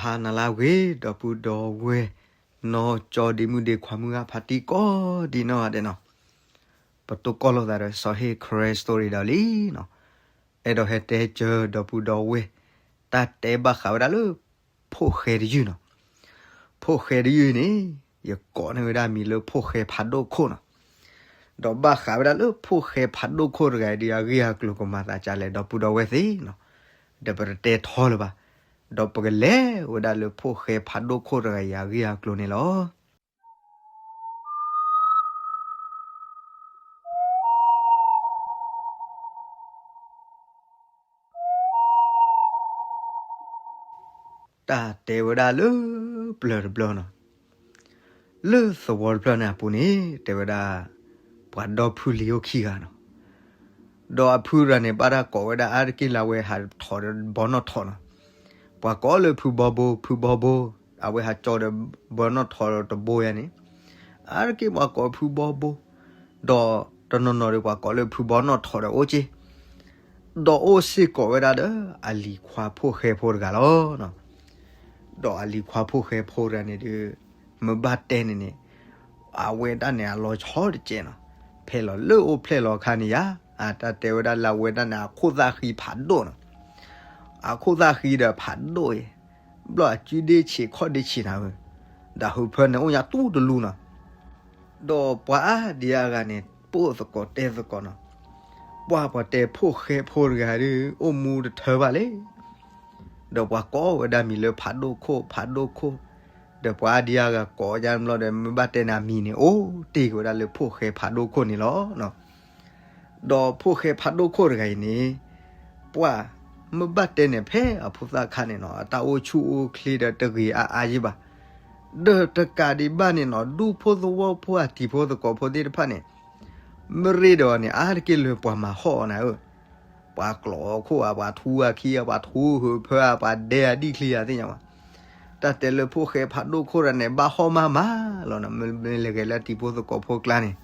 ဟါနၤလၢအဂ့ၤ ဒီပုၢ်ဒီဝဲၢ် နီၢ်ကၠီဒ့မုၣ်ဒ့ခွါမုၢ်ဂၢ်ဖါတံၢ်ကိးဒံနီၢ်ဂၤဒဲးနီၤ, ပတိၢ်ကီၢ်လိာ်သးဒီးစီၤဟ့ၣ် Karen Story ဒီးလံနီၤ, အဲၣ်ဒိးဟဲတဲစၢၤဒီပုၢ်ဒီဝဲၢ် တၢ်တဲဘၣ်ဃးဝဲဒၣ်လၢ ဖိၣ်ဃဲတယုၢ်နီၤ, ဖိၣ်ဃဲတယုၢ်န့ၣ် ယကိးန့ၢ်ဝဲဒၣ်မံၤလၢဖိၣ်ဃဲဖးဒိၣ်ခိၣ်နီၤ, ဒီးဘၣ်ဃးဝဲဒၣ်လၢဖိၣ်ဃဲဖးဒိၣ်ခိၣ်တဂၤအံၤဒုး အဂ့ၢ်အကျိၤကမၤသးဒ်လဲၣ် ဒီပုၢ်ဒီဝဲၢ်သ့ၣ်နီၤ, ဒီးပတတဲထီလၢၤဘၣ်, ဒီးပကလဲၤဝဲဒၣ်လၢဖိၣ်ဃဲဖးဒိၣ်ခိၣ်တဂၤအံၤအဂ့ၢ်အကျိၤန့ၣ်လီၤ. တၢ်တဲဝဲဒၣ်လၢ ပျၢၤတဘျီနီၤ, လၢသဝီတဖျၢၣ်န့ၣ်အပူၤန့ၣ် တဲဝဲဒၣ် ပှၤဒီဖုလံၤအိၣ်ခံဂၤနီၤ, ဒီးအဖုတဂၤန့ၣ် ဘၣ်တၢ်ကိးဝဲဒၣ်အါတက့ၢ်လၢအဝဲဟးထီၣ်ဒီးဘီနီၣ်ထိးနီၤ, ပှၤကိးလၢဖုဘီဘိ ဖုဘီဘိ, အဝဲဟးကၠီဒီးဘီနီၣ်ထိးတဘိယါန့ၣ်, အါတက့ၢ်ပှၤကိးဖုဘီဘိ, ဒီးတနီၤနီၤဒီးပှၤကိးလၢဖုဘီနီၣ်ထိးဒီးအိၣ်က့ၢ်, ဒီးအိၣ်စ့ၢ်ကီးဝဲဒၣ်ဒီး အလံၤခွါဖိၣ်ဃဲဖိတဂၤလီၤ. ဒီးအလံၤခွါဖိၣ်ဃဲဖိတဂၤန့ၣ်ဒီး မ့ၢ်ဘၣ်တဲန့ၣ်န့ၣ် အဝဲဒၣ်န့ၣ်အလီၤဆီတစဲးနီၤ, ဖဲလီၤလၢအိၣ်ဖျဲၣ်လီၤအခါန့ၣ်ယါ, အတၢ်တဲဝဲဒၣ်လၢအဝဲဒၣ်န့ၣ် အခိၣ်သၣ်ဃံဖးဒိၣ်နီၤ, အခိၣ်သၣ်ဃံဒီးဖးဒိၣ်အံၤ, ဘျီအစုဒ့ဆံးခီၣ်ဒ့ဆံးနၤဧၢ, ဒီးဟုးဖၢန့ၣ်အိၣ်ညါတူၢ်တလူနီၤ, ဒီးပှၤအါဒံအါဂၤန့ၣ် ပိာ်သကိးတဲသကိးနီၤ, ပှၤပှၤတဲဖိၣ်ဃဲဖိတဂၤဒီး အိၣ်မူတထၢဘၣ်လဲၣ်, ဒီးပှၤကိးဝဲဒၣ်မံၤလၢဖးဒိၣ်ခိၣ် ဖးဒိၣ်ခိၣ်, ဒီးပှၤအါဒံအါဂၤကိးယါဘျီဒီး မ့ၢ်ဘၣ်တဲန့ၣ်အမံၤန့ၣ် အိၣ်တ့ၢ်က့ၤဝဲဒၣ်လၢဖိၣ်ဃဲဖးဒိၣ်ခိၣ်န့ၣ်လီၤ. ဒီးဖိၣ်ဃဲဖးဒိၣ်ခိၣ်တဂၤအံၤန့ၣ် ပှၤမ့ၢ်ဘၣ်တဲန့ၣ် ဖဲအဖိသၣ်ခါန့ၣ်နီၤ အတၢ်အိၣ်ဆူၣ်အိၣ်ချ့ဒီးတဂ့ၤအါအါယံၤဘၣ်, ဒီးတကးဒံးဘၣ်န့ၣ်နီၤ ဒူၣ်ဖိသဝီဖိအတံၤဖိသကိးဖိသ့ၣ်တဖၣ်န့ၣ် မ့ၢ်ရ့ဒီးအီၤန့ၣ် အါတက့ၢ်လၢပှၤမၤဟီၣ်အီၤနၤဧၢ, ပှၤကျိးအခိၣ်ဧါ ပှၤထူအခံဧါ ပှၤထူဟုးဖၢဧါ ပှၤဒဲအဒံၣ်ချံဧါ သ့ၣ်ညါဘၣ်, တၢ်တဲလၢဖိၣ်ဃဲဖးဒိၣ်ခိၣ်တဂၤန့ၣ် ဘၣ်ဟီၣ်မးမးလီၤနီၤ, မ့ၢ်လဲၤဂဲၤလၢတံၤဖိသကိးဖိကျါန့ၣ်,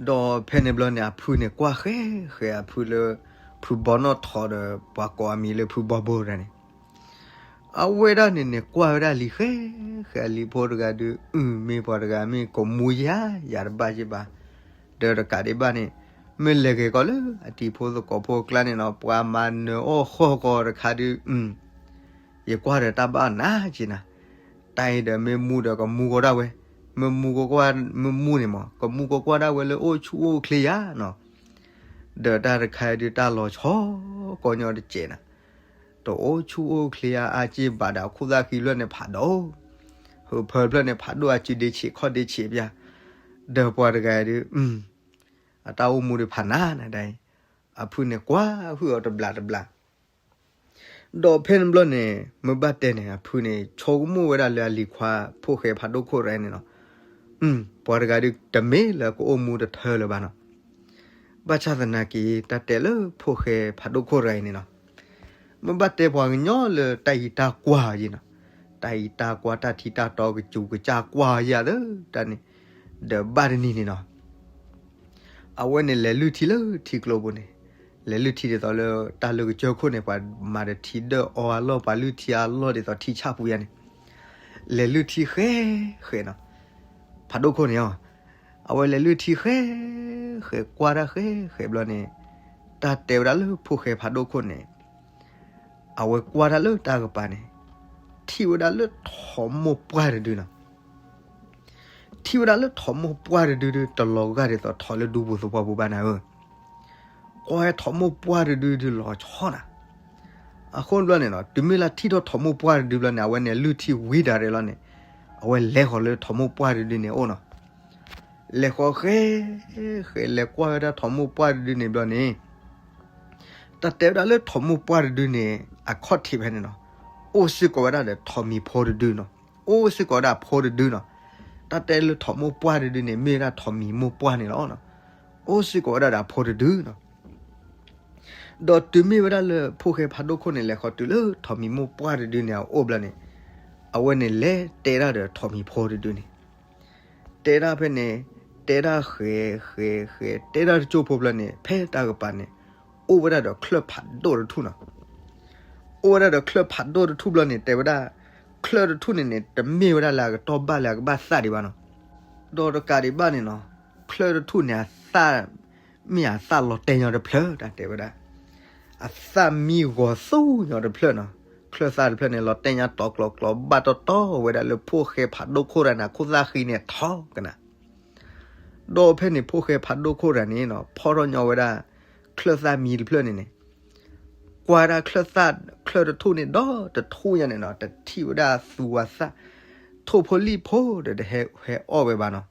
ဒီးဖဲန့ၣ်ဘျီန့ၣ် အဖုန့ၣ်ကွၢ်ဃဲဃဲအဖုလၢ ဖုဘီနီၣ်ထိးဒီး ပှၤကိးအမံၤလၢဖုဘီဘိတဂၤန့ၣ် အဝဲဒၣ်န့ၣ်န့ၣ် ကွၢ်ဝဲဒၣ်လံၤဃဲဃဲအလံၤဖိတဂၤဒီး အုၣ် မ့ၢ်ပှၤတဂၤမ့ၢ်ကမူယါ ယၤတဘၣ်ယံၤဘၣ်, ဒီးတကးဒံးဘၣ်န့ၣ် မ့ၢ်လဲၤဂဲၤကီးလၢအတံၤဖိသကိးဖိကျါန့ၣ်နီၤ ပှၤမၤနၢၤအီၣ်ဃီၣ်ကီးတခါဒီး အုၣ် ယကွၢ်ဒီးတၢ်ဘၣ်နးက့ၤနၤ, တၢ်အံၤဒီးမ့ၢ်မူဒီးကမူကီးဒၣ်ဝဲ, မ့ၢ်မူကီးကွၢ် မ့ၢ်မူန့ၣ်မး ကမူကီးကွၢ်ဒၣ်ဝဲလၢအိၣ်ဆူၣ်အိၣ်ချ့ယါနီၤ, ဒီးတၢ်တခါအံၤဒုးတၢ်လီၤဆီကီးညီတစဲးနၤ, တအိၣ်ဆူၣ်အိၣ်ချ့အါအါက့ၤဘၣ်ဒီး အခိၣ်သၣ်ဃံဖျၢၣ်န့ၣ်ဖးဒိၣ်, ဟုးဖၢဖျၢၣ်န့ၣ်ဖးဒိၣ် အစုဒ့ဆံးခီၣ်ဒ့ဆံးပျၢ်, ဒီးပှၤတဂၤအံၤဒုး အတၢ်အိၣ်မူဒုးဖးနးနၤဒၣ်အံၤ, အဖုန့ၣ်ကွၢ်ဟုၣ်အီၤတဘျီတဘျီ ဒီးဖဲန့ၣ်ဘျီန့ၣ် မ့ၢ်ဘၣ်တဲန့ၣ် အဖုန့ၣ် ဆိကမိၣ်ဝဲဒၣ်လၢအလံၤခွါဖိၣ်ဃဲဖးဒိၣ်ခိၣ်တဂၤန့ၣ်နီၤ, ပှၤတဂၤဒုးတမ့ၢ်လၢကအိၣ်မူတထၢလၢၤဘၣ်နီၤ, ဘၣ်ဆၣ်သနာ်က့ တၢ်တဲလၢဖိၣ်ဃဲဖးဒိၣ်ခိၣ်တဂၤအံၤန့ၣ်နီၤ, မ့ၢ်ဘၣ်တဲပှၤကညီလၢတၢ်အံၤတၢ်ကွၢ်ယံၤနီၤ, တၢ်အံၤတၢ်ကွၢ်တၢ်ထံတၢ်တီကစူးကစၢ်ကွၢ်ယၤသၢတၢ်န့ၣ်, ဒီးဘၣ်တနံၤန့ၣ်နီၤ အဝဲန့ၣ်လဲၤလုၢ်ထံလၢထံကျိပူၤန့ၣ်, လဲၤလုၢ်ထံဒ်သိးလၢတၢ်လၢကစၢၢ်ခိၣ်န့ၣ် ပှၤမၤဒီးထံဒၢၣ်အီအလီၢ် ပှၤလုၢ်ထံအလီၢ်ဒ်သိးထံဆၣ်ပူၤယါန့ၣ်, လဲၤလုၢ်ထံဃဲဃဲနီၤ, ဖးဒိၣ်ခိၣ်န့ၣ်အီၤ, အဝဲလဲၤလုၢ်ထံဃဲဃဲကွၢ်တၢ်ဃဲဃဲဘျီန့ၣ်, တၢ်တဲဝဲဒၣ်လၢဖိၣ်ဃဲဖးဒိၣ်ခိၣ်န့ၣ် အဝဲကွၢ်တၢ်လၢတၢ်ကပၤန့ၣ်, ထံၣ်ဝဲဒၣ်လၢထိးမိၢ်ပှၢ်တဒုနီၤ, ထံၣ်ဝဲဒၣ်လၢထိးမိၢ်ပှၢ်တဒုဒီး တလီၤဂာ်ဒ်သိးထိးလၢဒူပူၤသပှၢ်ပူၤဘၣ်နၤဧၢ, ကွၢ်ဝဲထိးမိၢ်ပှၢ်တဒုဒီးလီၤဆီနၤ, အဃိဘျီန့ၣ်နီၤ တုၤမ့ၢ်လၢထံၣ်ထီၣ်ထိးမိၢ်ပှၢ်တဒုဘျီန့ၣ် အဝဲန့ၣ်လုၢ်ထံဝံၤဒၣ်ရဲၣ်လီၤန့ၣ်, အဝဲလဲၤဃီၤလၢထိးမိၢ်ပှၢ်တဒုန့ၣ်အိၣ်နီၤ လဲၤဃီၤဃဲ, ဃဲလဲၤကွၢ်ဝဲဒၣ်ထိးမိၢ်ပှၢ်တဒုန့ၣ်ဘျီန့ၣ်, တၢ်တဲဝဲဒၣ်လၢထိးမိၢ်ပှၢ်တဒုန့ၣ် အခီၣ်ထံးဖဲန့ၣ်နီၤ, အိၣ်စ့ၢ်ကီးဝဲဒၣ်ဒီးထိးမံၤဖိတဒုနီၤ, အိၣ်စ့ၢ်ကီးဝဲဒၣ်အဖိတဒုနီၤ, တၢ်တဲလၢထိးမိၢ်ပှၢ်တဒုန့ၣ် မ့ၢ်ဝဲဒၣ်ထိးမံၤမိၢ်ပှၢ်န့ၣ်လီၤ, အိၣ်စ့ၢ်ကီးဝဲဒၣ်ဒီးအဖိတဒုနီၤ ဒီးတုၤမ့ၢ်ဝဲဒၣ်လၢဖိၣ်ဃဲဖးဒိၣ်ခိၣ်န့ၣ် လဲၤဃီၤတုၤလၢထိးမံၤမိၢ်ပှၢ်တဒုန့ၣ်အအိၣ်ဘျီန့ၣ်, အဝဲန့ၣ်လဲၤတဲဒၣ်ဒီးထိးမံၤဖိတဒုန့ၣ်, တဲဒၣ်ဖဲန့ၣ်, တဲဒၣ်ဃဲ, ဃဲ, ဃဲ, တဲဒၣ်တကၠိၢ်ဖိဘျီန့ၣ် ဖဲတၢ်ကပၤန့ၣ်, အိၣ်ဝဲဒၣ်ဒီးချၢၣ်ဖးဒိၣ်တထူၣ်နီၤ, အိၣ်ဝဲဒၣ်ဒီးချၢၣ်ဖးဒိၣ်တထူၣ်ဘျီန့ၣ် တဲဝဲဒၣ်, ချၢၣ်တထူၣ်န့ၣ်န့ၣ် တမ့ၢ်ဝဲဒၣ်လၢအကတီၢ်ဘၣ်လၢအကဘၣ်သၣ်ဒံးဘၣ်နီၤ. ဒီးတကးဒံးဘၣ်န့ၣ်နီၤ, ချၢၣ်တထူၣ်န့ၣ် အသၣ် မ့ၢ်အသၣ်လီၤတဲာ်ညီတဖျၢၣ်တၢ်တဲဝဲဒၣ်, အသၣ်မံဂီၤသူညါတဖျၢၣ်နီၤ. ချၢၣ်သၣ်တဖျၢၣ်န့ၣ် လီၤတဲာ်ညီတီၤကျိၤကျိၤဘၣ်တီတီဝဲဒၣ်လၢဖိၣ်ဃဲဖးဒိၣ်ခိၣ်တဂၤန့ၣ် အခိၣ်သၣ်ဃံန့ၣ်ထီကနၤ ဒီးဖဲန့ၣ်ဖိၣ်ဃဲဖးဒိၣ်ခိၣ်တဂၤန့ၣ်နီၤ ဖီၣ်ထီၣ်ညီဝဲဒၣ် ချၢၣ်သၣ်မံတဖျၢၣ်န့ၣ်န့ၣ်, ကွၢ်ဒၣ်ချၢၣ်သၣ် ချၢၣ်တထူၣ်န့ၣ်ဒီးတထူၣ်ညါန့ၣ်နီၤ တထံၣ်ဝဲဒၣ်သူအသၣ် ထိၣ်ဖိလံၣ်ဖိဒီးတဟဲဟဲအီၣ်ဝဲဘၣ်နီၤ.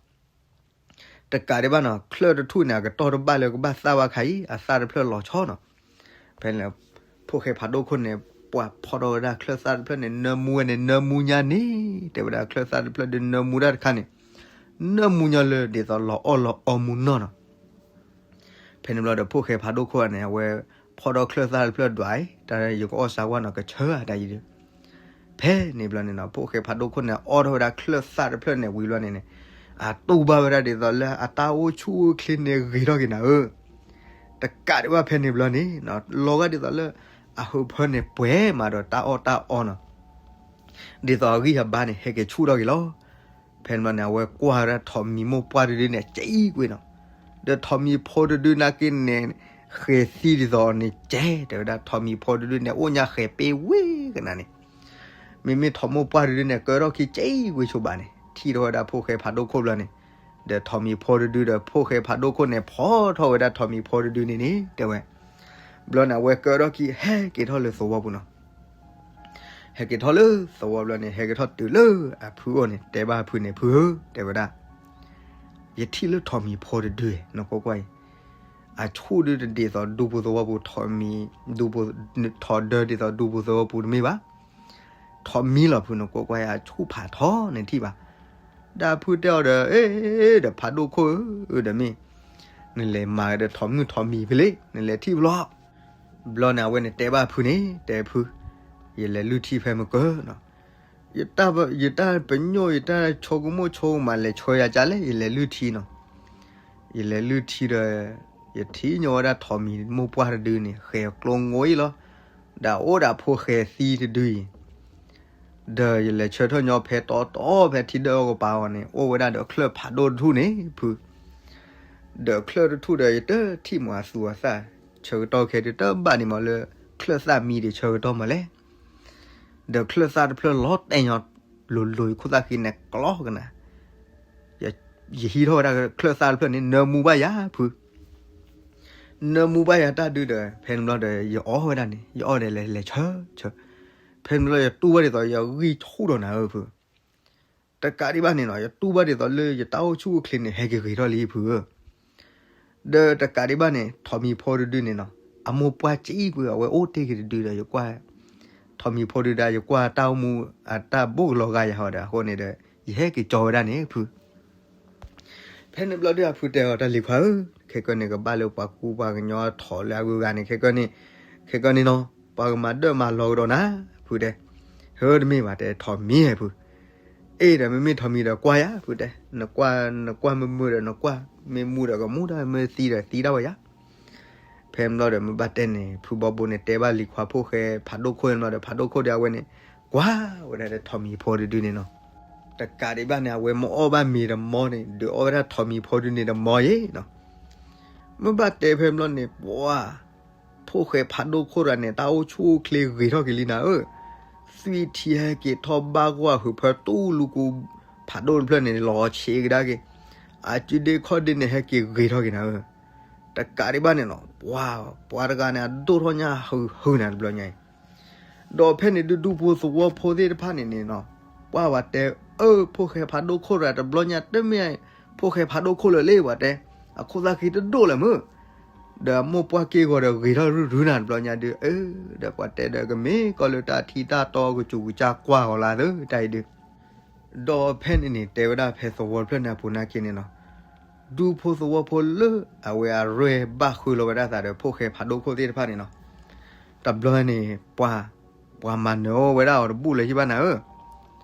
တကးဒံးဘၣ်နီၤ ချၢၣ်တထူၣ်န့ၣ် အကတီၢ်တဘၣ်လၢကဘၣ်သၣ်ဘၣ်ခါအံၤ အသၣ်တဖျၢၣ်လီၤဆီနီၤ. ဖဲန့ၣ် ဖိၣ်ဃဲဖးဒိၣ်ခိၣ်န့ၣ် ပှၤဖီၣ်ထီၣ်ဝဲဒၣ်ချၢၣ်သၣ်တဖျၢၣ်န့ၣ် နၢမူဝဲန့ၣ် နၢမူညါန့ၣ် တဲဝဲဒၣ်ချၢၣ်သၣ်တဖျၢၣ်ဒုးနၢမူတၢ်တခါန့ၣ် နၢမူညီလၢဒ်သိးလီၤအီၣ်လီၤအီမူနီၢ်နီၤ. ဖဲန့ၣ်ဘျီဒီးဖိၣ်ဃဲဖးဒိၣ်ခိၣ်န့ၣ် အဝဲဖီၣ်ထီၣ်ချၢၣ်သၣ်တဖျၢၣ်ဒွးအံၤ တၢ်ယကအီၣ်စၢ်ဝါနီၤ ကဆၢအတၢ်အံၤဒီး ဖဲန့ၣ်ဘျီန့ၣ်နီၤ ဖိၣ်ဃဲဖးဒိၣ်ခိၣ်န့ၣ် အီၣ်ထီၣ်ဝဲဒၣ်ချၢၣ်သၣ်တဖျၢၣ်န့ၣ်ဝံၤဘျီန့ၣ်န့ၣ် အတူၢ်ဘၣ်ဝဲဒၣ်ဒ်သိးလၢအတၢ်အိၣ်ဆူၣ်အိၣ်ချ့န့ၣ်ဂ့ၤထီၣ်က့ၤနၤဧၢ. တကးဒံးဘၣ်ဖဲန့ၣ်ဘျီန့ၣ် လီၤဂာ်ဒ်သိးလၢ အဟၢဖၢန့ၣ်ပှဲၤမးဒီးတၢ်အီၣ်တၢ်အီနီၤ ဒ်သိးအဂံၢ်အဘါန့ၣ် ဟဲက့ၤဆူၣ်ထီၣ်က့ၤလီၤ. ဖဲန့ၣ်ဘျီန့ၣ် အဝဲကွၢ်ဝဲဒၣ်ထိးမံၤမိၢ်ပှၢ်တဒုန့ၣ် ကဲအံၤကွံာ်နီၤ. ဒီးထိးမံၤဖိတဒုနာ်က့န့ၣ် ဃဲၤသံဒ်သိးန့ၣ်ကဲ တဲဝဲဒၣ်ထိးမံၤဖိတဒုန့ၣ် အိၣ်ညါဃဲၤပ့ဝ့ကနၤန့ၣ် မ့မ့ၢ်ထိးမိၢ်ပှၢ်တဒုန့ၣ် ကၢထီၣ်ခံကဲအံၤကွံာ်ဆိဘၣ်န့ၣ် ထံၣ်ထီၣ်ဝဲဒၣ်ဖိၣ်ဃဲဖးဒိၣ်ခိၣ်ဘျီန့ၣ် ဒီးထိးမံၤဖိတဒုဒီးဖိၣ်ဃဲဖးဒိၣ်ခိၣ်န့ၣ် ဖီၣ်ထီၣ်ဝဲဒၣ်ထိးမံၤဖိတဒုန့ၣ်န့ၣ် တဲဝဲ ဘျီန့ၣ် အဝဲကၢထီၣ်ခံ ဟဲက့ၤထီၣ်လၢသဝီပူၤနီၤ. ဟဲက့ၤထီၣ်လၢသဝီဘျီန့ၣ် ဟဲက့ၤထီၣ်တုၤလၢအဖုအိၣ်န့ၣ် တဲဘၣ်အဖုန့ၣ် ဖုဧၢ တဲဝဲဒၣ်, ယထံၣ်လၢထိးမံၤဖိတဒု နကွၢ်ကွၢ်အံၤ, အဆူၣ်ဒုတဒ်သိးဒူပူၤသဝီပူၤ, ထိးမံၤ, ဒူပူၤ, ထိးဒၢဒ်သိးဒူပူၤသဝီပူၤတမ့ၢ်ဘၣ်, ထိးမံၤလီၤဖု နကွၢ်ကွၢ်အံၤ အဆူၣ်ဖးထီန့ၣ်ထံၣ်ဘၣ်. ဒီးဖုတဲအီၤဒီး အ့ ဒီးဖးဒိၣ်ခိၣ်ဧၢ ဒီးမ့ၢ် နလဲၤမၤဒီးထိးမုၢ်ထိးမံၤဖဲလဲၣ် နလဲၤထံၣ်ဘျီ ဘျီန့ၣ် အဝဲန့ၣ်တဲဘၣ်ဖုန့ၣ် တဲဖု, ယလဲၤလုၢ်ထံဖဲမုၢ်ကၢနီၤ, ယတၢ်ပညိၣ် ယတၢ်ဆိကမိၣ်ဆိကမး လဲၤဆှၢယၤကလဲၣ် ယလဲၤလုၢ်ထံနီၤ. ယလဲၤလုၢ်ထံဒီး ယထံၣ်ညီဝဲဒၣ်ထိးမံၤမိၢ်ပှၢ်တဒုန့ၣ် ဃဲၤကျိငိအံၤလီၤ. ဒီးအိၣ်ဒီးဖိၣ်ဃဲသံတဒုအံၤ ဒီးယလဲၤဆၢထၢၣ်ညီဖဲတီတီဖဲထံဒၢကပၤအီၤန့ၣ် အိၣ်ဝဲဒၣ်ဒီးချၢၣ်ဖးဒိၣ်တထူၣ်န့ၣ်ဖု, ဒီးချၢၣ်တထူၣ်ဒီး ယတထံၣ်မးအသူအသၣ်, ဆၢကတီၢ်ခဲဒုးတဘၣ်န့ၣ်မးလၢ ချၢၣ်သၣ်မံၤဒီးဆၢကတီၢ်မးလဲၣ်. ဒီးချၢၣ်သၣ်တဖျၢၣ်လီၤတဲာ်ညီ လိၤလိၤ ယခိၣ်သၣ်ဃံန့ၣ်ကျီကနၤ, ယဟံးထီၣ်ဝဲဒၣ်ချၢၣ်သၣ်တဖျၢၣ်န့ၣ် နၢမူဘၣ်ယၤဖု နၢမူဘၣ်ယၤတၢ်ဒုဒီး ဖဲန့ၣ်ဘျီဒီး ယအီၣ်ဝဲဒၣ်န့ၣ် ယအီၣ်ဒီးလဲၤလဲၤဆၢဆၢ, ဖဲန့ၣ်ဘျီယတူၢ်ဘၣ်ဒ်သိး ယဂံၢ်ဆူၣ်ဒီးနၤဧၢဖု, တကးဒံးဘၣ်န့ၣ်နီၤ ယတူၢ်ဘၣ်ဒ်သိးလၢယတၢ်အိၣ်ဆူၣ်အိၣ်ချ့န့ၣ် ဟဲက့ၤဂ့ၤထီၣ်လံဖုဧၢ, ဒီးတကးဒံးဘၣ်န့ၣ် ထိးမံၤဖိတဒုန့ၣ်နီၤ အမိၢ်ပှၢ်ကံကွံာ် အဝဲအိၣ်တ့ၢ်က့ၤတဒုဒီး ယကွၢ် ထိးမံၤဖိတဒုဒီး ယကွၢ်တၢ်အိၣ်မူ အတၢ်ဘိၣ်ကလီၤဂာ်ယၤဟီဒီး အဃိန့ၣ်ဒီး ယဟဲက့ၤကၠီဝဲဒၣ်န့ၣ်ဖု ဖဲန့ၣ်ဘျီဒုး အဖုတဲအီၤ တၢ်လံၤခွါဧၢ, ခဲကနံၣ်န့ၣ် ကဘၣ်လၢပှၤကူပှၤကညီထိးလၢအဂုၤအဂၤန့ၣ် ခဲကနံၣ်, ခဲကနံၣ်နီၤ ပှၤကမၤဒၢမၤလီၤကဒီးနၤ, ဖုတဲ, ဟၢတမ့ၢ်ဘၣ်တဲ ထိးမံၤဟဲဖု, အ့ဒီး မ့မ့ၢ်ထိးမံၤဒီးကွၢ်ယၤ ဖုတဲ, နကွၢ် နကွၢ်မုာ်မုာ်ဒီးနကွၢ်, မ့ၢ်မုာ်ဒီးကမူၣ်တၢ် မ့ၢ်သံဒီးသံတၢ်ဝဲယၤ ဖဲန့ၣ်ဘျီဒီး မ့ၢ်ဘၣ်တဲန့ၣ် ဖုဘီဘိန့ၣ် တဲဘၣ်လံၤခွါဖိၣ်ဃဲဖးဒိၣ်ခိၣ်န့ၣ်ဘျီဒီး ဖးဒိၣ်ခိၣ်ဒီးအဝဲန့ၣ် ကွၢ်ဝဲဒၣ်ဒီးထိးမံၤဖိတဒုန့ၣ်နီၤ, တကးဒံးဘၣ်န့ၣ် အဝဲမ့ၢ်အီၣ်ဘၣ်မ့ၤတမီန့ၣ် ဒုးအီၣ်ဝဲဒၣ်ထိးမံၤဖိတဒုန့ၣ်တမီယဲနီၤ, မ့ၢ်ဘၣ်တဲဖဲန့ၣ်ဘျီန့ၣ် ပှၤ ဖိၣ်ဃဲဖးဒိၣ်ခိၣ်တဂၤန့ၣ် တၢ်အိၣ်ဆူၣ်အိၣ်ချ့ဂ့ၤထီၣ်က့ၤလံနၤဧၢ, သွံၣ်ထံဟဲက့ၤထီၣ်ဘၣ်ကွၢ်ဟုးဖၢတူၢ်လူကူ ဖးဒိၣ်တဖျၢၣ်န့ၣ် လီၤဆံးကဒါက့ၤ, အစုဒ့ခီၣ်ဒ့န့ၣ် ဟဲက့ၤဂ့ၤထီၣ်က့ၤနၤဧၢ, တကးဒံးဘၣ်န့ၣ်နီၤ ပှၤ ပှၤတဂၤန့ၣ် အဒိၣ်ထီၣ်ညါဟုးဟုးနၤတဘျီညါအံၤ ဒီးဖဲန့ၣ်ဒုး ဒူဖိသဝီဖိသ့ၣ်တဖၣ်န့ၣ်န့ၣ်နီၤ, ပှၤဝဲတဲ အၢ ဖိၣ်ဃဲဖးဒိၣ်ခိၣ်တဂၤတဘျီညါ တမ့ၢ်ဖိၣ်ဃဲဖးဒိၣ်ခိၣ်လၢၤလံ ပှၤတဲ, အခိၣ်သၣ်ဃံတဒိၣ်လၢၤမုၢ်, ဒီးမိၢ်ပှၢ်က့ၢ်ဂီၤဒီးဂ့ၤထီၣ်ရုရုနၤတဘျီညါဒုး အၢ ဒီးပှၤတဲဒီးကမ့ၢ်ကီလၢတၢ်ထံတၢ်တီကစူးကစၢ်ကွၢ်ဂီၤလၢသၢတၢ်အံၤဒုး ဒီးဖဲန့ၣ်န့ၣ် တဲဝဲဒၣ်ဖဲသဝီတဖျၢၣ်န့ၣ်အပူၤနာ်က့န့ၣ်နီၤ, ဒူဖိသဝီဖိလၢအဝဲအရဲၣ်ဘၣ်ဃုာ်လီၤဝဲဒၣ်သးဒီးဖိၣ်ဃဲဖးဒိၣ်ခိၣ်သ့ၣ်တဖၣ်န့ၣ်နီၤ, တဘျီန့ၣ် ပှၤ ပှၤမၤနၢၤအီၣ်ဝဲဒၣ်အီၤတဘူၣ်လၢၤဟံၣ်ဘၣ်နၤဧၢ,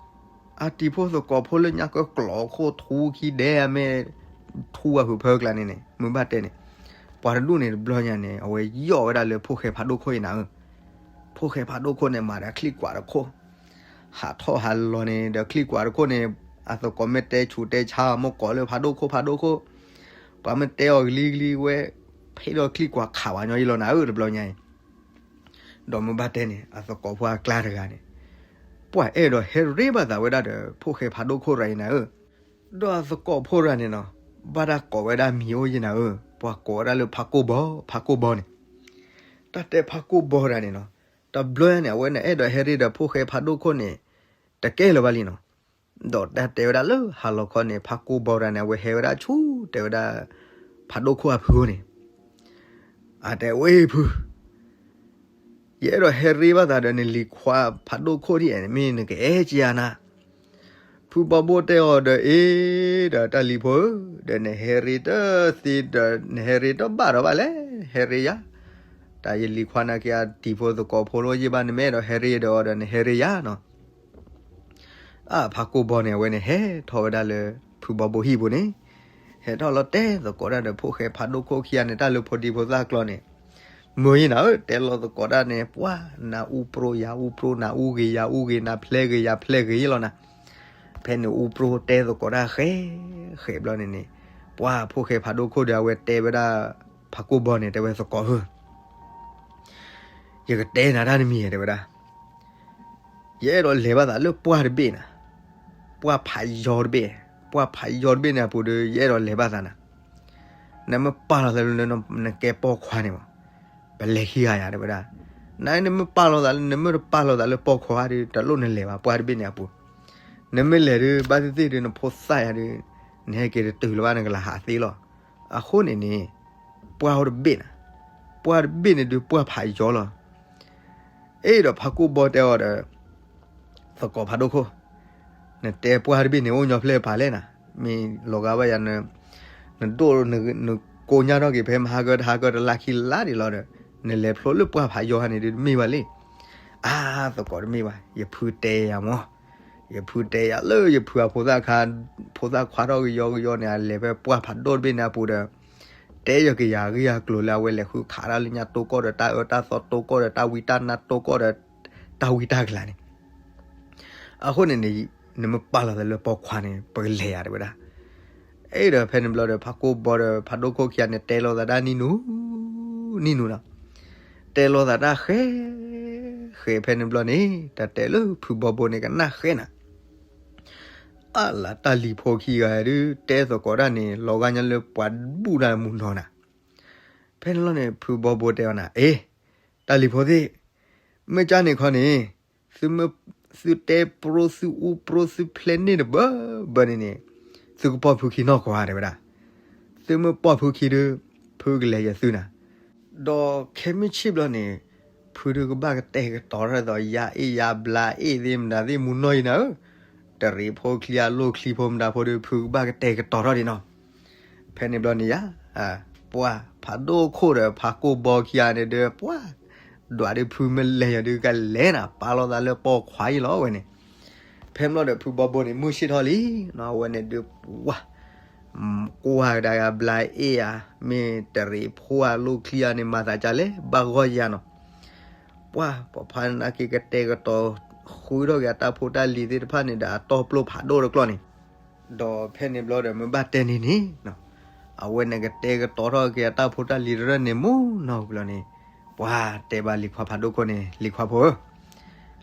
အတံၤဖိသကိးဖိလၢညါကကျိးခိၣ်ထူခံဒဲးအမဲာ် ထူအဟုးဖၢကျါန့ၣ်န့ၣ် မ့ၢ်ဘၣ်တဲန့ၣ်, ပှၤတဒူၣ်န့ၣ်တဘျီညါန့ၣ် အဝဲယီၣ်ဝဲဒၣ်လၢဖိၣ်ဃဲဖးဒိၣ်ခိၣ်အံၤနၤဧၢ, ဖိၣ်ဃဲဖးဒိၣ်ခိၣ်န့ၣ် မၤဒီးချံၣ်ကွးတခိၣ်, ဟးထီၣ်ဟးလီၤန့ၣ် ဒီးချံၣ်ကွၢ်တခိၣ်န့ၣ် အသကိးမ့ၢ်တဲဆူးတဲဆါ မ့ၢ်ကိးလၢဖးဒိၣ်ခိၣ်ဖးဒိၣ်ခိၣ်, ပှၤမ့ၢ်တဲအီၤကလံကလံဝဲ, ဖဲဒီးချံၣ်ကွၢ်ခးဝဲညီယလီၤနၤဧၢ တဘျီညါအံၤ. ဒီးမ့ၢ်ဘၣ်တဲန့ၣ် အသကိးဖိအကျါတဂၤန့ၣ် ပှၤအဲၣ်ဒိးဟဲရ့ဘၣ်သးဝဲဒၣ်ဒီး ဖိၣ်ဃဲဖးဒိၣ်ခိၣ်ရၤအံၤနၤဧၢ. ဒီးအသကိးဖိရၤန့ၣ်နီၤ, ဘၣ်တၢ်ကိးဝဲဒၣ်မံၤအိၣ်ယနၤဧၢ, ပှၤကိးဝဲဒၣ်လၢဖးကိၢ်ဘီ, ဖးကိၢ်ဘီန့ၣ်. တၢ်တဲဖးကိၢ်ဘီတဂၤန့ၣ်နီၤ, တဘျီန့ၣ် အဝဲန့ၣ်အဲၣ်ဒိးဟဲရ့ဒီးဖိၣ်ဃဲဖးဒိၣ်ခိၣ်န့ၣ် တကဲလၢၤဘၣ်လံနီၤ. ဒီးတၢ်တဲဝဲဒၣ်လၢဟါလီၤခီန့ၣ် ဖးကိၢ်ဘီတဂၤန့ၣ် အဝဲဟဲဝဲဒၣ်ဆူတဲဝဲဒၣ် ဖးဒိၣ်ခိၣ်အဖုန့ၣ် အတဲဝဲဖု ယအဲၣ်ဒိးဟဲရ့ဘၣ်သးဒီးနလံၤခွါဖးဒိၣ်ခိၣ်ဒ်အံၤ မ့ၢ်နကအဲၣ်ကယၤနၤ. ဖုဘီဘိတဲအီၤဒီး အ့ ဒီးတၢ်လံၤဖိဧၢ, ဒီးနဟဲရ့တသ့ဒီး နဟဲရ့တဘၣ်ဒီးဘၣ်လဲၣ်, ဟဲရ့ယၤ. တၢ်ယလံၤခွါနာ်က့အတံၤဖိသကိးဖိလီၤယ့ၢ်ဘၣ် နမ့ၢ်အဲၣ်ဒိးဟဲရ့ဒီးအီၤဒီးနဟဲရ့ယၤနီၤ. အါ ဖးကိၢ်ဘီန့ၣ် အဝဲန့ၣ်ဟဲထီၣ်ဝဲဒၣ်လၢ ဖုဘီဘိဟံၣ်ပူၤန့ၣ်, ဟဲထီၣ်လီၤတဲသကိးတၢ်ဒီးဖိၣ်ဃဲဖးဒိၣ်ခိၣ်ခံဂၤန့ၣ် တၢ်လၢဖိဒံဖိသၣ်ကျိၤန့ၣ်, မုာ်ယနၤဧၢ, တဲလီၤသကိးတၢ်န့ၣ် ပှၤနၤအူပြိယၤအူပြိ နၤအူဂ့ၤယၤအူဂ့ၤ နၤဖျဲးဂ့ၤယၤဖျဲးဂ့ၤလီၤနၤ. ဖဲန့ၣ်အူပြိတဲသကိးတၢ်ဃဲဃဲဘျီန့ၣ်န့ၣ်, ပှၤဖိၣ်ဃဲဖးဒိၣ်ခိၣ်ဒီး အဝဲတဲဝဲဒၣ် ဖးကိၢ်ဘီန့ၣ် တဲဝဲသကိးဧၢ ယကတဲနၤတၢ်တမံၤ တဲဝဲဒၣ်, ယအဲၣ်ဒိးလဲၤဘၣ်သးလၢပှၢ်တဘ့ၣ်နၤ, ပှၢ်ဖးယီၤတဘ့ၣ်, ပှၢ်ဖးယီၤတဘ့ၣ်န့ၣ်အပူၤဒီး ယအဲၣ်ဒိးလဲၤဘၣ်သးနၤ, နမ့ၢ်ပာ်လီၤသးလၢနကဲပိာ်ခွါန့ၣ်မး, ပလဲၤခံဂၤယၤ တဲဝဲဒၣ်, နနမ့ၢ်ပာ်လီၤသးလၢ နမ့ၢ်တပာ်လီၤသးလၢပိာ်ခွါဒီး တလိၣ်နလဲၤဘၣ် ပှၢ်တဘ့ၣ်န့ၣ်အပူၤ, နမ့ၢ်လဲၤဒီး ဘၣ်သ့ၣ်သ့ၣ်ဒီး နဖိသၣ်ယၤဒီး နဟဲက့ၤတတုၤလၢၤဘၣ် နကလၤဟးသ့လီၤ. အဃိန့ၣ်န့ၣ် ပှၢ်အိၣ်တဘ့ၣ်နၤ, ပှၢ်တဘ့ၣ်န့ၣ်ဒုးပှၢ်ဖးယီၤလီၤ. အ့ ဒီးဖးကိၢ်ဘီတဲအီၤဒီး သကိးဖးဒိၣ်ခိၣ်, နတဲပှၢ်တဘ့ၣ်န့ၣ် အိၣ်ညီဖျဲၣ်ပာ်လဲၣ်နၤ, မ့ၢ်လီၤဂာ်ဘၣ်ယၤ နဒိၣ် နကိညါထီၣ်က့ၤဖဲမဟါကတဟါက တလါခံလါဒံးလီၤဒီး နလဲၤဖျိလၢပှၢ်ဖးယီၤဟါန့ၣ်ဒုးတမ့ၢ်ဘၣ်လံ. အါ သကိးတမ့ၢ်ဘၣ်, ယဖုတဲယၤမး, ယဖုတဲယၤလၢယဖုအဖိသၣ်ခါ, ဖိသၣ်ခွါထီၣ်ကယီကယီန့ၣ် အလဲၤဖဲပှၢ်ဖးဒိၣ်တဘ့ၣ်န့ၣ်အပူၤဒီး တဲယၤက့ၤယၤဂ့ၢ်ယၤကျိၤလၢအဝဲလဲၤဃုခးတၢ်လၢညါတိၢ်ကီၢ်ဒီးတၢ်အၢတၢ်သီတိၢ်ကီၢ်ဒီးတၢ်ဝံတၢ်နါတိၢ်ကီၢ်ဒီး တၢ်ဝံတၢ်ကလၤန့ၣ် အဃိန့ၣ်န့ၣ် နမ့ၢ်ပာ်လီၤသးလၢပိာ်ခွါန့ၣ် ပကလဲၤယၤ တဲဝဲဒၣ်. အ့ ဒီးဖဲန့ၣ်ဘျီဒီး ဖးကိၢ်ဘီဒီးဖးဒိၣ်ခိၣ်ခံဂၤန့ၣ် တဲလီၤသးဒၣ်နံၣ်နူ နံၣ်နူနီၤ, တဲလီၤသးတၢ်ဃဲ ဃဲဖဲန့ၣ်ဘျီန့ၣ် တၢ်တဲလၢဖုဘီဘိန့ၣ်ကနၣ်ဃဲနၤ အါ လၢတၢ်လံၤဖိခံဂၤဒုး တဲသကိးတၢ်န့ၣ် လီၤဂာ်ညါလၢပှၤဘူၣ်တၢ်မုၢ်နီၤနၤ. ဖဲန့ၣ်လီၤန့ၣ် ဖုဘီဘိတဲအီၤနၤ အ့ တၢ်လံၤဖိသ့ၣ်, မ့ၢ်ကၢ်န့ၣ်ခီန့ၣ် သုမ့ၢ် သုတဲပြိသုအူပြိသုဖျဲးန့ၢ်တဘၢဘၢန့ၣ်န့ၣ် သုကပိာ်ဖုခံနီၢ်ကီၢ်ဧါ တဲဝဲဒၣ်. သုမ့ၢ်ပိာ်ဖုခံဒီး ဖုကလဲၤယသုနၤ. ဒီးခဲမုၢ်ဆ့ၣ်ဘျီန့ၣ် ဖုဒုးကဘၣ်ကတဲာ်ကတီၤထီၣ်ဒ်သိး ယၤအ့ၣ်ယၤဘျါအ့ၣ်သ့ၣ်မတၤသ့ၣ်မူနီၢ်ယနၤဧၢ, တရံးဖိချံအလိၣ်ချံဖိမတၤဖိဒီး ဖုကဘၣ်ကတဲာ်ကတီၤထီၣ်ဒံးနီၤ. ဖဲန့ၣ်ဘျီန့ၣ်ယၤ ပှၤဖးဒိၣ်ခိၣ်ဒီးဖးကိၢ်ဘီခံဂၤန့ၣ်ဒီး ပှၤ ဒွးဒုးဖုမ့ၢ်လဲၤယၤဒုးကလဲၤနၤ ပာ်လီၤသးလၢပိာ်ခွါအံၤလီၤဝဲန့ၣ်. ဖဲန့ၣ်ဘျီဒီးဖုဘီဘိန့ၣ် မုၢ်ဆ့ၣ်ထီၣ်လံနီၤ အဝဲန့ၣ်ဒုးပှၤ ကွၢ်ကဒါက့ၤဘျါအ့ၣ်ဧါ, မ့ၢ်တရံးဖိဧါလိၣ်ချံဧါန့ၣ် မၤသးဒ်လဲၣ် ဘၣ်ဂီၢ်ယၤနီၤ. ပှၤ ပှၤဖးန့ၣ်က့ၤကတဲာ်ကတီၤ ဃုထီၣ်က့ၤအတၢ်ဖိတၢ်လံၤသ့ၣ်တဖၣ်န့ၣ်ဒီး အတီပျိၢ်ဖးဒိၣ်တကျီၢ်န့ၣ်, ဒီးဖဲန့ၣ်ဘျီဒီးမ့ၢ်ဘၣ်တဲန့ၣ်န့ၣ် အဝဲန့ၣ်ကတဲာ်ကတီၤထီၣ်က့ၤအတၢ်ဖိတၢ်လံၤတရၢၢ်န့ၣ် မုၢ်နီၢ်ဘျီန့ၣ် ပှၤတဲဘၣ်လံၤခွါဖးဒိၣ်ခိၣ်န့ၣ် လံၤခွါဖိဧၢ,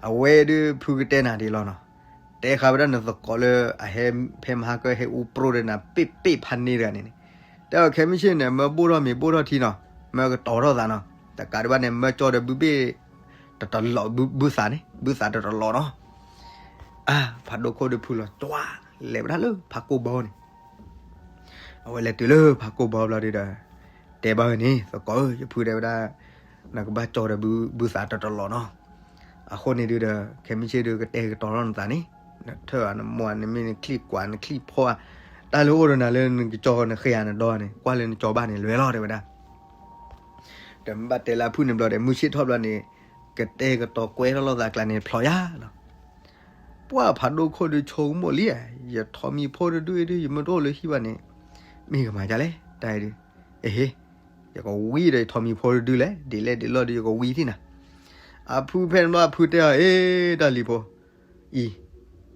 အဝဲဒုးဖုကတဲနၤဒ်လီၤနီၤ. တဲဃာ်ဝဲဒၣ်နသကိးလၢအဟဲဖဲမဟါကဟဲအူပြိဒီးနၤ ပ့ၣ်ပ့ၣ်ဖးန့ၢ်တဂၤန့ၣ်န့ၣ်, တဲအီၤခဲမုၢ်ဆ့ၣ်န့ၣ် မ့ၢ်ဘိၣ်ထီၣ်မ့ၤဘိၣ်ထီၣ်ထံနီၤ, မ့ၢ်ကတီၤထီၣ်သးနီၤ, တကးဒံးဘၣ်န့ၣ် မ့ၢ်ကၠီဒီးဘုဘ့ၣ် တတလီၤ ဘုသးန့ၣ် ဘုသးတတလီၤနီၤ. အါ ဖးဒိၣ်ခိၣ်ဒုးဖုလီၤ ကၠွလဲၤဝဲဒၣ်လၢဖးကိၢ်ဘီန့ၣ် အဝဲလဲၤတုၤလၢဖးကိၢ်ဘီဘျီဒုးဒီး တဲဘၣ်ဝဲန့ၣ် သကိးဧၢ ယဖုတဲဝဲဒၣ် နကဘၣ်ကၠီဒီးဘုသးတတလီၤနီၤ. အဃိန့ၣ်ဒုးဒီး ခဲမုၢ်ဆ့ၣ်ဒုးကတဲာ်ကတီၤထီၣ်နသးန့ၣ် နထၢၣ်ဧါ နမိၢ်ဧါ နမ့ၢ်နချံၣ်ကွၢ်နချံၣ်ဖီဧါ တၢ်လၢအိၣ်ဒီးနၤလၢနကကၠီနဃ့ဧါနဒီဧါန့ၣ် ကွၢ်လၢနကၠီဘၣ်န့ၣ် လဲၤလီၤတဲဝဲဒၣ်. ဒီးမ့ၢ်ဘၣ်တဲလၢအဖုၣ်န့ၣ်ဘျီဒီး မုၢ်ဆ့ၣ်ထီၣ်ဘျီန့ၣ် ကတဲာ်ကတီၤကွဲထီၣ်လိာ်သးကျါန့ၣ်ဖျိယၤနီၤ. ပှၤဖးဒိၣ်ခိၣ်ဒုးဆိကမိၣ်လံ, ယထိးမံၤဖိတဒုအံၤဒုး ယမ့ၢ်တအိၣ်လၢဟံၣ်ဘၣ်န့ၣ် မ့ၢ်ကမၤဒ်လဲၣ် တၢ်အံၤဒုး, အဟ့ ယကဝံဒီးယထိးမံၤဖိတဒုလဲၣ် ဒ်လဲၣ်ဒ်လဲၣ်ဒီး ယကဝံထံၣ်နၤ. အဖုဖဲန့ၣ်ဘျီအဖုတဲအီၤ အ့ တၢ်လံၤဖိ, အံၤ,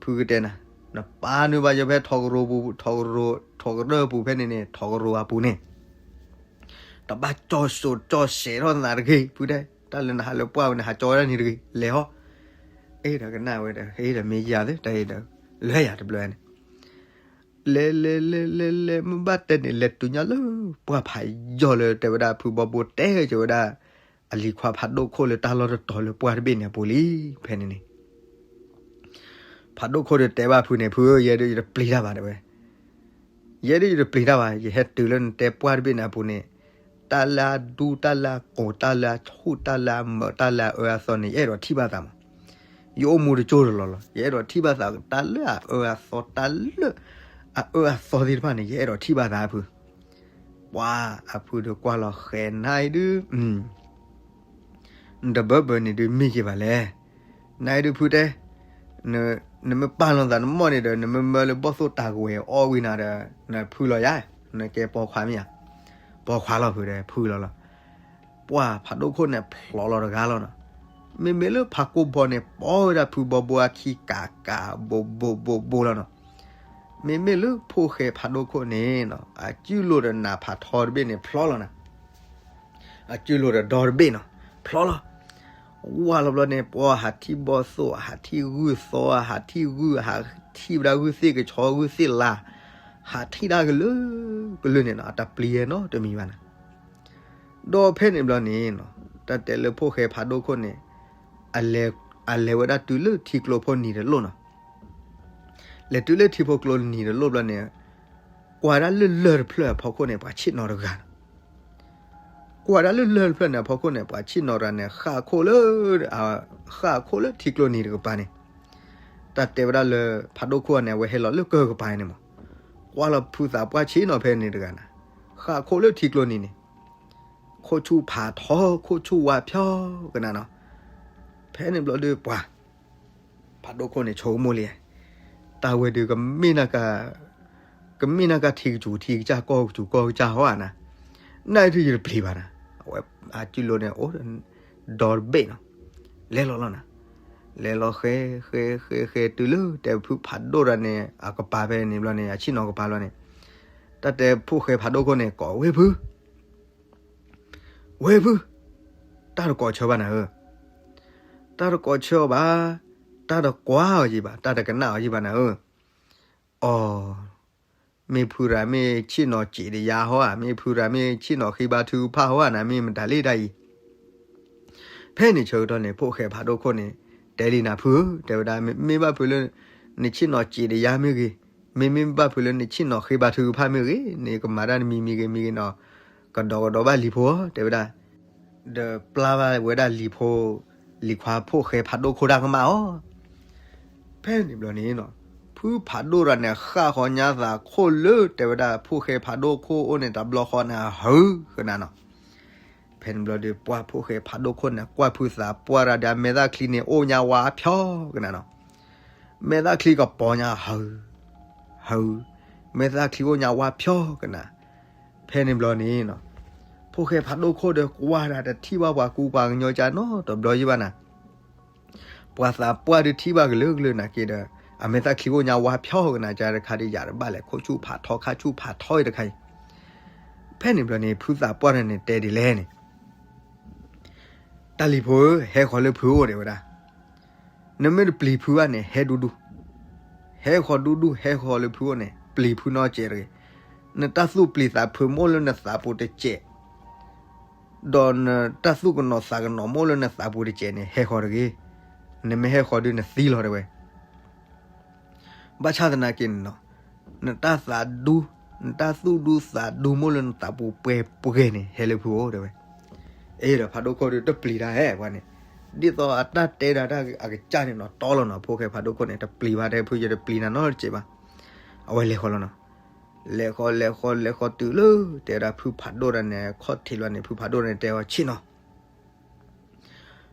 ဖုကတဲနၤ, နပာ်နုာ်ဘၣ်ယၤဖဲထီၣ်ကရိပူၤ, ထီၣ်ကရိ, ထီၣ်ကရၢၢ်ပူၤဖဲန့ၣ်န့ၣ်, ထီၣ်ကရိအပူၤန့ၣ် တဘၣ်ကၠီစိာ်ကၠီစဲးထီၣ်နၤတဂ့ၤ, ဖုတဲ, တၢ်လၢနဟးလၢပှၢ်ဝဲန့ၣ် ဟးကၠီဝဲဒၣ်န့ၣ်တဂ့ၤ, လဲၤဟီ, အဲၣ်ဒီးကနၣ်ဝဲဒီး ဟ့ၣ်ဒီးမ့ၢ်ယၤသ့, တၢ်အံၤဒီး လၢယၤတဘျီန့ၣ်, လဲၤလဲၤလဲၤလဲၤလဲၤ မ့ၢ်ဘၣ်တဲန့ၣ် လဲၤတုၤညါလၢပှၢ်ဖးယိာ်လၢ တဲဝဲဒၣ်ဖုဘီဘိတဲက့ၤဝဲဒၣ် အလံၤခွါဖးဒိၣ်ခိၣ်လၢတၢ်လီၢ်တတီၤလၢပှၢ်တဘ့ၣ်န့ၣ်အပူၤလံ, ဖဲန့ၣ်န့ၣ် ဖးဒိၣ်ခိၣ်ဒီးတဲဘၣ်ဖုန့ၣ်, ဖုဧၢ, ယဲဒၣ်ယတပျံၤတၢ်ဘၣ် တဲဝဲ, ယဲဒၣ်ယတပျံၤတၢ်ဘၣ်, ယဟဲတုၤလၢနတဲပှၢ်တဘ့ၣ်န့ၣ်အပူၤန့ၣ်, တၢ်လၢအဒူ တၢ်လၢအကိၤ တၢ်လၢအဆူၣ် တၢ်လၢအမၢး တၢ်လၢအအၢအသီန့ၣ် ယအဲၣ်ဒိးထံၣ်ဘၣ်သးမး, ယအိၣ်မူတကၠိတလီၤလီၤ, ယအဲၣ်ဒိးထံၣ်ဘၣ်သး တၢ်လၢအအၢအသီ တၢ်လၢအအၢအသီသ့ၣ်တဖၣ်န့ၣ် ယအဲၣ်ဒိးထံၣ်ဘၣ်သးဖု, ပှၤအဖုဒီးကွၢ်လီၤဃဲၤနၤအံၤဒုး နတဘၢဘၢန့ၣ်ဒုးမ့ၢ်က့ၤဘၣ်လဲၣ်, နအံၤဒုးဖုတဲ, နမ့ၢ်ပာ်လီၤသးနမိၢ်န့ၣ်ဒီး နမ့ၢ်မၢလၢဘီၣ်သိၣ်တၢ်ကဝဲၤအီၣ်ဝံၤနၤဒီး နဖုလီၤယၤ, နကဲပိာ်ခွါမ့ၢ်ဧါ, ပိာ်ခွါလီၤဖုဒီး ဖုလီၤလီၤ, ပှၤဖးဒိၣ်ခိၣ်န့ၣ်ဖျိးလီၤတဂၤလီၤနီၤ, မ့မ့ၢ်လၢဖးကိၢ်ဘီန့ၣ် ပိာ်ဝဲဒၣ်ဖုဘီဘိအခံကးကး ဘိးဘိးဘိးဘိးလီၤနီၤ, မ့မ့ၢ်လၢဖိၣ်ဃဲဖးဒိၣ်ခိၣ်န့ၣ်နီၤ အစုလိာ်ဒီးနးဖးထီတဘ့ၣ်န့ၣ် ဖျိးလီၤနၤ အစုလိာ်ဒီးဒီတဘ့ၣ်နီၤ ဖျိးလီၤ, ဝါလီၤဘျီန့ၣ် ပှၤဟးထံၣ်ဘီၣ်သိၣ် ဟးထံၣ်ဂုၢ်သီ ဟးထံၣ်ဂုၢ် ဟးထံၣ်ဝဲဒၣ်ဂုၢ်သ့ၣ်ကဆီ ဂုၢ်သ့ၣ်လါ, ဟးထံၣ်ဒၣ်ကလုာ်ကလုာ်န့ၣ်နီၤ အတပျံၤနီတမံၤဘၣ်နီၤ, ဒီးဖဲန့ၣ်ဘျီန့ၣ်နီၤ တၢ်တဲလၢဖိၣ်ဃဲဖးဒိၣ်ခိၣ်န့ၣ် အလဲၤဝဲဒၣ်တုၤလၢထံကျိဖိနံၤတလိၣ်နီၤ လဲၤတုၤလၢထံဖိကျိနံၤတလိၣ်ဘျီန့ၣ် ကွၢ်ဒၣ်လၢလၢၢ်တဖျၢၣ်အဖီခိၣ်န့ၣ် ပှၤဆ့ၣ်နီၤတဂၤနီၤ, ကွၢ်ဒၣ်လၢလၢၢ်တဖျၢၣ်န့ၣ်အဖီခိၣ်န့ၣ် ပှၤဆ့ၣ်နီၤတဂၤန့ၣ် ဃၣ်ခိၣ်လၢ, ဃၣ်ခိၣ်လၢထံကျိနံၤတကပၤန့ၣ်, တၢ်တဲဝဲဒၣ်လၢ ဖးဒိၣ်ခိၣ်န့ၣ် အဝဲဟဲလီၤလၢကၢၢ်ကပၤန့ၣ်မး, ကွၢ်လီၤဖုသးပှၢ်ဆ့ၣ်နီၤဖဲန့ၣ်တဂၤနီၤ, ဃၣ်ခိၣ်လၢထံကျိနံၤန့ၣ်, ခိၣ်ဆူၣ်ဖးထီ ခိၣ်ဆူၣ်ဝါဖျီကနၤနီၤ, ဖဲန့ၣ်ဘျီဒီးပှၤ ဖးဒိၣ်ခိၣ်န့ၣ်ဆိကမိၣ်လံ, တၢ်ဝဲဒုးကမ့ၢ်နက, ကမ့ၢ်နကထံကစူၤထံကစၢ်ကီၢ်ကစူၤကီၢ်ကစၢ်ဟီဧါနၤ, နဒုးယတပျံၤဘၣ်နၤ, အဝဲအစုလိာ်န့ၣ် အိၣ်ဒီတဘ့ၣ်နီၤ, လဲၤလီၤလီၤနၤ, လဲၤလီၤဃဲ, ဃဲ, ဃဲ, ဃဲတုၤလၢတဲဖုဖးဒိၣ်တဂၤန့ၣ် အကပၤဖဲန့ၣ်ဘျီန့ၣ် အဆ့ၣ်နီၤကပၤလီၤန့ၣ်, တၢ်တဲဖိၣ်ဃဲဖးဒိၣ်ခိၣ်န့ၣ် ကိးဝဲဖု ဝဲဖု, တၢ်တကိးဆၢဘၣ်နၤဧၢ, တၢ်တကိးဆၢအီၤဘၣ်, တၢ်တကွၢ်အီၤယံၤဘၣ်, တၢ်တကနၣ်အီၤယံၤဘၣ်နၤဧၢ, အိ, မ့ၢ်ဖုရၤမ့ၢ်ဆ့ၣ်နီၤစံးတယါဟီဧါ, မ့ၢ်ဖုရၤမ့ၢ်ဆ့ၣ်နီၤဃ့ဘါထုကဖၣ်ဟီဧါနၤ, မ့ၢ်မတၤလဲၣ်တၢ်အံၤ, ဖဲန့ၣ်ဆၢကတီၢ်န့ၣ် ဖိၣ်ဃဲဖးဒိၣ်ခိၣ်န့ၣ် တဲလံနၤဖုဧၢ, တဲဝဲဒၣ် မ့မ့ၢ်ဘၣ်ဖုလၢ နဆ့ၣ်နီၤစံးတယါမ့ၢ်ဂ့ၤ, မ့မ့ၢ်ဘၣ်ဖုလၢနဆ့ၣ်နီၤဃ့ဘါထုကဖၣ်မ့ၢ်ဂ့ၤ, နကမၤတၢ်တမံၤမံၤဂ့ၤမံၤဂ့ၤနီၤ, ကဒီးကဒီးဘၣ်လံၤဖိဧၢ, တဲဝဲဒၣ်, ဒီးပျၢ်ဘၣ်ဝဲဒၣ်လံၤဖိ, လံၤခွါဖိၣ်ဃဲဖးဒိၣ်ခိၣ်တၢ်ကမၣ်အီၤ ဖဲန့ၣ်ဘျီန့ၣ်နီၤ, ဖုဖးဒိၣ်တဂၤန့ၣ် ဃၣ်ဃီညါသးခိၣ်လၢ တဲဝဲဒၣ် ဖိၣ်ဃဲဖးဒိၣ်ခိၣ်အိၣ်န့ၣ် တဘျီဃီန့ၣ် အဟုကနၤနီၤ, ဖဲန့ၣ်ဘျီဒီး ပှၢ်ဖိၣ်ဃဲဖးဒိၣ်ခိၣ်န့ၣ် ကွၢ်ဖုသးပှၢ်တၢ်ဒီး အမဲာ်သၣ်ချံန့ၣ် အိၣ်ညါဝါဖျီကနၤနီၤ, မဲာ်သၣ်ချံကပီၤညါဟု, ဟု, မဲာ်သၣ်ချံအိၣ်ညါဝါဖျီကနၤ, ဖဲန့ၣ်ဘျီန့ၣ်နီၤ, ဖိၣ်ဃဲဖးဒိၣ်ခိၣ်ဒီး ကွၢ်ဒၣ်တထံၣ်ဘၣ်ပှၤကူပှၤကညီကၢ်နီတဘျီယံၤဘၣ်နၤ ပှၤသးပှၢ်ဒုးထံၣ်ဘၣ်ကလုာ်ကလုာ်နာ်က့ဒီး အမဲာ်သၣ်ချံအိၣ်ညါဝါဖျီကနၤ ကတခါဒုးယၤတဘၣ်လဲၣ် ခိၣ်ဆူၣ်ဖးထီ ခါဆူၣ်ဖးထီတခါအံၤ, ဖဲန့ၣ်ဘျီန့ၣ် ဖုသးပှၢ်တဂၤန့ၣ် တဲဒ်လဲၣ်န့ၣ်, တၢ်လံၤဖိဧၢ, ဟဲဃီၤလၢဖုအိၣ်တဲဝဲဒၣ်, နမ့ၢ်တပျံၤဖုဘၣ်န့ၣ် ဟဲဒူဒူ, ဟဲဃီၤဒူဒူ ဟဲဃီၤလၢဖုအိၣ်န့ၣ် ပျံၤဖုနီတစဲးတဂ့ၤ, နတၢ်သူၣ်ပျံၤသးဖုးမ့ၢ်လၢနသးပူၤတစဲး ဒီးနတၢ်သူၣ်ကနိးသးကနိးမ့ၢ်လၢနသးပူၤတစဲးန့ၣ် ဟဲဃီၤတဂ့ၤ, နမ့ၢ်ဟဲဃီၤဒုးနသံလီၤတဲဝဲ, ဘၣ်ဆၣ်သနာ်က့န့ၣ်နီၤ, နတၢ်သးဒူ, နတၢ်သူၣ်ဒူသးဒူမ့ၢ်လၢနသးပူၤပှဲၤပှဲၤန့ၣ် ဟဲလၢဖုအိၣ်တဲဝဲ, အ့ဒီးဖးဒိၣ်ခိၣ်ဒုးတပျံၤတၢ်ဟဲပှၤန့ၣ်, ဒ်သိးအတၢ်တဲဒၣ်တၢ်အကစၢ်န့ၣ်နီၤ တီလီၤနီၤ ဖိၣ်ဃဲဖးဒိၣ်ခိၣ်န့ၣ် တပျံၤဘၣ်တဲဖု ယတပျံၤနၤနီတစဲးဘၣ်, အဝဲလဲၤဃီၤလီၤနီၤ, လဲၤဃီၤလဲၤဃီၤလဲၤဃီၤတုၤလၢ တဲဝဲဒၣ်ဖုဖးဒိၣ်တဂၤန့ၣ် ခီၣ်ထံးလီၤန့ၣ် ဖုဖးဒိၣ်န့ၣ်တဲအီၤဆ့ၣ်နီၤ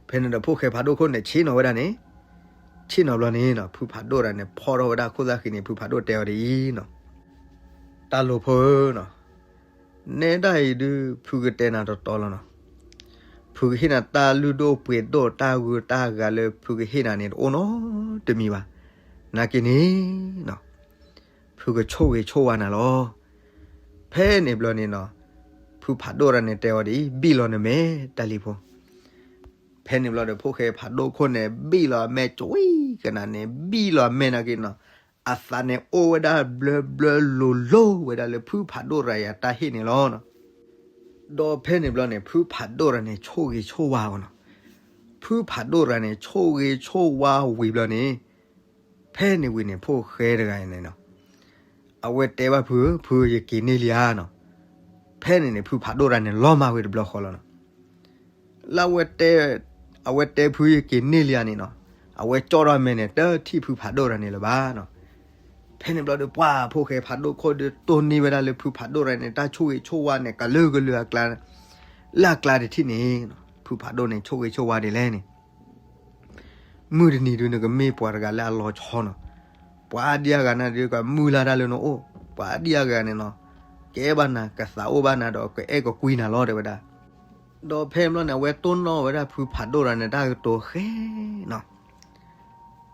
ဖဲန့ၣ်ဒီးဖိၣ်ဃဲဖးဒိၣ်ခိၣ်န့ၣ် ဆ့ၣ်နီၤဝဲဒၣ်န့ၣ်, ဆ့ၣ်နီၤဘျီန့ၣ်နီၤ ဖုဖးဒိၣ်တဂၤန့ၣ် ဖီၣ်ထီၣ်ဝဲဒၣ်ခိၣ်သၣ်ဃံန့ၣ် ဖုဖးဒိၣ်တဲအီၤဒ်အံၤနီၤ, တၢ်လိၤဖိဧၢနီၤ, နဲဒၣ်အံၤဒုး ဖုကတဲနၤတတီလီၤနီၤ, ဖုကဟ့ၣ်နၤတၢ်လုၢ်ဒိၣ်ပှ့ၤဒိၣ် တၢ်ဂုၤတၢ်ဂၤလၢဖုကဟ့ၣ်နၤန့ၣ် တအိၣ်နီတမံၤဘၣ်, နာ်က့န့ၣ် ဖုကဆိၣ်ဂ့ၤဆိၣ်ဝါနၤလီၤ. ဖဲန့ၣ်ဘျီန့ၣ်နီၤ ဖုဖးဒိၣ်တဂၤန့ၣ်တဲအီၤဒ်အံၤ, ဘံၣ်လီၤနမဲာ် တၢ်လံၤဖိ. ဖဲန့ၣ်ဘျီဒီး ဖိၣ်ဃဲဖးဒိၣ်ခိၣ်န့ၣ် ဘံၣ်လီၤအမဲာ်ကွံကနၤန့ၣ် ဘံၣ်လီၤအမဲာ်နာ်က့နီၤ, အသးန့ၣ်အိၣ်ဝဲဒၣ်ဘျၢဘျၢလိၤလိၤဝဲဒၣ်လၢ ဖုဖးဒိၣ်တဂၤအံၤအတၢ်ဟ့ၣ်န့ၣ်လီၤ. ဒီးဖဲန့ၣ်ဘျီန့ၣ် ဖုဖးဒိၣ်တဂၤန့ၣ် ဆိၣ်ဂ့ၤဆိၣ်ဝါအီၤနီၤ. ဖုဖးဒိၣ်တဂၤန့ၣ် ဆိၣ်ဂ့ၤဆိၣ်ဝါဝံၤဘျီန့ၣ် ဖဲန့ၣ်ဝံၤန့ၣ် ဖိၣ်ဃဲတဂၤန့ၣ်နီၤ အဝဲတဲဘၣ်ဖု, ဖုယက့ၤန့ၢ်လံဧါနီၤ. ဖဲန့ၣ်န့ၣ် ဖုဖးဒိၣ်တဂၤန့ၣ် လီၤမၢ်ဝဲတဘျီဃီလီၤနီၤ. လၢအဝဲတဲ, အဝဲတဲဖုယက့ၤန့ၢ်လံဧါန့ၣ်နီၤ, အဝဲကၠီၣ်ထီၣ်မဲာ်န့ၣ် တထံၣ်ဖုဖးဒိၣ်တဂၤန့ၣ်လၢၤဘၣ်နီၤ. ဖဲန့ၣ်ဘျီဒီး ပှၢ်ဖိၣ်ဃဲဖးဒိၣ်ခိၣ်ဒီး တိၢ်န့ၢ်ဝဲဒၣ်လၢ ဖုဖးဒိၣ်တဂၤန့ၣ် တၢ်ဆိၣ်ဂ့ၤဆိၣ်ဝါန့ၣ် ကလုာ်ကလုာ်အကျါ, လၢအကျါတထံၣ်န့ၣ် ဖုဖးဒိၣ်န့ၣ် ဆိၣ်ဂ့ၤဆိၣ်ဝါဒ်လဲၣ်န့ၣ် မုၢ်တနံၤဒုး နကမ့ၢ်ပှၤတဂၤလၢအလီၤဆီနီၤ, ပှၤအါဒံအါဂၤန့ၣ်ဒုး ကမုၢ်လၢ်တၢ်လၢနအိၣ်, ပှၤအါဒံအါဂၤန့ၣ်နီၤ, ကအဲၣ်ဘၣ်နၤ ကသးအိၣ်ဘၣ်နၤဒီး ကအဲၣ်ကကွံနၤလီၤ တဲဝဲဒၣ်. ဒီးဖဲန့ၣ်ဘျီန့ၣ် အဝဲတိၢ်နီၣ်ဝဲဒၣ်ဖုဖးဒိၣ်တဂၤန့ၣ် တၢ်ကတိၤဃဲနီၤ.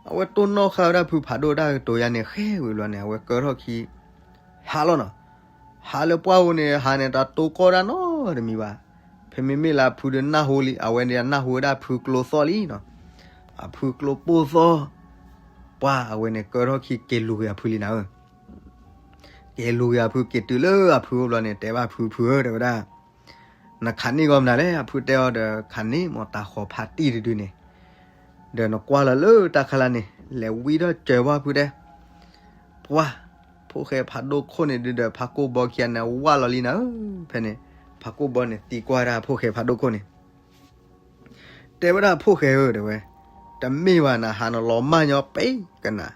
အဝဲတိၢ်နီၣ်ဃာ်ဝဲဒၣ်ဖုဖးဒိၣ်တၢ်ကတိၤယါန့ၣ် ဃဲဝံၤဘျီန့ၣ် အဝဲကၢထီၣ်ခံ ဟးလီၤနီၤ. ဟးလၢပှၢ်ဧိၤန့ၣ် ဟးန့ၣ် တၢ်တိၢ်ကီၢ်တၢ်နီတမံၤဘၣ်. ဖဲမ့မ့ၢ်လၢအဖုဒီးနၢ်ဟူလံ, အဝဲန့ၣ်နၢ်ဟူဝဲဒၣ်ဖုကျိသီၣ်လံနီၤ. အဖုကျိပိၢ်သီၣ်, ပှၢ်အဝဲန့ၣ် ကၢထီၣ်ခံက့ၤလူၤက့ၤအဖုလံနၤဧၢ. က့ၤလူၤက့ၤအဖု က့ၤတုၤလၢအဖုအိၣ်ဘျီန့ၣ် တဲဘၣ်ဖု, ဖုဧၢ တဲဝဲဒၣ်, နခးန့ၢ်ဂီၤမနုၤလဲၣ်. အဖုတဲအီၤဒီး ခးန့ၢ်မ့ၢ်တၢ်ဃီၤဖးတံၢ်တဒုန့ၣ်, ဒီးနကွၢ်လီၤလၢတၢ်ခါလၢ်န့ၣ် လဲၤဝံထီၣ်စၢၤဘၣ်ဖုတဲ ပှၢ်, ဖိၣ်ဃဲဖးဒိၣ်ခိၣ်န့ၣ်ဒုးဒီး ဖးကိၢ်ဘီခံဂၤန့ၣ် ဝၢ်လီၤလံနၤဧၢ. ဖဲန့ၣ် ဖးကိၢ်ဘီန့ၣ် သံကွၢ်ဒၣ်ဖိၣ်ဃဲဖးဒိၣ်ခိၣ်န့ၣ် တဲဝဲဒၣ် ဖိၣ်ဃဲဧၢ တဲဝဲ, တမ့ၢ်ဘၣ်နၤ ဟးနလီၤမၢ်ညီပဲကနၤ,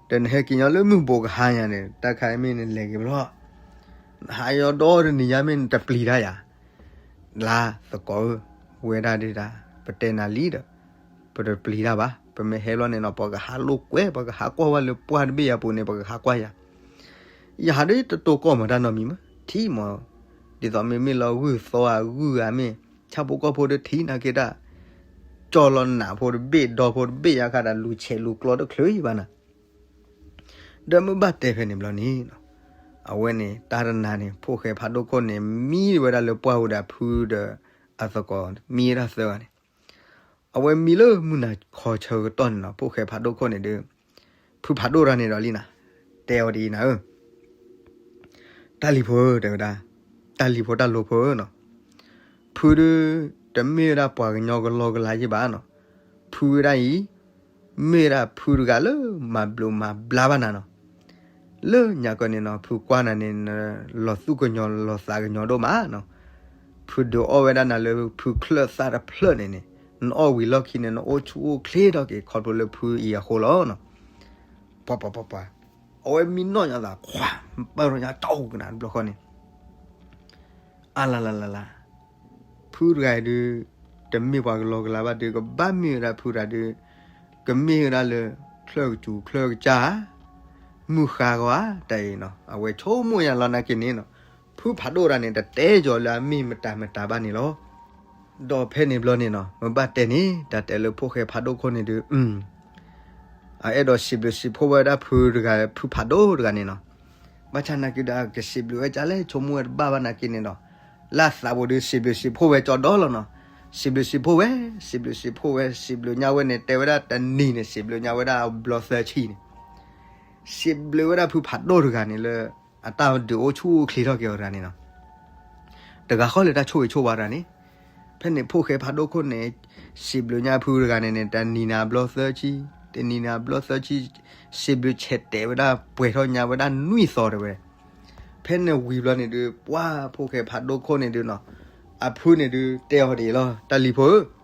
ဒီးနဟဲက့ၤညီလၢမုၢ်ဘိးကဟါညါန့ၣ် တၢ်ခါအံၤမ့ၢ်နလဲၤက့ၤဘျီ, နဟးယီၤဒီတနံၤညါမ့ၢ်နတပျံၤတၢ်ယၤ, လါသကိးဧၢ, ဝဲဒၣ်ဒၣ် ပတဲနၤလံဒီး ပတပျံၤတၢ်ဘၣ်. ပမ့ၢ်ဟဲဘျီန့ၣ်နီၤ ပကဟးလိာ်ကွဲ, ပကဟးကွၢ်ဝဲလၢပှၢ်တဘ့ၣ်ယၤပူၤန့ၣ် ပကဟးကွၢ်ယၤ, ယဟးဒ်တတိၢ်ကီၢ်မၤတၢ်နီတမံၤမး, ထံၣ်မး, ဒ်သိးမ့မ့ၢ်လီၤဂုၢ်သီအဂုၢ်ဂၤမ့ၢ် ဆၣ်ဖိကီၢ်ဖိဒီးထံၣ်နာ်က့တၢ်, ကၠီၣ်လီၤနးဖိတဘ့ၣ် ဒီဖိတဘ့ၣ်ယါခါဒီး လူၤဆဲးလူၤကျိတချုးအံၤဘၣ်နၤ ဒီးမ့ၢ်ဘၣ်တဲဖဲန့ၣ်ဘျီန့ၣ်, အဝဲန့ၣ် တၢ်တနၤန့ၣ် ဖိၣ်ဃဲဖးဒိၣ်ခိၣ်န့ၣ် မံဝဲဒၣ်လၢပှၢ်ဝဲဒီးအဖုဒီးအသကိး မံဝဲဒၣ်သၢဂၤန့ၣ်, အဝဲမံလၢမုၢ်နၤခီဆၢကတီၢ်န့ၣ်နီၤ ဖိၣ်ဃဲဖးဒိၣ်ခိၣ်န့ၣ်ဒီး ဖုဖးဒိၣ်တဂၤန့ၣ်ဒီးလံနၤ, တဲအီၤဒ်အံၤနၤဧၢ တၢ်လံၤဖိဧၢ တဲဝဲဒၣ်, တၢ်လံၤဖိတၢ်လိၤဖိဧၢနီၤ, ဖုဒုး တမ့ၢ်ဝဲဒၣ်ပှၤကညီကလီကလီယ့ၢ်ဘၣ်နီၤ, ဖုဝဲဒၣ်အံၤ မ့ၢ်ဝဲဒၣ်ဖုတဂၤလၢမၤဘျုးမၤဘျါဘၣ်နၤနီၤ, လၢညါကီန့ၣ်နီၤ ဖုကွၢ်နၤန့ၣ် လီၤသူၣ်ကညီၤလီၤသးကညီၤဒိၣ်မးနီၤ, ဖုဒုးအီၣ်ဝဲဒၣ်နၤလၢဖုချၢၣ်သၣ်တဖျၢၣ်န့ၣ်န့ၣ်, နအီၣ်ဝံၤလီၢ်ခံန့ၣ် နအိၣ်ဆူၣ်အိၣ်ချ့ထီၣ်က့ၤခီဖျိလၢဖုအံၤအဃိလီၤနီၤ. ပှၤပှၤပှၤပှၤ, အဝဲမံနီၣ်ညါသး ခွါ, ပၢၢ်ထီၣ်ညါကၠီကနၤတဘျီဃီန့ၣ်, အလလလလ, ဖုတဂၤအံၤဒုး တမ့ၢ်ပှၤကလီကလီဘၣ်ဒုး ကဘၣ်မ့ၢ်ဝဲဒၣ်ဖုတဂၤဒုး ကမ့ၢ်ဝဲဒၣ်လၢ ချၢၣ်ကစူၤချၢၣ်ကစၢ်ဧါ, မုၢ်ဃါဂီၤဧါ တၢ်အံၤနီၤ အဝဲဆိကမိၣ်ညါလီၤနာ်က့န့ၣ်နီၤ, ဖုဖးဒိၣ်တဂၤန့ၣ် တတဲယီၤလၢအမ့ၢ်မတၤမတၤဘၣ်န့ၣ်လီၤ. ဒီးဖဲန့ၣ်ဘျီန့ၣ်နီၤ မ့ၢ်ဘၣ်တဲန့ၣ် တၢ်တဲလၢဖိၣ်ဃဲဖးဒိၣ်ခိၣ်န့ၣ်ဒုး အအဲၣ်ဒိးစံးဘျုးစံးဖှိၣ်ဝဲဒၣ်ဖုတဂၤ ဖုဖးဒိၣ်တဂၤန့ၣ်နီၤ, ဘၣ်ဆၣ်နာ်က့ဒီး ကစံးဘျုးဝဲကလဲၣ် ဆိကမိၣ်ဝဲတဘၣ်ဘၣ်နာ်က့န့ၣ်ဒီး လၢအသးပူၤဒုး စံးဘျုးစံးဖှိၣ်ဝဲကၠီဒီလီၤနီၤ, စံးဘျုးစံးဖှိၣ်ဝဲ, စံးဘျုးစံးဖှိၣ်ဝဲ, စံးဘျုးညါဝဲန့ၣ် တဲဝဲဒၣ်တနံၤန့ၣ် စံးဘျုးညါဝဲဒၣ်အဘျီသၢဆံန့ၣ် စံးဘျုးဝဲဒၣ်ဖုဖးဒိၣ်တဂၤန့ၣ်လၢ အတၢ်ဒုးအိၣ်ဆူၣ်အိၣ်ချ့ထီၣ်က့ၤအီၤတဂၤန့ၣ်နီၤ, တဂၤဃီလၢတၢ်ဆိၣ်ဂ့ၤဆိၣ်ဝါတဂၤန့ၣ်, ဖဲန့ၣ်ဖိၣ်ဃဲဖးဒိၣ်ခိၣ်န့ၣ် စံးဘျုးညါဖုတဂၤန့ၣ်န့ၣ် တနံၤန့ၣ်အဘျီသၢဆံ, တနံၤန့ၣ်အဘျီသၢဆံ, စံးဘျုးဆဲးတဲာ်ဝဲဒၣ်ပှဲၤထီၣ်ညါဝဲဒၣ်နွံသီတဲဝဲ, ဖဲန့ၣ်ဝံၤဘျီန့ၣ်ဒုး ပှၢ်ဖိၣ်ဃဲဖးဒိၣ်ခိၣ်န့ၣ်ဒုးနီၤ, အဖုန့ၣ်ဒုးတဲအီၤဒ်အံၤလီၤ တၢ်လံၤဖိဧၢ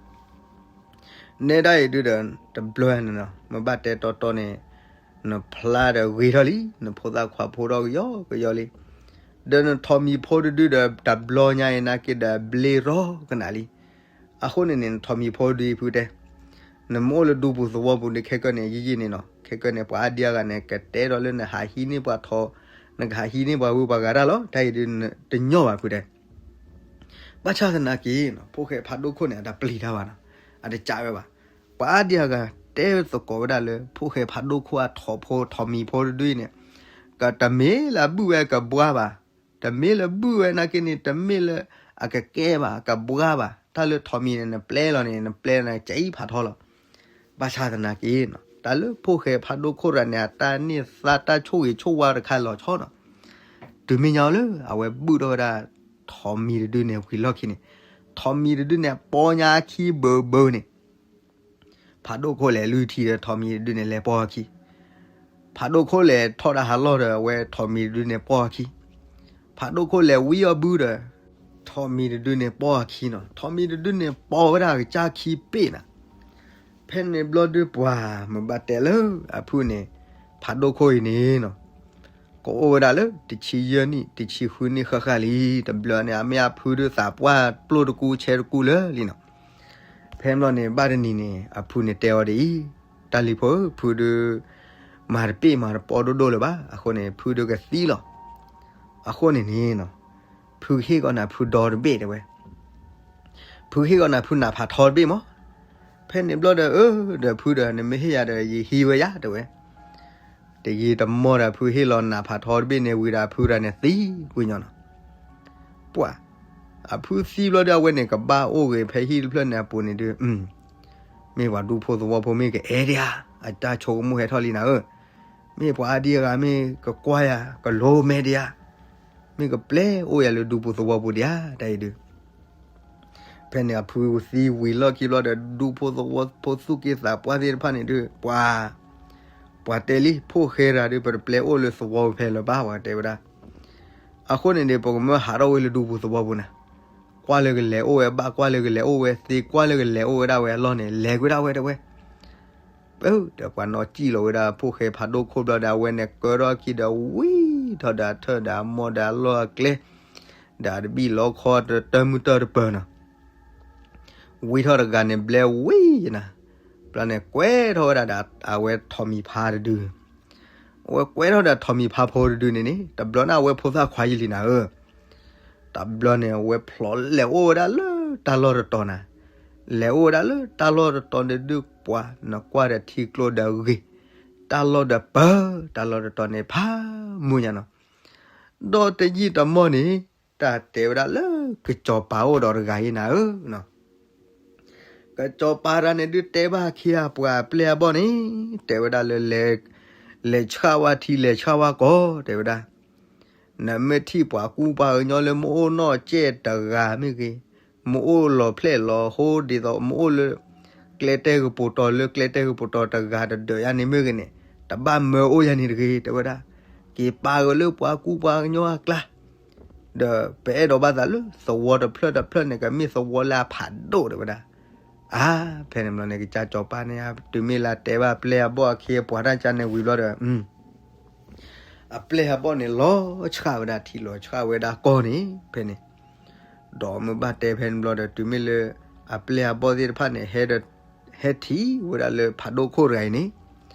နဲဒၣ်အံၤဒုးဒီး တဘျီန့ၣ်နီၤ မ့ၢ်ဘၣ်တဲတီတီန့ၣ် နဖျါဒီးဂ့ၤထီၣ်လံ, နဖိသၣ်ခွါဖိထီၣ်ကယီကယီလံ, ဒီးနထိးမံၤဖိတဒုဒီး တဘျီညါအံၤနာ်က့ဒီး ဘျ့ထီၣ်ကနၣ်လံ. အဃိန့ၣ်န့ၣ် နထိးမံၤဖိဒုအံၤဖုတဲ, နမ့ၢ်အိၣ်လၢဒူပူၤသဝီပူၤဒီး ခဲကနံၣ်န့ၣ် ယံာ်ယံာ်န့ၣ်နီၤ, ခဲကနံၣ်န့ၣ် ပှၤအါဒံအါဂၤန့ၣ် ကတဲဒီးလၢနဟးဟံးန့ၢ်ပှၤထိး, နကဟးဟံးန့ၢ်ပှၤဝံပှၤဂၤတၢ်လီၤ. တၢ်အံၤဒုးတညီဘၣ်ဖုတဲ ဘၣ်ဆၣ်သနာ်က့ ဖိၣ်ဃဲဖးဒိၣ်ခိၣ်န့ၣ် အတပျံၤတၢ်ဘၣ်နီၤ, အတကးဝဲဘၣ်. ပှၤအါဒံအါဂၤ တဲသကိးဝဲဒၣ်လၢ ဖိၣ်ဃဲဖးဒိၣ်ခိၣ်အထိးဖိထိးမံၤဖိတဒုအံၤန့ၣ်, ကတမ့ၢ်လၢအဘုၣ်ဝဲကဘှါဘၣ်, တမ့ၢ်လၢဘုၣ်ဝဲနာ်က့န့ၣ် တမ့ၢ်လၢအကကဲဘၣ် ကဘှါဘၣ်, တၢ်လၢထိးမံၤန့ၣ် နပျဲလီၤန့ၣ် နပျဲလီၤန့ၣ် ကအံၣ်ဖးထီလီၤ. ဘၣ်ဆၣ်သနာ်က့နီၤ တၢ်လၢဖိၣ်ဃဲဖးဒိၣ်ခိၣ်တဂၤန့ၣ် အတၢ်န့ၢ်သါတၢ်ဆိၣ်ဂ့ၤဆိၣ်ဝါတခါလီၤဆီနီၤ. တုၤမ့ၢ်ညါလၢအဝဲဘုၣ်ထီၣ်ဝဲဒၣ်ထိးမံၤတဒုန့ၣ်ဝံၤလီၢ်ခံန့ၣ်, ထိးမံၤတဒုန့ၣ် ပီညါအခံဘၢဘၢန့ၣ် ဖးဒိၣ်ခိၣ်လဲၤလုၢ်ထံဒီးထိးမံၤတဒုန့ၣ်လဲၤပီအခံ, ဖးဒိၣ်ခိၣ်လဲၤထီၣ်တၢ်ဟးလီၢ်ဒီးအဝဲထိးမံၤတဒုန့ၣ်ပီအခံ, ဖးဒိၣ်ခိၣ်လဲၤဝံအီၣ်ဘုဒီး ထိးမံၤတဒုန့ၣ်ပီအခံနီၤ, ထိးမံၤတဒုန့ၣ်ပီဝဲဒၣ်ကစၢ်ခံပ့ၣ်နၤ. ဖဲန့ၣ်ဘျီဒုးပှၤမ့ၢ်ဘၣ်တဲလၢအဖုန့ၣ်, ဖးဒိၣ်ခိၣ်အံၤန့ၣ်နီၤ ကအိၣ်ဝဲဒၣ်လၢတဆံယဲၢ်နံၣ် တဆံဃုနံၣ်ဃၣ်ဃၣ်လံ, တဘျီန့ၣ် အမ့ၢ်အဖုဒုးသးပှၢ်ပျိၢ်တကူဆဲတကူလၢာ်လံနီၤ. ဖဲန့ၣ်ဘျီန့ၣ် ဘၣ်တနံၤန့ၣ် အဖုန့ၣ်တဲအီၤဒ်အံၤ, တၢ်လံၤဖိဧၢ, ဖုဒုး မၤတပ့ၢ်မၤတပီဒိၣ်ဒိၣ်လၢၤဘၣ်, အဃိန့ၣ် ဖုဒုးကသံလီၤ. အဃိန့ၣ်န့ၣ်နီၤ ဖုကဟ့ၣ်ကီးနၤဖုဒီတဘ့ၣ်တဲဝဲ, ဖုကဟ့ၣ်ကီးနၤဖုနးဖးထီတဘ့ၣ်မး. ဖဲန့ၣ်ဘျီဒီး အၢ ဒီးဖုဒီး နမ့ၢ်ဟ့ၣ်ယၤဒီး ယဟံးဝဲယၤတဲဝဲ, တယံာ်တမီၢ်ဒီး ဖုဟ့ၣ်လီၤနးဖးထီတဘ့ၣ်န့ၣ်ဝံၤဒီး အဖုတဂၤန့ၣ်သံကွံာ်ညီနီၤ. ပှၤ အဖုသံဘျီဒီး အဝဲန့ၣ်ကဘၣ်အိၣ်ဂ့ၤဖဲဟံၣ်တဖျၢၣ်န့ၣ်အပူၤန့ၣ်ဒုး, မ့ၢ်ပှၤဒူဖိသဝီဖိမ့ၢ်ကအဲၣ်ဒံးဧါ, အတၢ်ဆိကမိၣ်ဟဲထီၣ်လံနၤဧၢ, မ့ၢ်ပှၤအါဒံအါဂၤမ့ၢ်ကကွၢ်ယၤ ကလိၤမဲဒံးဧါ, မ့ၢ်ကပျဲအိၣ်ယၤလၢဒူပူၤသဝီပူၤဒံးဧါ တၢ်အံၤဒုး ဖဲန့ၣ်အဖုသံဝံၤလီၢ်ခံဘျီဒီး ဒူဖိသဝီဖိသူၣ်က့သးပှၢ်သ့ၣ်တဖၣ်န့ၣ်ဒုး ပှၤ ပှၤတဲလံ ဖိၣ်ဃဲတဂၤဒုး ပတပျဲအိၣ်လၢသဝီဖဲလၢၤဘၣ် ပှၤတဲဝဲဒၣ်. အဃိန့ၣ်ဒီး ပကမၢဟးထီၣ်ဝဲလၢဒူပူၤသဝီပူၤနၤ, ကွၢ်လၢကလဲၤအိၣ်ဝဲဘၣ် ကွၢ်လၢကလဲၤအိၣ်ဝဲသ့ ကွၢ်လၢကလဲၤအိၣ်ဝဲဒၣ်ဝဲအလီၢ်န့ၣ် လဲၤကွံာ်ဒၣ်ဝဲတဲဝဲ ဒီးပှၤနီၣ်စံၣ်လီၤဝဲဒၣ်ဖိၣ်ဃဲဖးဒိၣ်ခိၣ်ဘျီဒီး အဝဲန့ၣ်ကၢထီၣ်ခံဒီးဝံထီၣ်ဒီးအထၢၣ်ဒီးအမိၢ်ဒီးအလီၢ်အကျဲ, ဒီးအတဘံၣ်လီခီတၢ်မုၢ်တၢ်တပၢၢ်နီၤ, ဝံထီၣ်တဂၤန့ၣ်ဘျဲဝံနၤ, ဘျီန့ၣ်ကွဲထီၣ်ဝဲဒၣ်ဒီးအဝဲထိးမံၤဖါတဒု အဝဲကွဲထီၣ်ဒီးထိးမံၤဖါဖိတဒုန့ၣ်န့ၣ် တဘျီန့ၣ်အဝဲဖိသၣ်ခွါယံာ်လံနၤဧၢ, တဘျီန့ၣ် အဝဲဖျိးလဲၤအိၣ်ဝဲဒၣ်လၢတၢ်လီၢ်တတီၤနၤ, လဲၤအိၣ်ဝဲဒၣ်လၢတၢ်လီၢ်တတီၤန့ၣ်ဒုး ပှၤနကွၢ်ဒီးထံကျိဒီးဂ့ၤ, တၢ်လီၢ်ဒီးပၢၤ တၢ်လီၢ်တတီၤန့ၣ်ဖးမုၢ်ညါနီၤ, ဒီးတယံာ်တမီၢ်န့ၣ် တၢ်တဲဝဲဒၣ်လၢကစီၤပၤအိၣ်ဒီးတဂၤအံၤနၤဧၢ ကစီၤပၤတဂၤန့ၣ်ဒုးတဲဘၣ်ခံဂၤပှၤအပျဲၢ်အဘီၣ်န့ၣ် တဲဝဲဒၣ်လၢ လဲၤဆှၣ်ဝဲထံလဲၤဆှၣ်ဝဲကီၢ် တဲဝဲဒၣ်, နမ့ၢ်ထံၣ်ပှၤကူပှၤကညီလၢမ့ၢ်အိၣ်နီၢ်ကဲၣ်တဂၤမ့ၢ်ဂ့ၤ, မ့ၢ်အိၣ်လီၤဖျဲၣ်လီၤဟိဒ်သိး မ့ၢ်အိၣ်လၢ ကျဲတဲာ်ကပူၤတီၤလၢကျဲတဲာ်ကပူၤတီၤတဂၤတဒၢးယၤန့ၣ်မ့ၢ်ဂ့ၤန့ၣ် တဘၣ်မၢအိၣ်ယၤန့ၣ်တဂ့ၤ တဲဝဲဒၣ်, က့ၤပာ်ဂၢၢ်လၢပှၤကူပှၤကညီအကျါ ဒီးပအဲၣ်ဒိးဘၣ်သးလၢသဝီတဖျၢၣ်တဖျၢၣ်န့ၣ် ကမ့ၢ်သဝီလၢအဖးဒိၣ်တဲဝဲဒၣ်. အါ ဖဲန့ၣ်ဘျီန့ၣ် ကစၢ်စီၤပၤန့ၣ် တုၤမ့ၢ်လၢတဲဘၣ်အပျဲၢ်အဘီၣ်အခ့အပှၤတၢ်ကါန့ၣ်ဝံၤဘျီဒီး အပျဲၢ်အဘီၣ်န့ၣ် လီၤဆှၣ်ဝဲဒၣ်ထံလီၤဆှၣ်ဝဲဒၣ်ကီၢ်န့ၣ် ဖဲန့ၣ် ဒီးမ့ၢ်ဘၣ်တဲဖဲန့ၣ်ဘျီဒီး တုၤမ့ၢ်လၢ အပျဲၢ်အဘီၣ်သ့ၣ်တဖၣ်န့ၣ် ဟဲဒီး ဟဲထံၣ်ဝဲဒၣ်လၢဖးဒိၣ်ခိၣ်တဂၤအံၤန့ၣ်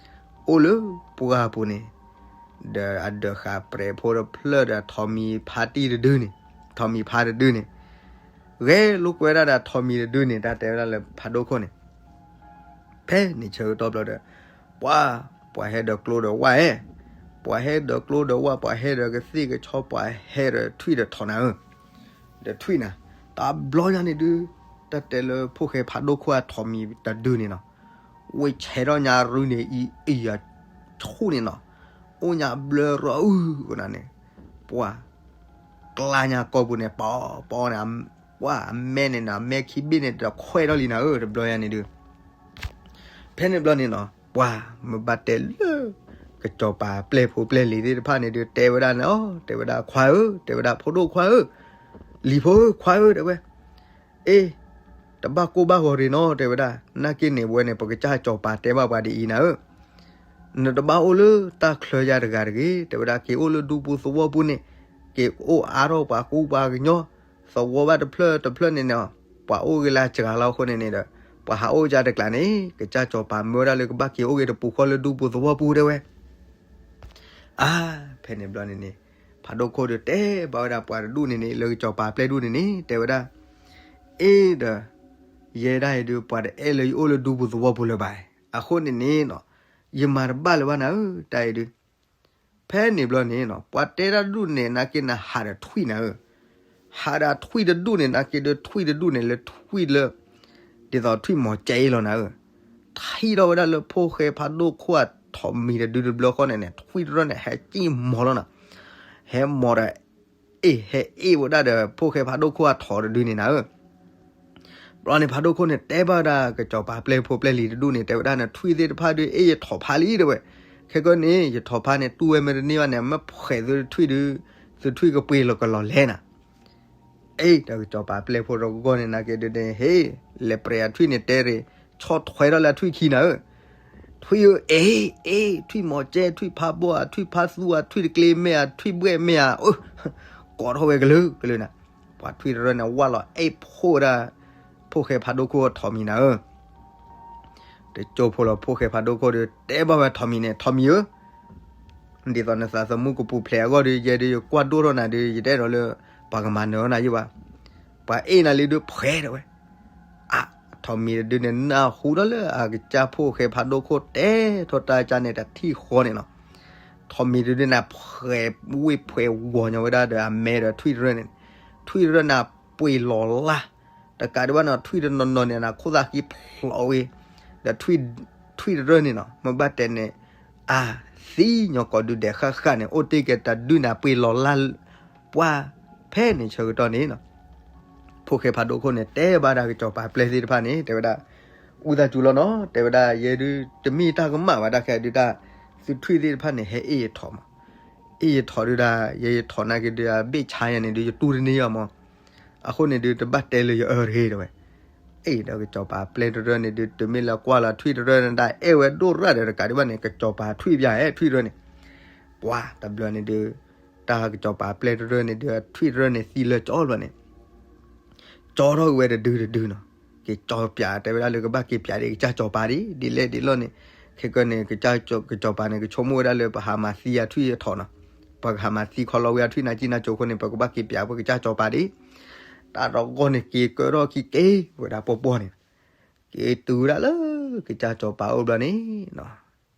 အိၣ်လၢပှၢ်ပူၤန့ၣ် ဒီးအဒၢးဃာ်ပြဲးဖိတဖျၢၣ်ဒီးထိးမံၤဖါတံၢ်တဒုန့ၣ် ထိးမံၤဖါတဒုန့ၣ် ဂဲၤလိာ်ကွဲဒၣ်ဒီးထိးမံၤတဒုန့ၣ် တၢ်တဲဝဲဒၣ်လၢဖးဒိၣ်ခိၣ်န့ၣ် ဖဲန့ၣ်ဆၢကတီၢ်ဘျီဒီး ပှၤ ပှၤဟဲဒီးကျိဒီးဝၣ်ဧဲ, ပှၤဟဲဒီးကျိဒီးဝၣ် ပှၤဟဲဒီးကသ့ၣ်ကဆီ ပှၤဟဲဒီးထွံၣ်ဒီးထိးနၤဧၢ, ဒီးထွံၣ်နၤ, တဘျီညါန့ၣ်ဒုး တၢ်တဲလၢဖိၣ်ဃဲဖးဒိၣ်ခိၣ်အထိးမံၤတဒုန့ၣ်နီၤ, ဝ့ၢ်ဆဲးထီၣ်ညါရူန့ၣ် အံၤအံၤအဆူၣ်န့ၣ်နီၤ, အိၣ်ညါဘျၢရီအုၣ်ကနၤန့ၣ်, ပှၤ ကျါညါကိာ်ပူၤန့ၣ် ပီၤပီၤန့ၣ် ပှၤအမဲန့ၣ်နီၤ အမဲခံဘ့ၣ်န့ၣ် တခွဲးထီၣ်လံနၤဧၢ တဘျီညါန့ၣ်ဒုး ဖဲန့ၣ်ဘျီန့ၣ်နီၤ ပှၤမ့ၢ်ဘၣ်တဲလၢ ကစီၤပၤပျဲၢ်ဖိပျဲၢ်လံၤသ့ၣ်တဖၣ်န့ၣ်ဒုး တဲဝဲဒၣ်န့ၣ်အီၤ တဲဝဲဒၣ်ခွါဧၢ တဲဝဲဒၣ်ဖိဒိၣ်ခွါဧၢ, လံၤဖိဧၢ ခွါဧၢ တဲဝဲ, အ့ တဘၣ်ကိၢ်ဘၣ်ဂီၤရ့ၤနီၤ တဲဝဲဒၣ်, နာ်က့န့ၣ်ဝဲန့ၣ် ပကစၢ်စီၤပၤတဲဘၣ်ပှၤဒ်အံၤနၤဧၢ, နတဘၣ်အိၣ်လၢတၢ်ချၢယၤတဂၤတဂ့ၤ တဲဝဲဒၣ်, က့ၤအိၣ်လၢဒူပူၤသဝီပူၤန့ၣ် က့ၤအိၣ်အါထီၣ်ပှၤကူပှၤကညီ, သဝီဘၣ်တဖျၢၣ်တဖျၢၣ်န့ၣ်န့ၣ် ပှၤအိၣ်ဂ့ၤလၢစှၤလီၤအဃိန့ၣ်န့ၣ်ဒီး ပှၤဟးအိၣ်ယၤတကျးန့ၣ် ကစၢ်စီၤပၤမၢဝဲဒၣ်လၢကဘၣ်က့ၤအိၣ်ဂ့ၤတပူၤဃီလၢဒူပူၤသဝီပူၤတဲဝဲ အါ ဖဲန့ၣ်ဘျီန့ၣ်န့ၣ် ဖးဒိၣ်ခိၣ်ဒီးတဲဘၣ်ဝဲဒၣ်ပှၤတဒူၣ်န့ၣ်န့ၣ် လၢကစီၤပၤပျဲၢ်ဒူၣ်န့ၣ်န့ၣ် တဲဝဲဒၣ်, အ့ဒီး ယဲဒၣ်အံၤဒုး ပှၤတအဲၣ်လၢယအိၣ်လၢဒူပူၤသဝီပူၤလၢၤဘၣ် အဃိန့ၣ်န့ၣ်နီၤ, ယမၤတဘၣ်လၢၤဘၣ်နၤဧၢ, တၢ်အံၤဒုး. ဖဲန့ၣ်ဘျီန့ၣ်နီၤ, ပှၤတဲတၢ်တဒူၣ်န့ၣ် နာ်က့နဟးဒီးထွံၣ်နၤဧၢ, ဟးဒီးထွံၣ်တဒူၣ်န့ၣ် နာ်က့ဒုးထွံၣ်တဒူၣ်န့ၣ် လၢထွံၣ်လၢ ဒ်သိးထွံၣ်မီၤကဲအံၤလီၤနၤဧၢ. ထံၣ်ထီၣ်ဝဲဒၣ်လၢဖိၣ်ဃဲဖးဒိၣ်ခိၣ်အထိးမံၤတဒုတဘျီဃီန့ၣ်န့ၣ် ထွံၣ်တရၢၢ်န့ၣ် ဟဲကံၣ်မီၤလီၤနီၤ, ဟဲမီၤဒီး အ့ၣ် ဟဲအ့ၣ်ဝဲဒၣ်ဒီး ဖိၣ်ဃဲဖးဒိၣ်ခိၣ်အထိးတဒုန့ၣ်နၤဧၢ. ဘျီန့ၣ်ဖးဒိၣ်ခိၣ်န့ၣ် တဲဘၣ်ဝဲဒၣ် ကစီၤပၤပျဲၢ်ဖိပျဲၢ်လံၤတဒူၣ်န့ၣ် တဲဝဲဒၣ်န့ၣ် ထွံၣ်သ့ၣ်တဖၣ်ဒုး အ့ၣ် ယထိးဖးလံတဲဝဲ, ခဲကနံၣ်န့ၣ် ယထိးဖးန့ၣ် တူၢ်ဝဲမ့ၢ်တန့ၢ်ဘၣ်န့ၣ် မ့ၢ်ဖှဲးသုထွံၣ်ဒုး သုထွံၣ်ကပှ့ၤလီၤကလီၤလဲၣ်နၤ. အ့ၣ် ဒီးကစီၤပၤပျဲၢ်ဖိတဂီၢ်န့ၣ် နာ်က့ဒုးန့ၣ် ဟ့ၣ် လဲၤပြဲးအထွံၣ်န့ၣ် တဲရ့ၣ် ဆီၣ်ထွဲထီၣ်လၢအထွံၣ်ခံနၤဧၢ. ထွံၣ်ဧၢ အ့ၣ် အ့ၣ် ထွံၣ်မီၤကဲ ထွံၣ်ဖးဘီၣ် ထွံၣ်ဖးသူ ထွံၣ်တကျ့မ့ၢ်ဧါ ထွံၣ်ဘှဲၣ်မ့ၢ်ဧါ, ကိးထီၣ်ဝဲကလုာ်ကလုာ်နၤ. ပှၤထွံၣ်တရၢၢ်န့ၣ် ဝၢ်လီၤအ့ၣ်ဖှိၣ်ဝဲဒၣ် ဖိၣ်ဃဲဖးဒိၣ်ခိၣ်အထိးမံၤနၤဧၢ. တကၠိဖိလီၤ ဖိၣ်ဃဲဖးဒိၣ်ခိၣ်ဒီး တဲဘၣ်ဝဲထိးမံၤန့ၣ် ထိးမံၤဧၢ, ဒ်သိးနသးသမူကပူၤဖျဲးအဂီၢ်ဒီး ယဲဒုးယကွၢ်ဒိၣ်ထီၣ်နၤဒီး ယတအဲၣ်ဒိးလၢ ပှၤကမၤနၢၤအီၣ်နၤယုၢ်ဘၣ်. ပှၤအ့ၣ်နၤလံဒုး ဖှဲးထီၣ်ဝဲ. အါ ထိးမံၤတဒုန့ၣ် နၢ်ဟူထီၣ်လၢအကစၢ်ဖိၣ်ဃဲဖးဒိၣ်ခိၣ်တဲထီၣ်တၢ်ကစၢ်န့ၣ် တထံၣ်ဃီန့ၣ်လီၤ. ထိးမံၤတဒုန့ၣ် ဖှဲးဝ့ၢ်ဖှဲးဝီၤညီဝဲဒၣ်ဒီး အမဲဒီးထွံၣ်တရၢၢ်န့ၣ်, ထွံၣ်တရၢၢ်န့ၣ် ပှ့ၤလီၤလၢ် တကးဒံးဘၣ်န့ၣ် ထွံၣ်တနီၤနီၤန့ၣ် နခိၣ်သၣ်ဃံဖျိးဝဲ, ဒီးထွံၣ်တရၢၢ်န့ၣ်နီၤ မ့ၢ်ဘၣ်တဲန့ၣ် အါ သံညီကိးဒုးဒဲးဃၣ်ဃၣ်န့ၣ် အိၣ်တ့ၢ်ကဲတဒုန့ၣ် ပှ့ၤလီၤလၢ် ပှၢ်ဖဲန့ၣ်ဆၢကတီၢ်န့ၣ်နီၤ, ဖိၣ်ဃဲဖးဒိၣ်ခိၣ်န့ၣ် တဲဘၣ်ဒၣ်ကစီၤပၤပျဲၢ်သ့ၣ်တဖၣ်န့ၣ် တဲဝဲဒၣ်, အူသးစူၤလီၤနီၤ တဲဝဲဒၣ် ယဲဒုးတမ့ၢ်တၢ်ကမၣ်ဘၣ် တၢ်ခဲဒုးတၢ် သုထွံၣ်သ့ၣ်တဖၣ်န့ၣ် ဟဲအ့ၣ်ယထိးမး, အ့ၣ်ယထိးဒုးဒၣ် ယဲယထိးနာ်က့ဒုး အဘ့ၣ်ဆါယၤန့ၣ်ဒုး ယတူၢ်တန့ၢ်ဘၣ်မး, အဃိန့ၣ်ဒုး တဘၣ်တဲလၢယအၢတဂ့ၤတဲဝဲ. အ့ၣ် ဒီးကစီၤပၤပျဲၢ်တရၢၢ်န့ၣ်ဒုး တမ့ၢ်လၢကွၢ်လၢထွံၣ်တရၢၢ်န့ၣ် တၢ်အဲၣ်ဝဲဒိၣ်ရၣ်ဒီး တကးဒံးဘၣ်န့ၣ် ကစီၤပၤထွံၣ်ပျဲၢ်အဲၣ်ထွံၣ်တရၢၢ်န့ၣ်, ပှၤတဘျီန့ၣ်ဒုး တၢ်ကစီၤပၤပျဲၢ်တရၢၢ်န့ၣ်ဒုး ထွံၣ်တရၢၢ်န့ၣ်သံလၢကၠီဘျီန့ၣ် ကၠီထီၣ်ဝဲတဒုတဒုနီၤ, က့ၤကၠီပျး တဲဝဲဒၣ်လၢကဘၣ်က့ၤပျးဒ်ကစၢ်စီၤပၤဒ် ဒ်လဲၣ်ဒ်လဲၣ်န့ၣ်, ခဲကနံၣ်န့ၣ် ကစၢ်စီၤပၤန့ၣ် ကဆိကမိၣ်ဝဲဒၣ်လၢပဟးမၤသံအထွံၣ်အထိးနီၤ, ပကဟးမၤသံခီလီၤဝဲအထွံၣ်နါကံၣ်နါကိၤအဃိန့ၣ် ပကဘၣ်က့ၤပျးပကစၢ်စီၤပၤဒ်, တၢ်တဂီၢ်န့ၣ် က့ၤကၢထီၣ်ခံက့ၤဝဲဒၣ်ပှီၢ်ပှီၢ်န့ၣ်, က့ၤတုၤဝဲဒၣ်လၢ ကစၢ်စီၤပၤအိၣ်ဘျီန့ၣ်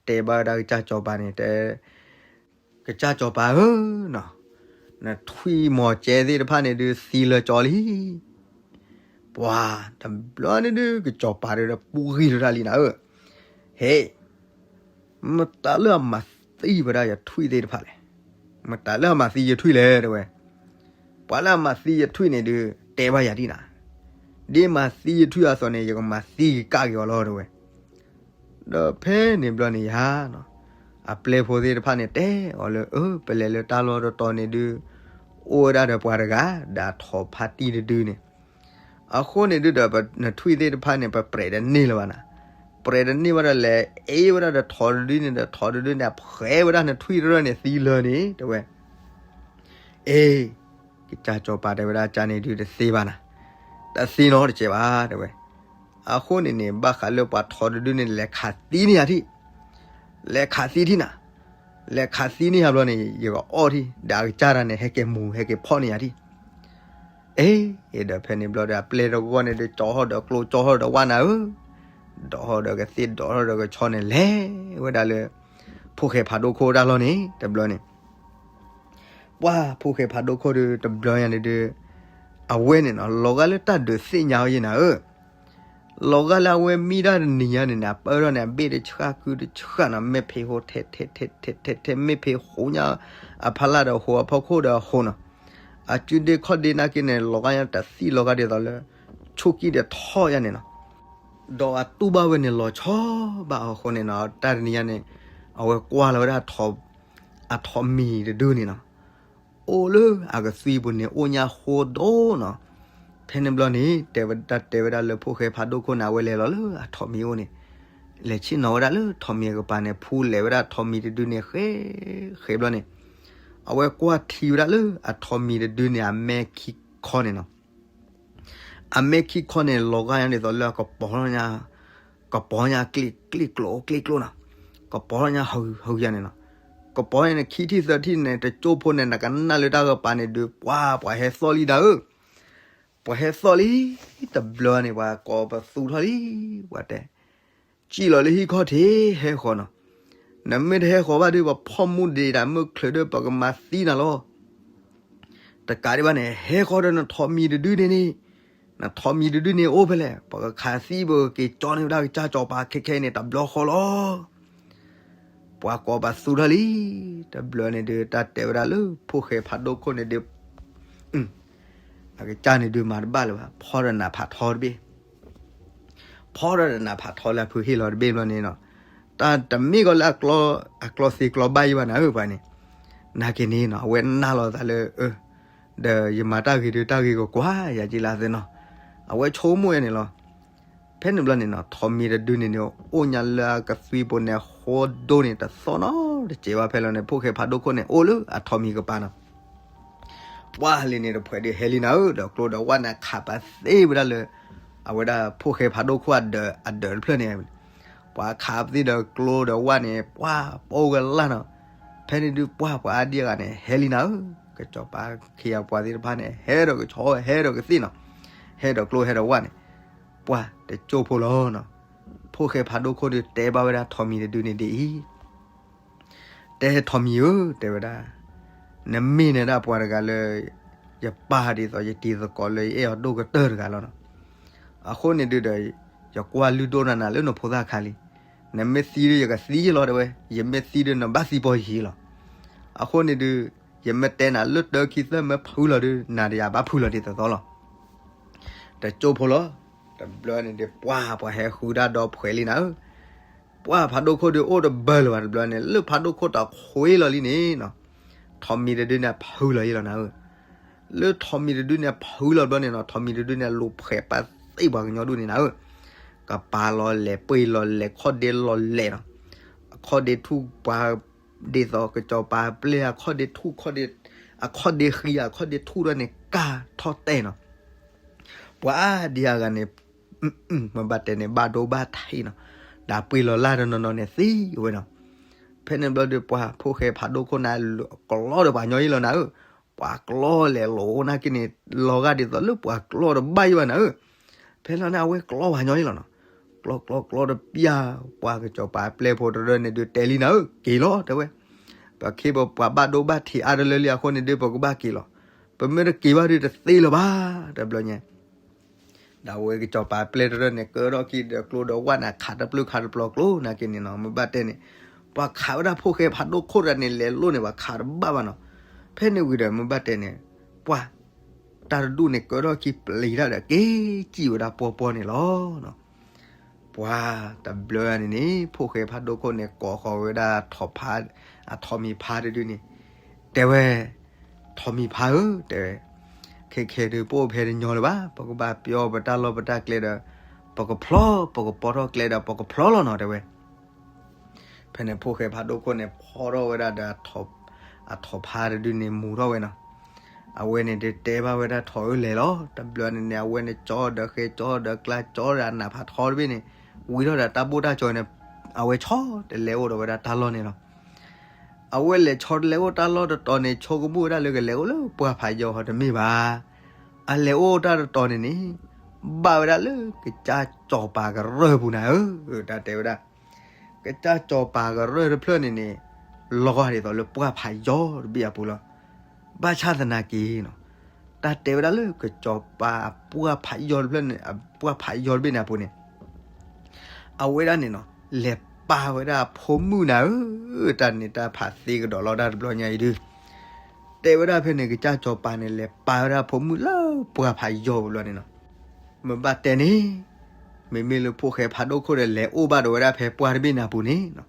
တဲဘၣ်ဝဲဒၣ်ကစၢ်စီၤပၤန့ၣ် တဲ ကစၢ်စီၤပၤဧၢ, နထွံၣ်မီၤကဲသ့ၣ်တဖၣ်န့ၣ်ဒုးသံလၢကၠီလံ. ပှၤတဘျီန့ၣ်ဒုး ကစီၤပၤဒုးပူၤဂံၢ်ထီၣ်တၢ်လံနၤဧၢ, ဟဲ, မတၤလၢအမၤသံဝဲဒၣ်ယထွံၣ်သ့ၣ်တဖၣ်လဲၣ်, မတၤလၢအမၤသံယထွံၣ်လဲၣ်တဲဝဲ, ပှၤလၢအမၤသံယထွံၣ်န့ၣ်ဒုး တဲဘၣ်ယၤဒ်နၤ, ဒ်မၤသံယထွံၣ်အသိးန့ၣ် ယကမၤသံကကၣ်က့ၤအီၤလီၤတဲဝဲ. ဒီးဖဲန့ၣ်ဘျီန့ၣ်ယၤ, အပျဲၢ်ဖိသ့ၣ်တဖၣ်န့ၣ် တဲအီၤလၢ အၢ ပလဲၤလၢတၢ်လီၢ်တတီၤန့ၣ်ဒုး အိၣ်ဝဲဒၣ်ဒီးပှၤတဂၤ ဒီးထိးဖါတံၢ်တဒုန့ၣ်, အဃိန့ၣ်ဒုးဒီး နထွံၣ်သ့ၣ်တဖၣ်န့ၣ် ပပြဲးတန့ၢ်လၢၤဘၣ်နၤ, ပြဲးတန့ၢ်ဘၣ်ဒီးလဲၤအ့ၣ်ဝဲဒၣ်ဒီးထိးတဒုန့ၣ်ဒီး ထိးတဒုန့ၣ် ဖှဲးဝဲဒၣ်နထွံၣ်တရၢၢ်န့ၣ်သံလၢၤန့ၣ်တဲဝဲ. အ့ ကစၢ်စီၤပၤတဲဝဲဒၣ် ကန့ၣ်ဒုးတသ့ဘၣ်နၤ, တသ့နီတစဲးဘၣ်တဲဝဲ. အဃိန့ၣ်န့ၣ် ဘၣ်ဃးလၢပှၤထိးတဒုန့ၣ် လဲၤခးသံန့ၢ်ယၤထံၣ်, လဲၤခးသံထံၣ်နၤ, လဲၤခးသံန့ၢ်ယၤဘျီန့ၣ် ယကအီၣ်ထံၣ် ဒီးအကစၢ်တၢ်န့ၣ် ဟဲက့ၤမူၤ ဟဲက့ၤဖီၣ်န့ၢ်ယၤထံၣ်. အ့ ဒီးဖဲန့ၣ်ဘျီဒီး အပျဲၢ်တဂီၢ်န့ၣ်ဒုး ကၠီထီၣ်ဒီးကျိ ကၠီထီၣ်ဒီးဝၣ်နၤဧၢ, ဒိးထီၣ်ဒီးကသ့ၣ် ဒိးထီၣ်ဒီးကဆီန့ၣ် လဲၤဝဲဒၣ်လၢ ဖိၣ်ဃဲဖးဒိၣ်ခိၣ်တၢ်လီၢ်န့ၣ် တဘျီန့ၣ် ပှၤဖိၣ်ဃဲဖးဒိၣ်ခိၣ်ဒုး တဘျီညါန့ၣ်ဒုး အဝဲန့ၣ်နီၤ လီၤဂာ်လၢတၢ်ဒုးသ့ၣ်ညါအီၤယဲနၤဧၢ, လီၤဂာ်လၢအဝဲမံတၢ်တနံၤညါန့ၣ်န့ၣ် အပၢၢ်ထီၣ်န့ၣ် အဘ့ၣ်တဆှၣ်ကုတဆှၣ်နီၤ မ့ၢ်ဖံးဟိထဲထဲထဲထဲထဲ မ့ၢ်ဖံးဟိညါ အဖီလာ်ဒီးဟိ အဖီခိၣ်ဒီးဟိနီၤ, အစုဒ့ခီၣ်ဒ့နာ်က့န့ၣ် လီၤဂာ်ညါတသံၣ်လီၤဂာ်ဒ်သိးလၢ ဆူၣ်ကံၢ်ဒီးထီၣ်ယါန့ၣ်နီၤ, ဒီးအတူၢ်ဘၣ်ဝဲန့ၣ်လီၤဆီဘၣ်အဃိန့ၣ်နီၤ တၢ်တနံၤညါန့ၣ် အဝဲကွၢ်လီၤဝဲဒၣ် အထိးမံၤတဒုန့ၣ်နီၤ, အိၣ်လၢအကသွံပူၤန့ၣ် အိၣ်ညါဃိဒိၣ်နီၤ. ဖဲန့ၣ်ဘျီန့ၣ် တဲဝဲဒၣ် တဲဝဲဒၣ်လၢဖိၣ်ဃဲဖးဒိၣ်ခိၣ်န့ၣ် အဝဲလဲၤလီၤလၢအထိးမံၤအိၣ်န့ၣ်, လဲၤဆ့ၣ်နီၤဝဲဒၣ်လၢထိးမံၤအကပၤန့ၣ် ဖူလဲၤဝဲဒၣ်ထိးမံၤတဒုန့ၣ် ဃဲဃဲဘျီန့ၣ်, အဝဲကွၢ်ထံဝဲဒၣ်လၢအထိးမံၤတဒုန့ၣ် အမဲခံခီန့ၣ်နီၤ အမဲခံခီန့ၣ် လီၤဂာ်ညါဒ်သိးလၢအကပီၤညါ, ကပီၤညါကျ့ကျိၣ်ကျ့ကျိၣ်နီၤ, ကပီၤညါဟဂုၤဟဂုၤယါန့ၣ်နီၤ, ကပီၤညါန့ၣ်ခံထံၣ်သၢထံၣ်န့ၣ် တကၠိဖိန့ၣ် နကနၣ်လၢတၢ်ကပၤန့ၣ်ဒုး ပှၤ ပှၤဟဲသီၣ်လံဒၣ်ဧၢ, ပှၤဟဲသီၣ်လံ, တဘျီန့ၣ် ပှၤကိးပသူထီၣ်လံ, ပှၤတဲ, က စံၣ်လီၤလၢဟံၣ်ခီၣ်ထံး ဟဲဃီၤနီၤ. နမ့ၢ်တဟဲဃီၤဘၣ်ဒီး ပှၤဖီၣ်မူဒံးတၢ်မုၢ်ချုးဒီး ပကမၤသံနၤလီၤ. တကးဒံးဘၣ်န့ၣ် ဟဲဃီၤဒီးနထိးမံၤတဒုန့ၣ်န့ၣ်, နထိးမံၤတဒုန့ၣ်အိၣ်ဖဲလဲၣ်, ပကခးသံ ပကက့ၤကၠီန့ၢ်ဝဲဒၣ်ကစၢ်စီၤပၤခဲခဲအံၤန့ၣ် တဘျီဃီလီၤ. ပှၤကိးပသူထီၣ်လံ, တဘျီန့ၣ်ဒုး တၢ်တဲဝဲဒၣ်လၢဖိၣ်ဃဲဖးဒိၣ်ခိၣ်န့ၣ်ဒုး အကစၢ်န့ၣ်ဒုးမၤတဘၣ်လၢၤဘၣ်, ဖီၣ်ဒီးနးဖးထီတဘ့ၣ်, ဖီၣ်ဒီးနးဖးထီလၢအဖုဟ့ၣ်လီၤတဘ့ၣ်ဘျီန့ၣ်နီၤ, တၢ်တမ့ၢ်ကီးလၢအကျီသ့ကျီဘၣ်ယံၤဘၣ်နၤဧၢ ပှၤန့ၣ်, နာ်က့န့ၣ်နီၤ အဝဲနာ်လီၤသးလၢ ဒီးယမၤတၢ်ဂ့ၤဒုး တၢ်ဂ့ၤကကွၢ်ယၤက့ၤလၢအသ့နီၤ, အဝဲဆိကမိၣ်ယၤန့ၣ်လီၤ. ဖဲန့ၣ်ဘျီန့ၣ်နီၤ ထိးမံၤတဒုန့ၣ်န့ၣ် အိၣ်ညါလၢအကသွံပူၤန့ၣ် ဃိဒိၣ်န့ၣ် တသီၣ်နီတစဲးဘၣ်ဖဲလီၤန့ၣ် ဖိၣ်ဃဲဖးဒိၣ်ခိၣ်န့ၣ် အိၣ်လၢအထိးမံၤကပၤနီၤ. ပှၢ်လံန့ၣ်တဖှဲးဒုးဟဲလံနၤဧၢ, ဒီးကျိဒီးဝၣ်န့ၣ်ခးပာ်သ့ဝဲဒၣ်လၢ အဝဲဒၣ်ဖိၣ်ဃဲဖးဒိၣ်ခိၣ်အဒၢး အဒၢးတဖျၢၣ်န့ၣ်, ပှၤခးပသ့ဒီးကျိဒီးဝၣ်န့ၣ် ပှၢ်ပိၢ်ဝဲလၢ်နီၤ. ဖဲန့ၣ်ဒုးပှၢ်ပှၤအါဒံအဂၤန့ၣ် ဟဲလံနၤဧၢ, ကစီၤပၤခံဂၤပှၤသ့ၣ်တဖၣ်န့ၣ် ဟဲဒီးကဆီ ဟဲဒီးကသ့ၣ်နီၤ, ဟဲဒီးကျိဟဲဒီးဝၣ်န့ၣ်, ပှၢ်တကၠိဖိလီၤနီၤ. ဖိၣ်ဃဲဖးဒိၣ်ခိၣ်ဒုးတဲဘၣ်ဝဲဒၣ်ထိးမံၤတဒုန့ၣ်ဒ်အံၤ တဲထိးမံၤဧၢ, တဲဝဲဒၣ်, နမ့ၢ်န့ၣ်ဒၣ်ပှၤတဂၤလၢ ယပၢ်ဒ်သိးယတံၤသကိးလၢယအဲၣ်အီၤဒိၣ်ကတၢၢ်တဂၤလီၤနီၤ. အဃိန့ၣ်ဒုးဒီး ယကွၢ်လုၢ်ဒိၣ်နၤနၤလၢနဖိသၣ်ခါလံ. နမ့ၢ်သံဒုးယကသံလီၤတဲဝဲ, ယမ့ၢ်သံဒုးနဘၣ်သံပီယံၤလီၤ. အဃိန့ၣ်ဒုး ယမ့ၢ်တဲနၤလၢတၢခံသၢမ့ၢ်ဖုလီၤဒုး နၤဒီးယၤဘၣ်ဖုလီၤဒ်သိးသိးလီၤ. တကၠိဖိလီၤ. တဘျီန့ၣ်ဒုး ပှၢ်ပှၤဟဲဃုဒၣ်ဒီဖှဲးလံနၤဧၢ, ပှၢ်ဖးဒိၣ်ခိၣ်ဒုးအိၣ်တဘၢလၢၤဘၣ်တဘျီန့ၣ် လၢဖးဒိၣ်ခိၣ်တၢ်ခွ့လီၤလံန့ၣ်နီၤ, ထိးမံၤတဒုန့ၣ်ဖုလီၤယံၤလီၤနၤဧၢ. လၢထိးမံၤတဒုန့ၣ်ဖုလီၤဘျီန့ၣ်နီၤ ထိးမံၤတဒုန့ၣ်လူၤဖှဲးပာ်သ့ၣ်ပှၤကညီဒူၣ်န့ၣ်နၤဧၢ, ကပၤလီၤလဲၤ ပှ့ၤလီၤလဲၤ ခီၣ်ဒ့လီၤလဲၤနီၤ, အခီၣ်ဒ့ထူၣ်ပှၤ ဒ်သိးကစီၤပၤပျဲၢ်အခီၣ်ဒ့ထူၣ် အခီၣ်ဒ့ဃံ အခီၣ်ဒ့ထူၣ်ဒီးန့ၣ် ကၢ်ထီၣ်တဲာ်နီၤ. ပှၤအါဒံအဂၤန့ၣ် မ့ၢ်ဘၣ်တဲန့ၣ် ဘၣ်ဒိဘၣ်ထံးနီၤ, ဒီးပှ့ၤလီၤလၢ်တနီၤနီၤန့ၣ်သံဝဲနီၤ. ဖဲန့ၣ်ဘျီဒီး ပှၤဖိၣ်ဃဲဖးဒိၣ်ခိၣ်န့ၣ် ကလီဒီးပှၤညီယံၤလီၤနၤဧၢ, ပှၤကျီလဲၤလိၤနာ်က့န့ၣ် လီၤဂာ်ဒ်သိးလၢပှၤကျီတဘၣ်ယံၤဘၣ်နၤဧၢ. ဖဲလီၤန့ၣ် အဝဲကျီပှၤညီယံၤလီၤနီၤ, ကျီကျီကျီတပျၢ် ပှၤကစီၤပၤပျဲၢ်ဖိတရၢၢ်န့ၣ်ဒုးတဲလံနၤဧၢ က့ၤလီၤတဲဝဲ, ပခ့ပပှၤဘၣ်ဒိဘၣ်ထံးအါတလၢလံအဃိန့ၣ်ဒုး ပကဘၣ်က့ၤလီၤ, ပမ့ၢ်တက့ၤဘၣ်ဒုးတသ့လၢၤဘၣ် တဘျီညါ ဒီးအဝဲကစီၤပၤပျဲၢ်တရၢၢ်န့ၣ် ကၢထီၣ်ခံဒီးကျိဒီးဝၣ်န့ၣ် ခးတပျုာ်ခးတပျီၤကျိနာ်က့န့ၣ်နီၤ, မ့ၢ်ဘၣ်တဲန့ၣ် ပှၤခးဝဲဒၣ်ဖိၣ်ဃဲဖးဒိၣ်ခိၣ်တဂၤန့ၣ် လဲၤလိၣ်န့ၣ် ပှၤခးတဘၣ်ဘၣ်နီၤ. ဖဲန့ၣ်ဝံၤဒီး မ့ၢ်ဘၣ်တဲန့ၣ် ပှၤ တၢ်တဒူၣ်န့ၣ် ကၢထီၣ်ခံပျံၤတၢ်ဒီး က့ၤစံၣ်ဝဲဒၣ်ပှီၢ်ပှီၢ်န့ၣ်လီၤ. ပှၤတဘျီန့ၣ်န့ၣ် ဖိၣ်ဃဲဖးဒိၣ်ခိၣ်န့ၣ် ကိးဃီၤဝဲဒၣ် အထိးမံၤဖါတဒုန့ၣ် တဲဝဲ, ထိးမံၤဖါဧၢ တဲဝဲ, ခဲခဲဒုး ပအိၣ်ဖဲတညီလၢၤဘၣ်, ပကဘၣ်ပျီပတၢ်လီၢ်ပတၢ်ကျဲဒီး ပကဖျီ, ပကပီထီၣ်ကျဲဒီး ပကဖျီလီၤနီၤ တဲဝဲ. ဖဲန့ၣ်ဖိၣ်ဃဲဖးဒိၣ်ခိၣ်န့ၣ် ဖီထီၣ်ဝဲဒၣ်ဒီး အထိးဖါတဒုန့ၣ် မူၤထီၣ်ဝဲနီၤ. အဝဲန့ၣ်ဒုးတဲဘၣ်ဝဲဒၣ်ထိးဧၢလဲၤလီၤ. တဘျီန့ၣ်န့ၣ် အဝဲန့ၣ်ကၠီဒီးဃဲ ကၠီဒီးကျါ ကၠီဒီးအနးဖးထီတဘ့ၣ်န့ၣ် ဝံၤထီၣ်ဒီးတၢ်ဘိၣ်တၢ်ကၠီန့ၣ် အဝဲဆီတလဲအိၣ်ဒီးဝဲဒၣ်တၢ်လီၢ်န့ၣ်လီၤ. အဝဲလဲၤဆီတလဲအိၣ်တၢ်လီၢ်တတီၤန့ၣ် ဆိကမိၣ်ဝဲဒၣ်လၢကလဲၤအိၣ်လၢပှၢ်ဖးယီၤတမ့ၢ်ဘၣ်. အလဲၤအိၣ်တၢ်တတီၤန့ၣ်န့ၣ် ဘၣ်ဝဲဒၣ်လၢကစၢ်စီၤပၤကရၢၢ်ပူၤနၤဧၢ, တၢ်တဲဝဲဒၣ် ကစၢ်စီၤပၤကရၢၢ်တဖျၢၣ်န့ၣ်န့ၣ် လီၤဂာ်ဒ်သိးလၢပှၢ်ဖးယီၤတဘ့ၣ်အပူၤလီၤ. ဘၣ်ဆၣ်သနာ်က့နီၤ တၢ်တဲဝဲဒၣ်လၢကစီၤပၤအပှၢ်ဖးယီၤတဖျၢၣ်န့ၣ် အပှၢ်ဖးယီၤတဘ့ၣ်န့ၣ်အပူၤန့ၣ် အဝဲဒၣ်န့ၣ်နီၤ လဲၤပာ်ဝဲဒၣ်အဖိမုၣ်နၤဧၢ, တၢ်န့ၣ်တၢ်ဖးသ့ကဒီးလီၤတၢ်တဘျီညါအံၤဒုး တဲဝဲဒၣ်ဖဲန့ၣ် ကစၢ်စီၤပၤန့ၣ်လဲၤပာ်ဝဲဒၣ်အဖိမုၣ်လၢပှၢ်ဖးယီၤပူၤလီၤန့ၣ်နီၤ. မ့ၢ်ဘၣ်တဲန့ၣ် မ့မ့ၢ်လၢဖိၣ်ဃဲဖးဒိၣ်ခိၣ်ဒီး လဲၤအိၣ်ဘၣ်ဒီးဝဲဒၣ်ဖဲပှၢ်တဘ့ၣ်န့ၣ်အပူၤန့ၣ်နီၤ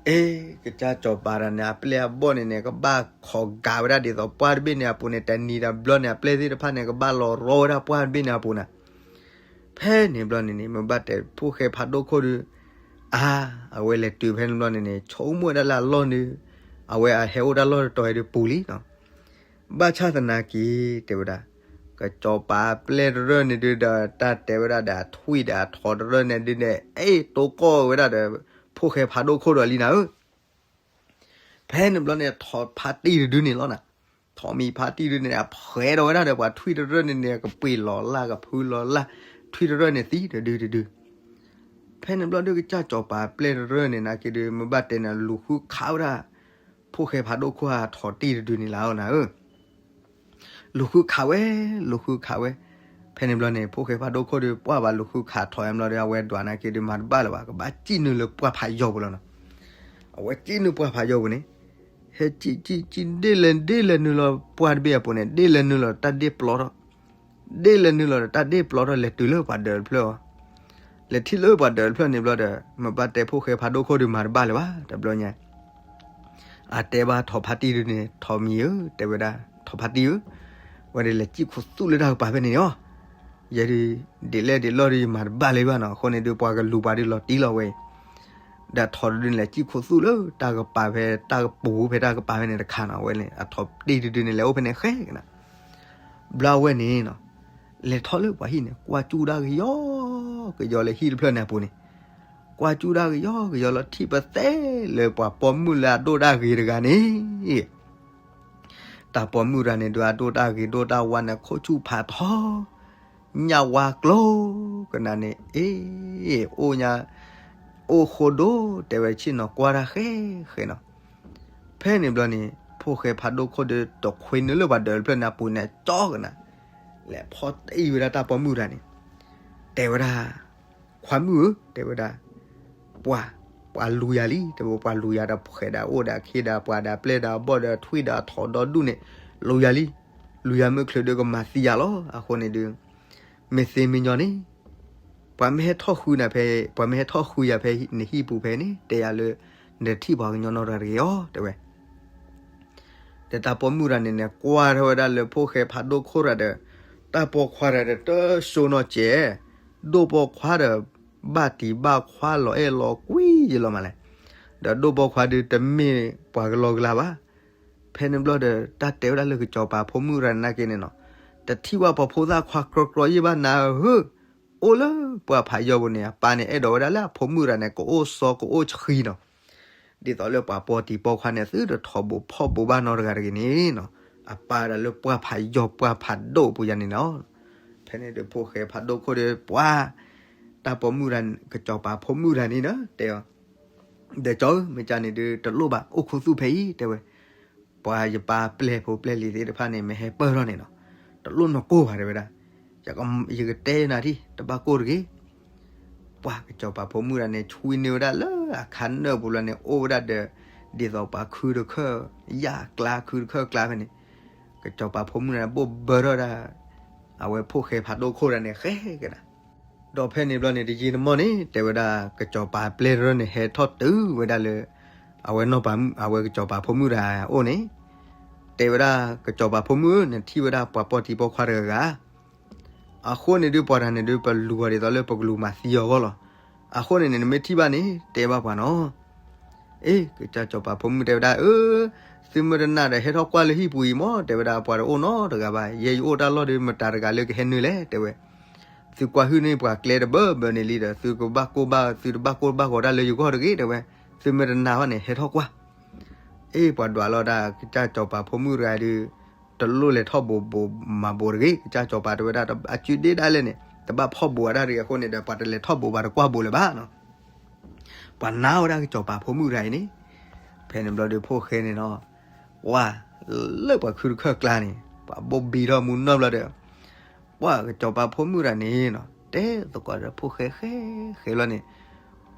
အဲ ကစၢ်စီၤပၤတဂၤန့ၣ် အပျဲၢ်အဘီၣ်န့ၣ်န့ၣ် ကဘၣ်ခိးဂာ်ဝဲဒၣ်ဒ်သိးပှၢ်တဘ့ၣ်န့ၣ်အပူၤန့ၣ် တနံၤတဘျီန့ၣ် အပျဲၢ်သ့ၣ်တဖၣ်န့ၣ် ကဘၣ်လီၤရီဝဲဒၣ်ပှၢ်တဘ့ၣ်န့ၣ်အပူၤနၤ. ဖဲန့ၣ်ဘျီန့ၣ်န့ၣ် မ့ၢ်ဘၣ်တဲဖိၣ်ဃဲဖးဒိၣ်ခိၣ်ဒီး အါ အဝဲလဲၤတုၤဖဲန့ၣ်ဘျီန့ၣ်န့ၣ် ဆိကမိၣ်ဝဲဒၣ်လၢအလီၢ်န့ၣ် အဝဲအဟဲအိၣ်တၢ်လီၢ်တတီၤအံၤဒီးပူၤလံနီၤ. ဘၣ်ဆၣ်သနာ်က့ တဲဝဲဒၣ် ကစီၤပၤအပျဲၢ်တရၢၢ်န့ၣ်ဒုးဒီး တၢ်တဲဝဲဒၣ်ဒီးအထွံၣ်ဒီးအထိးတရၢၢ်န့ၣ်ဒုးန့ၣ် အဲၣ်တိကိၢ်ဝဲဒၣ်ဒီး ဖိၣ်ဃဲဖးဒိၣ်ခိၣ်ဒီးလံနၤဧၢ. ဖဲန့ၣ်ဘျီန့ၣ် ထိးဖါတံၢ်တဒုန့ၣ်လီၤနၤ. ထိးမံၤဖါတံၢ်တဒုန့ၣ် အဖှဲးဒီးဝဲဒၣ်ဒီးပှၤထွံၣ်တရၢၢ်န့ၣ်န့ၣ် ကပှ့ၤလီၤလၢ်ကဖုလီၤလၢ် ထွံၣ်တရၢၢ်န့ၣ်သံတဒုတဒု. ဖဲန့ၣ်ဘျီဒုး ကစၢ်စီၤပၤပျဲၢ်တရၢၢ်န့ၣ် နာ်က့ဒုး မ့ၢ်ဘၣ်တဲန့ၣ် လူၤဃုခးဝဲဒၣ် ဖိၣ်ဃဲဖးဒိၣ်ခိၣ်အထီၣ်တံၢ်တဒုန့ၣ်လီၤနၤဧၢ. လူၤဃုခးဝဲ, လူၤဃုခးဝဲ. ဖဲန့ၣ်ဘျီန့ၣ် ဖိၣ်ဃဲဖးဒိၣ်ခိၣ်ဒုး ပှၢ်ဘၣ်လူၤဃုခးထီၣ်ဝဲဘျီဒီး အဝဲဒွးနာ်က့ဒုး မၤတဘၣ်လၢၤဘၣ်, ကဘၣ်စံၣ်နုာ်လၢပှၢ်ဖးယီၤပူၤလီၤနီၤ. အဝဲစံၣ်နုာ်ပှၢ်ဖးယီၤပူၤန့ၣ်, ဟဲစံၣ်စံၣ်စံၣ် ဒ့ၣ်လဲၤဒ့ၣ်လဲၤနုာ်လီၤပှၢ်တဘ့ၣ်အပူၤန့ၣ်, ဒ့ၣ်လဲၤနုာ်လီၤတၢ်ဒ့ၣ်ပျီထီၣ်, ဒ့ၣ်လဲၤနုာ်လီၤတၢ်ဒ့ၣ်ပျီထီၣ် လဲၤတုၤလၢပှၤဒၢးတဖျၢၣ်အီၤ. လဲၤထံၣ်လၢပှၤဒၢးတဖျၢၣ်န့ၣ်ဘျီဒီး မ့ၢ်ဘၣ်တဲဖိၣ်ဃဲဖးဒိၣ်ခိၣ်ဒုး မၤတဘၣ်လၢၤဘၣ် တဘျီညါ အတဲဘၣ်ထီၣ်ဖးတံၢ်ဒုန့ၣ်, ထီၣ်မံၤဧၢ, တဲဝဲဒၣ်, ထီၣ်ဖးတံၢ်ဧၢ, ဝဲဒၣ်လဲၤစံၣ်ခိၣ်သူၣ်လၢတၢ်ကပၤဖဲန့ၣ်အီၤ, ယဲဒုး ဒ်လဲၣ်ဒ်လဲၣ်ဒုး ယမၤတဘၣ်လၢၤဘၣ်နီၤ. အဃိန့ၣ်ဒုး ပှၤကလူၤပှၤဒုးလီၤတံၢ်လီၤဝဲအံၤ, ဒီးထီၣ်တဒုန့ၣ် လဲၤစံၣ်ခိၣ်သူၣ်လၢတၢ်ကပၤဖဲ တၢ်ကပူၤဖဲတၢ်ကပၤဖဲန့ၣ်တခါနီၤ. အဝဲန့ၣ် အထီၣ်တံၢ်တဒုန့ၣ် လဲၤအိၣ်ဖဲန့ၣ်ဃဲကနၤ ဘျီဝဲန့ၣ်နီၤ, လဲၤထီၣ်လၢပှၤဟံၣ်န့ၣ် ကွၢ်စူၣ်ဒၣ်ကယီကယီလၢ ဟံၣ်တဖျၢၣ်န့ၣ်အပူၤန့ၣ်, ကွၢ်စူၣ်ဒၣ်ကယီကယီလီၤ ထံၣ်ပသဲလၢပှၤပိာ်မုၣ်လၢအဒိၣ်တၢ်ဂ့ၤတဂၤန့ၣ်, တၢ်ပိာ်မုၣ်တဂၤန့ၣ်ဒုး အဒိၣ်တၢ်ဂ့ၤဒိၣ်တၢ်ဝါန့ၣ် ခိၣ်ဆူၣ်ဖးထီ, ညၣ်ဝါကျိၤကနၤန့ၣ်, အ့, အိၣ်ညါ, အိၣ်ဃိဒိၣ် တဲဝဲဆ့ၣ်နီၤ ကွၢ်တၢ်ဃဲဃဲနီၤ. ဖဲန့ၣ်ဘျီန့ၣ် ဖိၣ်ဃဲဖးဒိၣ်ခိၣ်ဒုး တခွ့နုာ်လၢပှၤဒၢးတဖျၢၣ်န့ၣ်အပူၤန့ၣ် ကၠီကနၤ, လဲၤဖီၣ်တံၢ်ဝဲဒၣ်တၢ်ပိာ်မုၣ်တဂၤန့ၣ်, တဲဝဲဒၣ်, ခွါမုၣ်ဧၢ, တဲဝဲဒၣ်, ပှၤ, ပှၤလူၤယၤလံ, တဲဝဲ ပှၤလူၤယၤဒီး ဖှဲးဒီးအိၣ်ဒီးအခ့ဒီးပှၤဒီးပျဲၢ်ဒီးအဘီၣ်ဒီးထွံၣ်ဒီးထိးဒီဒူၣ်န့ၣ်, လူၤယၤလံ, လူၤယၤမုၢ်ချုးဒုး ကမၤသံယၤလီၤ. အဃိန့ၣ်ဒုး မ့ၢ်သ့မ့ၢ်ညီန့ၣ်, ပှၤမ့ၢ်ဟဲထီၣ်ဃုနၤဖဲ, ပှၤမ့ၢ်ဟဲထီၣ်ဃုယၤဖဲနဟံၣ်ပူၤဖဲန့ၣ် တဲယၤလၢ နတထံၣ်ပှၤကညီနီတဂၤတဂ့ၤအီၤ တဲဝဲ. ဒီးတၢ်ပိာ်မုၣ်တဂၤန့ၣ်န့ၣ် ကွၢ်ထီၣ်ဝဲဒၣ်လၢဖိၣ်ဃဲဖးဒိၣ်ခိၣ်တဂၤဒီး တၢ်ပိာ်ခွါတဂၤဒီး တၢ်စိနီၢ်ကဲး, ဒိၣ်ပိာ်ခွါဒီး ဘၣ်တံၤဘၣ်ခွါလီၤအဲၣ်လီၤကွံယလီၤမးလဲၣ်, ဒီးဒိၣ်ပိာ်ခွါဒုးတမ့ၢ်ပှၤကလီကလီဘၣ်. ဖဲန့ၣ်ဘျီဒီး တၢ်တဲဝဲဒၣ်လၢကစီၤပၤဖိမုၣ်တဂၤန့ၣ်နာ်က့န့ၣ်နီၤ, တထံၣ်ဘၣ်ပှၤဖိသၣ်ခွါကြီကြီယဲၢ်ဘၣ်နၤဧၢ, အိၣ်လၢပှၢ်ဖးယီၤပူၤန့ၣ် အပၢ်န့ၣ်အဲၣ်ဒိးဝဲဒၣ်လၢအဖိမုၣ်တဂၤန့ၣ် ကအိၣ်စီကအိၣ်ဆှံနီၤ. ဒ်သိးလၢပှၤပိာ်တံၤပိာ်ခွါန့ၣ် သုတထီၣ်ဘိးဖီၣ်ဘိးဘၣ်နီတဂၤတဂ့ၤန့ၣ်နီၤ, အပၢ်ဒၣ်လၢပှၢ်ဖးယီၤပှၢ်ဖးဒိၣ်ပူၤယၤန့ၣ်လီၤ. ဖဲန့ၣ်ဒီးဖိၣ်ဃဲဖးဒိၣ်ခိၣ်ဒီး ပှၤ တၢ်ပိာ်မုၣ်တဂၤ ကစီၤပၤဖိမုၣ်တဂၤန့ၣ်ဒီး တဲအီၤ, ဒီးကၠီဧၢ, မ့ၢ်ကန့ၣ်ဒုး တလိၣ်ဘၣ်အိၣ်ခူသူၣ်ဖဲအံၤ တဲဝဲ, ပှၤယပၢ်ပျဲၢ်ဖိပျဲၢ်လံၤသ့ၣ်တဖၣ်န့ၣ် မ့ၢ်ဟဲပၢၢ်ထီၣ်န့ၣ်နီၤ, တလိၣ်နီၢ်ကိၢ်ဘၣ် တဲဝဲဒၣ်, ယကတဲနၤထံၣ် တဘၣ်ကိၢ်တဂ့ၤ. ပှၤကစီၤပၤဖိမုၣ်တဂၤန့ၣ် ဆွံနုာ်ဝဲဒၣ်လၢအခါနၢၣ်ပူၤလီၤန့ၣ် အိၣ်ဝဲဒၣ်ဒီး ဒ်သိးပှၤခုတခၢၣ် ယၣ်ကျါခုတခၢၣ်ကျါဖဲန့ၣ်, ကစီၤပၤဖိမုၣ်တဂၤန့ၣ် ဘိၣ်ဘၢထီၣ်ဒၣ် အဝဲဖိၣ်ဃဲဖးဒိၣ်ခိၣ်တဂၤန့ၣ် ဃဲကနၤ ဒီးဖဲန့ၣ်ဘျီန့ၣ် တယံာ်တမီၢ်န့ၣ် တဲဝဲဒၣ် ကစီၤပၤပျဲၢ်တရၢၢ်န့ၣ် ဟဲထီၣ်တုၤဝဲဒၣ်လၢ အဝဲနီၢ်ပၤ, အဝဲကစီၤပၤဖိမုၣ်တဂၤအအိၣ်န့ၣ်, တဲဝဲဒၣ် ကစီၤပၤဖိမုၣ်ဧၢ, နထံၣ်ဝဲဒၣ်ပှၤပိာ်တံၤပိာ်ခွါတဂၤဂၤ, အဃိန့ၣ်ဒုး ပှၤတဂၤန့ၣ်ဒုး ပလူၤအီၤဒ်သိးလၢပကလူၤမၤသံအီၤအဂီၢ်လီၤ. အဃိန့ၣ်န့ၣ် နမ့ၢ်ထံၣ်ဘၣ်န့ၣ် တဲဘၣ်ပှၤနီၤ. အ့ ကစၢ်စီၤပၤဖိမုၣ်တဲဝဲဒၣ် အၢ, သုမ့ၢ်တနာ်ဒီး ဟဲထီၣ်ကွၢ်လၢဟံၣ်ပူၤအံၤမၢ်, တဲဝဲဒၣ် ပှၤတအိၣ်နီတဂၤဘၣ်, ယဲယအိၣ်တၢ်လီၢ်ဒီး မတၤတဂၤလၢကဟဲနုာ်လဲၣ် တဲဝဲ. သုကွၢ်ဟုၣ်န့ၢ်ပှၤကျဲတဘၢဘၢန့ၣ်လံဒီး သုကဘၣ်ကိၢ်ဘၣ်, သုတဘၣ်ကိၢ်ဘၣ်ဂီၤတၢ်လၢယဂီၢ်တဂ့ၤ တဲဝဲ. သုမ့ၢ်တနာ်ဘၣ်န့ၣ် ဟဲထီၣ်ကွၢ်. အ့ ပှၤဒွးလီၤဒၣ် ကစၢ်စီၤပၤဖိမုၣ်တဂၤဒီး တလိၣ်လဲၤထီၣ်ဘိးဘိးမၤဘိးတဂ့ၤ. ကစၢ်စီၤပၤတဲဝဲဒၣ် အစုဒ့ဒၣ်လဲၣ်န့ၣ် တဘၣ်ဖီၣ်ဘိးအတၢ်တဂ့ၤအဃိန့ၣ်ဒီး ပှၤတလဲၤထီၣ်ဘိးဘၣ်တကွၢ်ဘိးလၢၤဘၣ်နီၤ. ပှၤနာ်ဝဲဒၣ်ကစီၤပၤဖိမုၣ်တဂၤအံၤန့ၣ်, ဖဲန့ၣ်ဘျီဒီးဖိၣ်ဃဲန့ၣ်နီၤ, ဝါ, လၢပှၤခုတခၢၣ်ကျါန့ၣ် ပှၤဘိၣ်ဘံထီၣ်မူနီၢ်ဘျီဒီး ပှၤကစီၤပၤဖိမုၣ်တဂၤန့ၣ်နီၤ တဲသကိးဒီးဖိၣ်ဃဲဃဲဃဲလီၤန့ၣ်,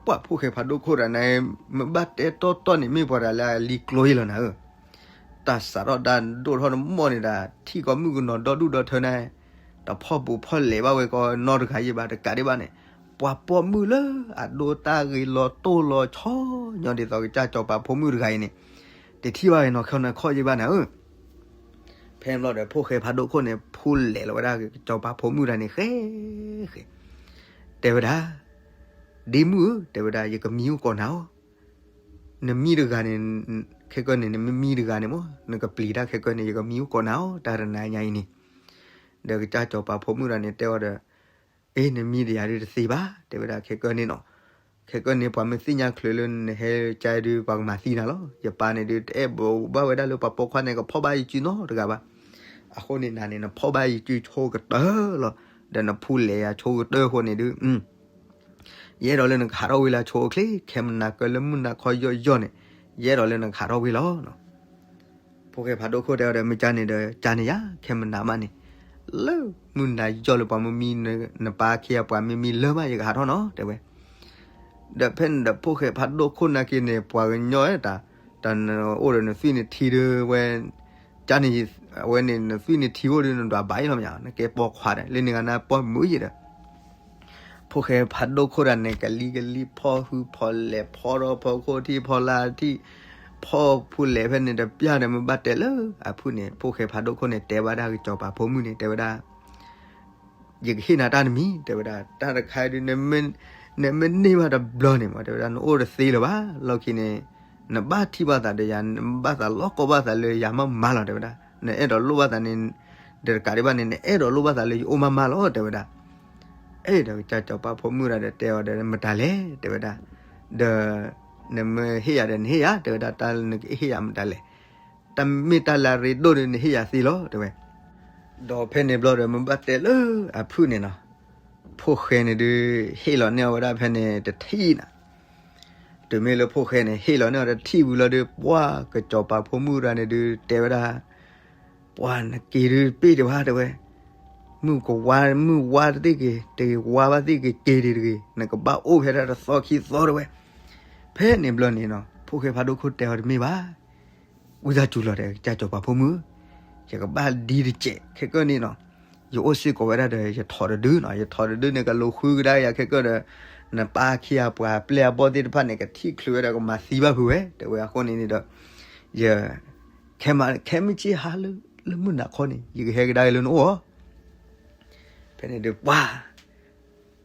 ပှၤဖိၣ်ဃဲဖးဒိၣ်ခိၣ်တဂၤန့ၣ် မ့ၢ်ဘၣ်တဲတီတီန့ၣ် မ့ၢ်ပှၤတဂၤလၢအလံၤကျိၤယဲလီၤနၤဧၢ. တၢ်စးထီၣ်တၢ်ဒိၣ်ထီၣ်တမီၢ်န့ၣ်ဒၣ် ထံၣ်ကိးမုၣ်ကနီၤဒီဒူၣ်ဒီထၢန့ၣ် တဖီၣ်ဘိးဖီၣ်လဲၤဘၣ်ဝဲကိးနီတဂၤယဲဘၣ် တကးဒံးဘၣ်န့ၣ်, ပှၤပိာ်မုၣ်လၢအဒိတၢ်ဂ့ၤလီၤတိၢ်လီၤဆီ ညီဒ်သိးကစၢ်စီၤပၤဖိမုၣ်တဂၤအံၤန့ၣ် တထံၣ်ဘၣ်နီၢ်ခီနီၢ်ခီယဲဘၣ်နၤဧၢ. ဖဲန့ၣ်ဘျီဒီး ဖိၣ်ဃဲဖးဒိၣ်ခိၣ်န့ၣ် ဖူလဲၤလီၤဝဲဒၣ်ကစီၤပၤဖိမုၣ်တဂၤန့ၣ် ဃဲဃဲ တဲဝဲဒၣ်, ဒ့မုၣ်ဧၢ, တဲဝဲဒၣ် ယကမံအိၣ်ကိးနၤအီၤ, နမံတဂၤန့ၣ်, ခဲကၢန့ၣ် နမံမံတဂၤန့ၣ်မၢ်, နကပျံၤတၢ်ခဲကၢန့ၣ် ယကမံအိၣ်ကိးနၤအီၤ တၢ်တနၤညါအံၤန့ၣ်. ဒီးကစၢ်စီၤပၤဖိမုၣ်တဂၤန့ၣ် တဲအီၤဒီး, အ့ နမံဒီးယၤဒုးတသ့ဘၣ်, တဲဝဲဒၣ် ခဲကၢန့ၣ်နီၤ, ခဲကၢန့ၣ် ပှၤမ့ၢ်သ့ၣ်ညါချုးလၢနဟဲကါဒုး ပှၤကမၤသံနၤလီၤ. ယပၢ်န့ၣ်ဒုး တအဲၣ်ဘၣ်ဝဲဒၣ်လၢပှၤပိာ်ခွါန့ၣ် ကဖီၣ်ဘၣ်ယစုနီတဂၤဘၣ်. အဃိန့ၣ် နၤန့ၣ် နဖီၣ်ဘၣ်ယစုဆိကတၢၢ်လီၤ. ဒီးနဖူလဲၤယၤဆိကတၢၢ်အဃိန့ၣ်ဒုး, ယအဲၣ်ဒိးလၢနကဟးထီၣ်ဝ့ၤလၢအဆိအချ့, ခဲမနၤကၢလၢမုၢ်နၤခီယီၢ်ယီၢ်န့ၣ်, ယအဲၣ်ဒိးလၢနကဟးထီၣ်ဝ့ၤလီၤ. ဖိၣ်ဃဲဖးဒိၣ်ခိၣ်တဲအီၤဒီး မ့ၢ်ကန့ၣ်ဒီး ကန့ၣ်ယၤ, ခဲမနၤမးန့ၣ်, လၢမုၢ်နၤယီၢ်လၢပှၤမ့မံ, နပၢ်ခံဂၤပှၤမ့မံလၢမး ယကဟးထီၣ်နီၤ တဲဝဲ. ဒီးဖဲန့ၣ်ဒီးဖိၣ်ဃဲဖးဒိၣ်ခိၣ်နာ်က့န့ၣ် ပှၤကညီတၢ်, တၢ်နအိၣ်ဒီးနသွံၣ်နထံဒုးဝဲ, ကန့ၣ်, အဝဲန့ၣ်နသွံၣ်နထံအိၣ်ဒီးနဒွးဘၣ်အံၤလီၤမး, နကဲပိာ်ခွါဒီး လၢန့ၣ်ဂၤနၤပိာ်မုၣ်ယဲဒီး ဖိၣ်ဃဲဖးဒိၣ်ခိၣ်တၢ်န့ၣ် ကလံၤကလံၤဖီၣ်ဟုၣ်ဖီၣ်လဲၢ် ဖီထီၣ်ဖီခိၣ်ထံဖီလာ်ထံ, ဖီၣ်ဖူလဲၢ်ဖဲန့ၣ်တပျၢ်ဒီး မ့ၢ်ဘၣ်တဲလၢအဖုၣ်န့ၣ် ဖိၣ်ဃဲဖးဒိၣ်ခိၣ်န့ၣ်တဲဘၣ်ဒၣ်ကစီၤပၤဖိမုၣ်န့ၣ် တဲဝဲဒၣ် ယကဟ့ၣ်နၤတၢ်တမံၤ တဲဝဲဒၣ်, တၢ်တခါဒုး နမ့ၢ်န့ၢ်ဘၣ်တဘျီန့ၣ်မး တဲဝဲဒၣ် နအိၣ်တသ့လၢၤဘၣ်. လီၢ်ခံန့ၣ် နဘၣ်ထံၣ်ဘၣ်သးဒီးယၤ နဘၣ်သးလီၤကီဘၣ်သးလၢယၤမးမးလီၤ တဲဝဲဒၣ်. နအဲၣ်ဒိးလိၣ်ဘၣ်သးန့ၣ်, ဒီးတကးဒံးဘၣ်န့ၣ် နအဲၣ်ဒိးလိၣ်ဘၣ်သးလၢယအိၣ်မးမးလီၤ တဲဝဲဒၣ်. အဲၣ်ဒီးကစၢ်စီၤပၤဖိမုၣ်တၢ်ဒီးတဲအီၤဒီး မတၤလဲၣ် တဲဝဲဒၣ်, ဒီး နမ့ၢ်ဟ့ၣ်ယၤဒီးနဟ့ၣ်ယၤ တဲဝဲဒၣ်, တၢ်လၢနကဟ့ၣ်ယၤမတၤလဲၣ်, တၢ်မ့ၢ်တၢ်လၢအရ့ဒိၣ်ဒီးနဟ့ၣ်ယၤသ့လီၤ တဲဝဲ. ဒီးဖဲန့ၣ်ဘျီဒီး မ့ၢ်ဘၣ်တဲလၢအဖုၣ်န့ၣ်နီၤ, ဖိၣ်ဃဲန့ၣ်ဒုး ဟ့ၣ်လီၤန့ၢ်အီၤဝဲဒၣ်ဖဲန့ၣ်တထံၣ်နၤ. တုၤမ့ၢ်လၢဖိၣ်ဃဲန့ၣ် ဟ့ၣ်လီၤန့ၢ်အီၤတထံၣ်ဝံၤလီၤဒီး ပှၢ်ကစီၤပၤဖိမုၣ်တဂၤန့ၣ်ဒုး တဲဝဲဒၣ်, ပှၢ်နက့ၤဒုးပ့ၢ်ဒံးဘၣ် တဲဝဲ, မုၢ်ကဝါ မုၢ်ဝါတသ့ၣ်က့ၤ တဂ့ၤ ဝါဘၣ်သ့ၣ်က့ၤ က့ၤဒံးတဂ့ၤ နကဘၣ်အိၣ်ဖဲဒၣ်တသီခံသီ တဲဝဲ. ဖဲန့ၣ်ဘျီန့ၣ်နီၤ ဖိၣ်ဃဲဖးဒိၣ်ခိၣ်တဲအီၤတမ့ၢ်ဘၣ် ဝံသးစူၤလီၤဒီး ကစၢ်စီၤပၤဖိမုၣ်ဧၢ, ယကဘၣ်ဒ်တစဲး ခဲကၢၢ်န့ၣ်နီၤ, ယအိၣ်စ့ၢ်ကီးဝဲဒၣ်ဒီး ယထိးတဒုနီၤ, ယထိးတဒုန့ၣ် ကလူၤဃုကဒါယၤခဲကၢၢ်ဒီး နပၢ်ခံဂၤပှၤပျဲၢ်အဘီၣ်သ့ၣ်တဖၣ်န့ၣ် ကထံၣ်ချုးဝဲဒီး ကမၤသံဘၣ်ဖုးဝဲ တဲဝဲ. အဃိန့ၣ်န့ၣ်ဒီး ယ ခဲမုၢ်ဆ့ၣ်ဟါလၢ လၢမုၢ်နၤခီန့ၣ် ယကဟဲကဒါက့ၤလၢနအိၣ်ဧါ. ဖဲန့ၣ်ဒီးပှၢ်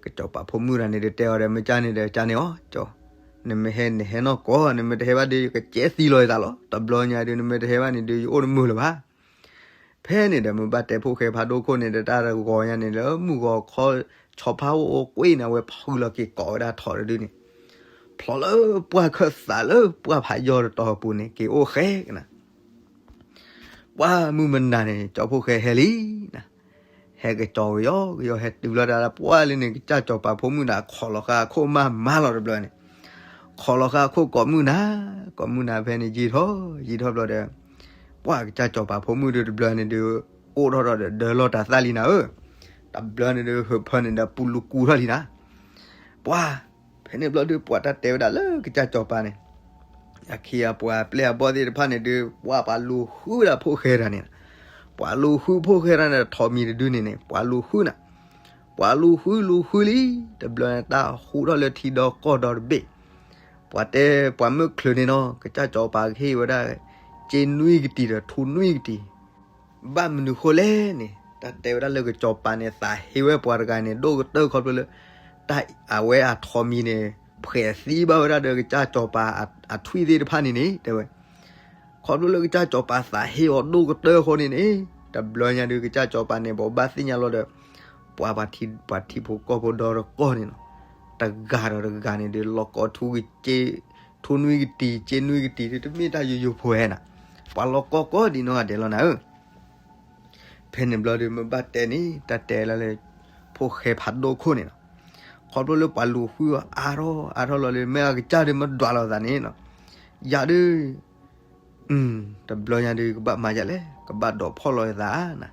ကစီၤပၤဖိမုၣ်တဂၤန့ၣ်ဒီး တဲအီၤဒီး မ့ၢ်ကန့ၣ်ဒီး ကန့ၣ်အီၤ, ကၠီ, နမ့ၢ်ဟဲ နဟဲနီၢ်ကီၢ်, နမ့ၢ်တဟဲဘၣ်ဒီး ယကစဲးသံလီၤယသးလီၤ. တဘျီညါဒီး နမ့ၢ်တဟဲဘၣ်န့ၣ်ဒီး ယအိၣ်တမုာ်လၢၤဘၣ်. ဖဲန့ၣ်ဒီး မ့ၢ်ဘၣ်တဲဖိၣ်ဃဲဖးဒိၣ်ခိၣ်န့ၣ်ဒီး တၢ်တဂီၤညါန့ၣ် လၢမုၢ်ဂီၤခီ ဆီဖါအိၣ်အိၣ်ကွ့ၢ်န့ၣ် အဝဲဖုးလီၤက့ၤကိးဝဲဒၣ်ထိးတဒုန့ၣ်, ဖျိးလၢပှၢ်ခၢၣ်သးလၢပှၢ်ဖးယီၢ်တတီၤပူၤန့ၣ် က့ၤအိၣ်ဃဲကနၤ ပှၢ်မုၢ်မနၤန့ၣ် ကၠီဖိၣ်ဃဲဟဲလံနၤ, ဟဲကစီၤကယီကယီ ဟဲတုၤလီၤတၢ်လၢပှၢ်လၢန့ၣ် ကစၢ်စီၤပၤဖိမုၣ်ဒီးခိးလီၤဃာ်အခိၣ်မးမးလီၤတဘျီန့ၣ်, ခိးလီၤဃာ်အခိၣ်ကိးမုၢ်နၤ, ကိးမုၢ်နၤဖဲန့ၣ်ယံာ်ထီၣ် ယံာ်ထီၣ်ဘျီဒီး ပှၢ်ကစၢ်စီၤပၤဖိမုၣ်ဒီးတဘျီန့ၣ်ဒီး အိၣ်ထီၣ်ထီၣ်ဒီးဒၢလီၤတၢ်သၣ်လံနၤဧၢ, တဘျီန့ၣ်ဒီး ဟၢဖၢန့ၣ်ဒီးပူၤလူၤကူထီၣ်လံနၤ ပှၢ်, ဖဲန့ၣ်ဘျီဒီး ပှၤတၢ်တဲဝဲဒၣ်လၢကစၢ်စီၤပၤန့ၣ်, အခံအပှၤပျဲၢ်အဘီၣ်သ့ၣ်တဖၣ်န့ၣ်ဒီး ပှၤပှၤလူၤဃုဝဲဒၣ်ဖိၣ်ဃဲတဂၤန့ၣ်, ပှၤလူၤဃုဖိၣ်ဃဲတဂၤန့ၣ် ထိးမံၤတဒုန့ၣ်န့ၣ် ပှၤလူၤဃုနၤ, ပှၤလူၤဃုလူၤဃုလံ, တဘျီန့ၣ်တၢ်ဟူထီၣ်လၢထံဒီကီၢ်ဒီတဘ့ၣ်, ပှၤတဲပှၤမုၢ်ချုးန့ၣ်နီၤ ကစၢ်စီၤပၤကဟ့ၣ်ဝဲဒၣ် စ့နွံကတံၤဒီးထူနွံကတံၤ ဘၣ်မနုၤဃိလဲၣ်န့ၣ် တၢ်တဲဝဲဒၣ်လၢကစီၤပၤန့ၣ် သးဟ့ဝဲပှၤတဂၤန့ၣ် ဒိၣ်ကတၢၢ်ခီဖျိလၢ တၢ်အဝဲအထိးမံၤန့ၣ် ဖှဲးသံဘၣ်ဝဲဒၣ်ဒီးကစၢ်စီၤပၤအထွံၣ်သ့ၣ်တဖၣ်န့ၣ်န့ၣ် တဲဝဲ. ခီဖျိလၢကစၢ်စီၤပၤသးဟ့အီၤဒိၣ်ကတၢၢ်အဃိန့ၣ်န့ၣ် တဘျီညါဒီးကစၢ်စီၤပၤန့ၣ် ဘိးဘၣ်သ့ၣ်ညါလီၤဒီး ပှၤပှၤထံဖိကီၢ်ဖိဒီတကီၢ်န့ၣ်နီၤ တဂၤဒီးတဂၤန့ၣ်ဒီး လီၤကီထူကစ့ ထူနွံကတံၤ စ့နွံကတံၤ တမ့ၢ်တၢ်ယိယိဖိဧါနၤ, ပှၤလီၤကီကီဒ်နီၢ်ဂၤဒဲးလီၤနၤဧၢ. ဖဲန့ၣ်ဘျီဒီး မ့ၢ်ဘၣ်တဲန့ၣ် တၢ်တဲလၢ ဖိၣ်ဃဲဖးဒိၣ်ခိၣ်န့ၣ်နီၤ, ခီဖျိလၢပှၤလူၤဃုအါထီၣ်အါထီၣ်လီၤလၢ မ့ၢ်အကစၢ်ဒီးမ့ၢ်ဒွးလိာ်သးန့ၣ်နီၤ, ယၤဒုး တဘျီညါဒီး ကဘၣ်မၤယၤလဲၣ် ကဘၣ်ဒိးဖီၣ်လီၤယသးနၤ,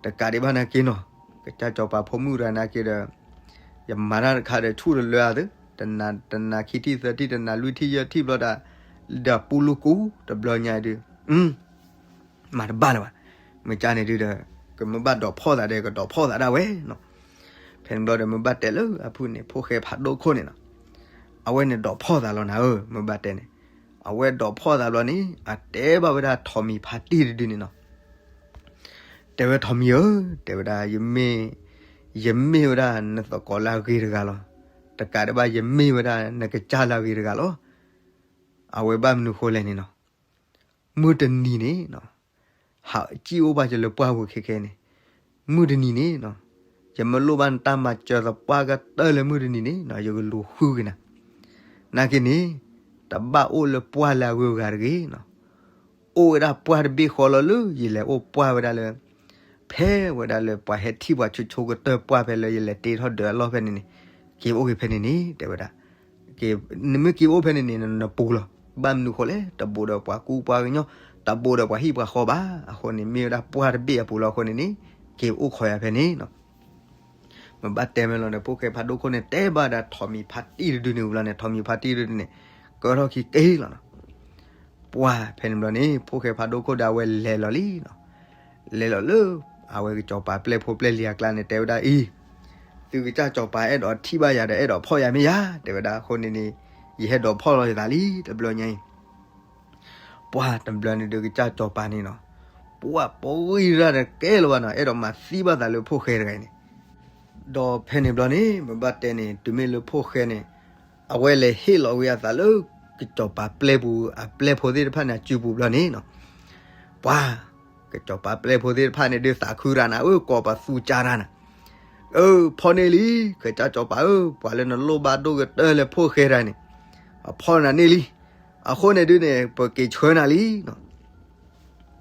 တကးဒံးဘၣ်နာ်က့နီၤ, ကစၢ်စီၤပၤဖိမုၣ်တဂၤနာ်က့ဒီး ယမၤတၢ်တခါဒီးဆူၣ်တလၢအသး, တနၤခံထံၣ်သၢထံၣ် တနၤလွံၢ်ထံၣ်ယဲၢ်ထံၣ်ဘျီဒီး ဒီးပူၤလူၤကူ တဘျီညါဒုး မၤတဘၣ်လၢၤဘၣ်, မ့ၢ်ကန့ၣ်ဒုးဒီး ကမ့ၢ်ဘၣ်ဒိးဖီၣ်သးဒီး ကဒိးဖီၣ်သးဒၣ်ဝဲနီၤ. ဖဲန့ၣ်ဘျီဒီး မ့ၢ်ဘၣ်တဲလၢအဖုၣ်န့ၣ် ဖိၣ်ဃဲဖးဒိၣ်ခိၣ်န့ၣ်နီၤ, အဝဲန့ၣ်ဒိးဖီၣ်သးလီၤနၤဧၢ, မ့ၢ်ဘၣ်တဲန့ၣ် အဝဲဒိးဖီၣ်သးဘျီန့ၣ် အတဲဘၣ်ဝဲဒၣ်ထိးမံၤဖါတံၢ်တဒုန့ၣ်နီၤ, တဲဝဲထိးမံၤဧၢ, တဲဝဲဒၣ် ယမ့ၢ်ဝဲဒၣ်နသကိးလၢအဂ့ၤတဂၤလီၤ, တကးဒံးဘၣ် ယမ့ၢ်ဝဲဒၣ်နကစၢ်လၢအဂ့ၤတဂၤလီၤ. အဝဲဘၣ်မနုၤဃိလဲၣ်န့ၣ်နီၤ, မုၢ်တနံၤန့ၣ် ဟးစံၣ်အိၣ်ဘၣ်က့ၤလၢပှၢ်ပူၤခဲခဲန့ၣ်, မုၢ်တနံၤန့ၣ် ယမ့ၢ်လိၣ်ဘၣ်နတၢ်မၤစၢၤသပှၢ်ကတၢၢ်လၢမုၢ်တနံၤန့ၣ် ယကလူၤဃုက့ၤနၤ, နာ်က့န့ၣ် တဘၣ်အိၣ်လၢပှၢ်လၢအဂုၤအဂၤတဂ့ၤနီၤ, အိၣ်ဝဲဒၣ်ပှၢ်တဘ့ၣ်ဃီလီၤလၢ ယလဲၤအိၣ်ပှၢ်ဝဲဒၣ်လၢ ဖဲဝဲဒၣ်လၢပှၤဟဲထံၣ်ပှၤဆိဆိကတၢၢ်ပှၢ်ဖဲလၢယလဲၤတ့ထီၣ်ဒၢးအလီၢ်ဖဲန့ၣ်န့ၣ်, က့ၤအိၣ်က့ၤဖဲန့ၣ်န့ၣ် တဲဝဲဒၣ်, နမ့ၢ်က့ၤအိၣ်ဖဲန့ၣ်န့ၣ် နပူၤလီၤ. ဘၣ်မနုၤဃိလဲၣ်, တဘူးဒီးပှၤကူပှၤကညီ, တဘူးဒီးပှၤဟံၣ်ပှၤဃီဘၣ်. အဃိန့ၣ် မ့ၢ်ဝဲဒၣ်ပှၢ်တဘ့ၣ်အပူၤလီၤ. အဃိန့ၣ်န့ၣ် က့ၤအိၣ်ခိးယၤဖဲန့ၣ်နီၤ. မ့ၢ်ဘၣ်တဲမ့ၢ်လီၤဒီး ဖိၣ်ဃဲဖးဒိၣ်ခိၣ်န့ၣ် တဲဘၣ်ဒၣ်ထိးမံၤဖါတံၢ်တဒုန့ၣ်ဝံၤလီၤန့ၣ်, ထိးမံၤဖါတံၢ်တဒုန့ၣ် ကၢထီၣ်ခံက့ၤလီၤနီၤ. ပှၢ်ဖဲန့ၣ်ဘျီန့ၣ် ဖိၣ်ဃဲဖးဒိၣ်ခိၣ်ဒီးအဝဲလဲၤလီၤလံနီၤ. လဲၤလီၤလၢ အဝဲကစီၤပၤပျဲၢ်ဖိပျဲၢ်လံၤအကျါန့ၣ် တဲဝဲဒၣ်အံၤ, သုကစၢ်စီၤပၤအဲၣ်ဒိးထံၣ်ဘၣ်ယၤဒီး အဲၣ်ဒိးဖီၣ်ယၤမ့ၢ်ယၤ, တဲဝဲဒၣ်. အဃိန့ၣ်န့ၣ် ယဟဲဒိးဖီၣ်လီၤယသးလံ တဘျီညါအံၤ. ပှၢ်တဘျီန့ၣ်ဒီး ကစၢ်စီၤပၤန့ၣ်နီၤ, ပှၢ်ပဂံၢ်ရၣ်တကဲလၢၤဘၣ်နီၤ, အဲၣ်ဒိးမၤသံဘၣ်သးလၢဖိၣ်ဃဲတဂၤအံၤန့ၣ်. ဒီးဖဲန့ၣ်ဘျီန့ၣ် မ့ၢ်ဘၣ်တဲန့ၣ် တုၤမ့ၢ်လၢဖိၣ်ဃဲန့ၣ် အဝဲလဲၤဟ့ၣ်လီၤဝဲအသးလၢ ကစီၤပၤပျဲၢ်ပူၤ အပျဲၢ်ဖိသ့ၣ်တဖၣ်န့ၣ် အစုပူၤဘျီန့ၣ်နီၤ. ပှၢ် ကစီၤပၤပျဲၢ်ဖိသ့ၣ်တဖၣ်န့ၣ် ဒုးသးခုရၤနၤဧၢ, ကိးပသူစၢ်ရၤနၤ, အၢ ဖီၣ်န့ၢ်လံ, ကစၢ်စီၤပၤဧၢ, ပှၤလၢနလိၣ်ဘၣ်ဒိၣ်ကတၢၢ်လၢဖိၣ်ဃဲတဂၤန့ၣ် အဖီၣ်နၤန့ၢ်လံ. အဃိန့ၣ်ဒုးန့ၣ် ပက့ၤဆှၢနၤလံနီၤ.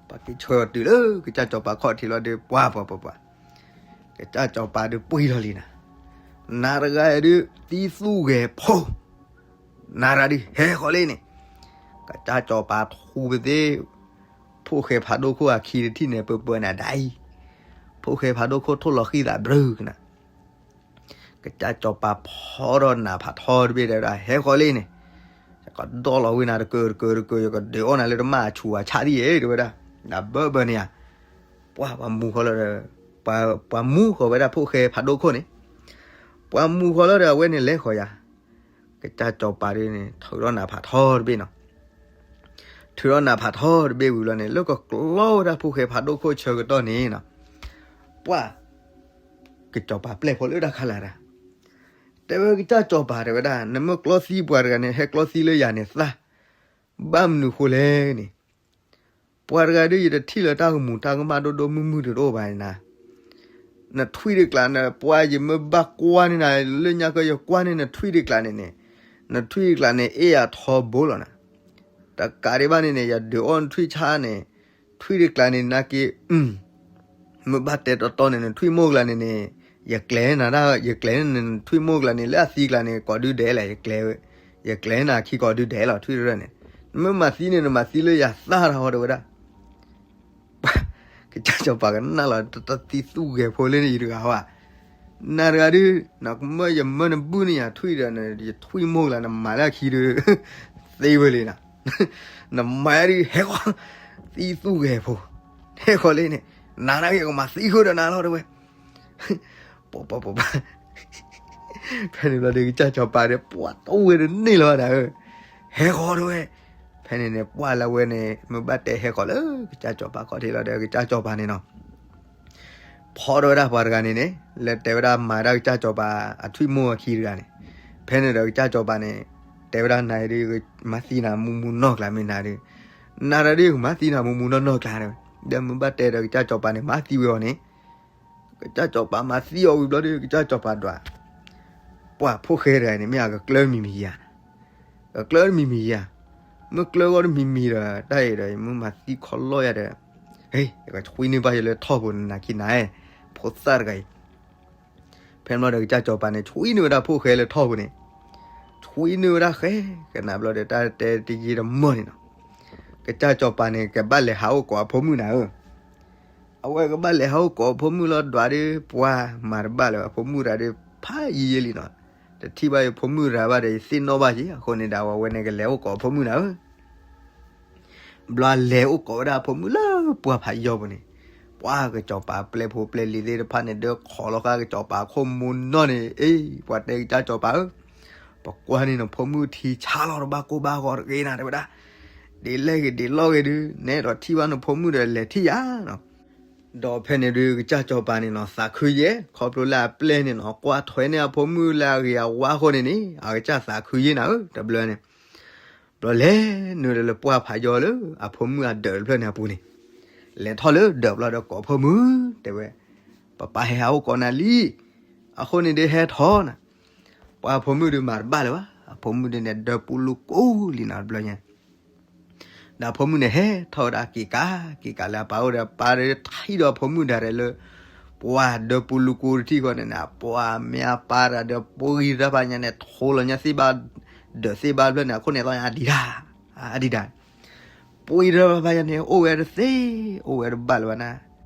ပှၤက့ၤဆှၢအီၤတုၤလၢကစၢ်စီၤပၤခီၣ်ထံးလီၤဒီး ပှၤပှၤပှၤပှၤ ကစၢ်စီၤပၤဒုးပှံၢ်ထီၣ်လံနၤ, နၤတဂၤဒုး သံသူၣ်ဂဲၤဖိ, နၤတဂၤဒုး ဟဲဃီၤလံန့ၣ်. ကစၢ်စီၤပၤထူပသ့ ဖိၣ်ဃဲဖးဒိၣ်ခိၣ်အခံတထံၣ်န့ၣ် ပၢၤပၢၤနၤဒၣ်အံၤ, ဖိၣ်ဃဲဖးဒိၣ်ခိၣ်ထိၣ်လီၤဃံသးဘြၢကနၤ. ကစၢ်စီၤပၤဖီထီၣ်နးဖးထီတဘ့ၣ် တဲဝဲဒၣ် ဟဲဃီၤလံန့ၣ်, ယကဒီၣ်လီၤဝဲနၤတကၢၢ်တကၢၢ်တကၢၢ်, ယကဒုးအီၣ်နၤလၢတမၣ်အဆူၣ်အဆၣ်ဒ်အံၤ တဲဝဲဒၣ်, နဘၢဘၢန့ၣ်ဧါ. ပှၤပှၤမူဃီၤလီၤဒီး ပှၤမူဃီၤဝဲဒၣ်ဖိၣ်ဃဲဖးဒိၣ်ခိၣ်န့ၣ်, ပှၤမူဃီၤလီၤဒီး အဝဲန့ၣ်လဲၤဃီၤယၤ. ကစၢ်စီၤပၤဒုးန့ၣ် ထုးထီၣ်နးဖးထီတဘ့ၣ်နီၤ. ထုးထီၣ်နးဖးထီတဘ့ၣ်ဝံၤလီၤန့ၣ် လၢကကျီဝဲဒၣ်ဖိၣ်ဃဲဖးဒိၣ်ခိၣ်ဆၢကတီၢ်န့ၣ်နီၤ, ပှၢ် ကစီၤပၤပျဲၢ်ဖိလၢတၢ်ခါလၢ်တၢ်, တဲဝဲကစၢ်စီၤပၤတဲဝဲဒၣ် နမ့ၢ်ကျီသံပှၤတဂၤန့ၣ် ဟဲကျီသံလၢယၤန့ၣ်သၣ်, ဘၣ်မနုၤဃိလဲၣ်န့ၣ်, ပှၤတဂၤဒုး ယတထံၣ်လၢတၢ်ဂီၤမူတၢ်ကမၣ်ဒိၣ်ဒိၣ်မုၢ်မုၢ်တအိၣ်ဘၣ်န့ၣ်နၤ, နထွံၣ်တကျးန့ၣ် ပှၤယမ့ၢ်ဘၣ်ကွၢ်န့ၢ်နၤ လၢညါကယကွၢ်န့ၢ်နထွံၣ်တကျးန့ၣ်န့ၣ်, နထွံၣ်တကျးန့ၣ် အ့ၣ်ယၤထီဘိလီၤနၤ. တကးဒံးဘၣ်န့ၣ်န့ၣ် ယဒုးအီၣ်နထွံၣ်ဆါန့ၣ်, ထွံၣ်တကျးန့ၣ် နာ်က့, မ့ၢ်ဘၣ်တဲတီတီန့ၣ် နထွံၣ်မိၢ်ကျးန့ၣ်န့ၣ်, ယကျဲၤနၤဒၣ်, ယကျဲၤန့ၣ် နထွံၣ်မိၢ်ကျးန့ၣ် လၢအသံကျးန့ၣ် ကိးဒုဒဲးလဲၣ်, ယကျဲၤနၤခံကိးဒုဒဲးလီၤ ထွံၣ်တရၢၢ်န့ၣ်, နမ့ၢ်မၤသံန့ၣ် နမၤသံလၢယၤသၣ်တၢ်ဟီတဲဝဲဒၣ်. ကစၢ်စီၤပၤကနၣ်လီၤ တသံသူၣ်ဂဲၤဖိလၢန့ၣ်ယတဂၤဘၣ်, နၤတဂၤဒုး, နကမၢယမၢနဘုၣ်န့ၣ်ယၤထွံၣ်ဒီး ယထွံၣ်မိၢ်ကျး နမၤလၢအခံဒုး, သ့ဝဲလံနၤ, နမၤဒုး ဟဲဃီၤ, သံသူၣ်ဂဲၤဖိ, ဟဲဃီၤလံန့ၣ်, နၤနာ်က့ ကမၤသံဃုာ်ဒီးနၤလီၤတဲဝဲ ပပပပ ဖဲန့ၣ်ဘျီဒီး ကစၢ်စီၤပၤဒီး ပှၤတဝဲတန့ၢ်လီၤဒၣ်ဧၢ, ဟဲဃီၤတဲဝဲ. ဖဲန့ၣ်န့ၣ် ပှၢ်လၢအဝဲန့ၣ် မ့ၢ်ဘၣ်တဲဟဲဃီၤလၢ ကစၢ်စီၤပၤခီၣ်ထံးလီၤဒီး ကစၢ်စီၤပၤန့ၣ်နီၤ, ဖီၣ်ထီၣ်ဝဲဒၣ်ပှၤတဂၤန့ၣ်န့ၣ် လၢတဲဝဲဒၣ်မၤဒၣ်ကစၢ်စီၤပၤအထွံၣ်မိၢ်အခံတဂၤန့ၣ်, ဖဲန့ၣ်ဒီးကစၢ်စီၤပၤန့ၣ် တဲဝဲဒၣ်နၤဒုး မၤသံနၤမူမူနီၢ်ကျါမ့ၢ်နၤဒုး, နၤတဂၤဒုး မၤသံနၤမူမူနီၢ်နီၢ်ကျါတဲဝဲ, ဒီးမ့ၢ်ဘၣ်တဲဒီးကစၢ်စီၤပၤန့ၣ် မၤသံဝဲအီၤန့ၣ် ကစၢ်စီၤပၤမၤသံအီၤဝံၤဘျီဒီး ကစၢ်စီၤပၤဒွး, ပှၤဖိၣ်ဃဲတဂၤန့ၣ် မ့ၢ်အကကျၢမံၤမံၤဧါ, ကကျၢမံၤမံၤဧါ, မ့ၢ်ကျၢဂီၢ်တမံၤမံၤဒီး တၢ်အံၤဒီး ယမ့ၢ်မၤသံခီလီၢ်ယၤဒီး, ယကဆွံနုာ်ဘၣ်ယၤလၢထီၣ်ပူၤနၤခံနၤ, ဖိသၣ်တဂၤအံၤ ဖဲန့ၣ်ဘျီဒီးကစၢ်စီၤပၤန့ၣ် ဆွံနုာ်ဝဲဒၣ်ဖိၣ်ဃဲလၢထီၣ်ပူၤန့ၣ်, ဆွံနုာ်ဝဲဒၣ်ဃဲ, ကနၣ်ဘျီဒီး တၢ်တဲတယံာ်တမီၢ်န့ၣ်နီၤ, ကစၢ်စီၤပၤန့ၣ် ကဘၣ်လဲၤဟးအိၣ်ကိးအဖိမုၣ်နၤဧၢ, အဝဲကဘၣ်လဲၤဟးအိၣ်ကိးအဖိမုၣ်လီၤဒွးဒီး ပှၤမၤတဘၣ်လၢၤ အဖိမုၣ်တဂၤဒီး ဖးယံာ်ယံာ်လံနီၤ, တထံၣ်ဘၣ်ယဖိမုၣ်တဂၤဘၣ်ဒီး ယသ့ၣ်နီၣ်ဘၣ်က့ၤ အဃိန့ၣ်ဒီး အဝဲန့ၣ်ကလဲၤအိၣ်ကိးအဖိမုၣ်နၤဧၢ ဘျီလဲၤအိၣ်ကိးဝဲဒၣ်အဖိမုၣ်လၢပှၢ်ဖးယီၤပူၤန့ၣ်, ပှၤကစီၤပၤပျဲၢ်ဖိပျဲၢ်လံၤသ့ၣ်တဖၣ်န့ၣ် ဒုးခိးလီၤဃာ်ကစီၤပၤအခိၣ်မူနီၢ်န့ၣ်, အ့ ပှၤတဲကစၢ်စီၤပၤဧၢ, ပကွၢ်န့ၢ်နဖိမုၣ်ထံဆါလီၤတဘၣ်ကိၢ်ဘၣ်ဂီၤတဂ့ၤနၤ တဲဝဲဒၣ်, ဒ်လဲၣ်ဂ့ၤဒ်လီၢ်ဂ့ၤဒုး နဲဒီးထံၣ်ဘၣ်နဖိမုၣ်ဒီးလဲၤထံၣ်ယၤနီၤ. ဒီးဖဲန့ၣ်ဒုး ကစၢ်စီၤပၤန့ၣ်နီၤ သးခုယဲၢ် ခီဖျိလၢအပျဲၢ်န့ၣ်နီၤ ကွၢ်ထွဲန့ၢ်အဖိမုၣ်လၢအဂ့ၤအဝါအဃိန့ၣ်န့ၣ် အကစၢ်သးခုယဲၢ်နၤဧၢ တဘျီန့ၣ်, ဘျီလဲၤနုာ်ဒီးလၢပှၢ်ဖးယီၤလၢအဖိမုၣ်အဒၢးတဖျၢၣ်န့ၣ်အပူၤန့ၣ်, လဲၤထီၣ်လၢဒၢးဘျီဒီးကိးဖိမုၣ်, တဲဝဲ, ပပၢ်ဟဲဟးအိၣ်ကိးနၤလံ, အဃိန့ၣ်ဒုးဟဲထီၣ်နၤ, ပှၤအဖိမုၣ်ဒုးမၤတဘၣ်လၢၤဘၣ် အဖိမုၣ်ဒုးန့ၣ် ဒၢပူၤလူၤကိၢ်လံနၤတဘျီညါ ဒီးအဖိမုၣ်န့ၣ်ဟဲထီၣ်ဝဲဒၣ်က့ၤကး က့ၤကးလၢအပၢ်အိၣ်ဒီး ပၢ်ဒီးထံၣ်ဒီးအဖိမုၣ်ဒၣ်လဲာ်လၢ ပှၤဒီးပူၤလူၤကူတထံၣ်ဃီန့ၣ်န့ၣ် ပှၤမ့ၢ်အပၢ်တဂၤဒီး ပှၤဂံၢ်တၢ်ဖးညါန့ၣ် ထိလီၤညါသ့ၣ်ဘၣ် ဒၢးသ့ၣ်ဘၣ်ဖျၢၣ်န့ၣ် အခိၣ်န့ၣ်သီၣ်ညါ အဒံးတၢ် အဒံးတၢ် ပှၤဂံၢ်တၢ်ဖးညါန့ၣ် အိၣ်ဝဲတသ့ အိၣ်ဝဲတဘၣ်လၢၤဘၣ်နၤ,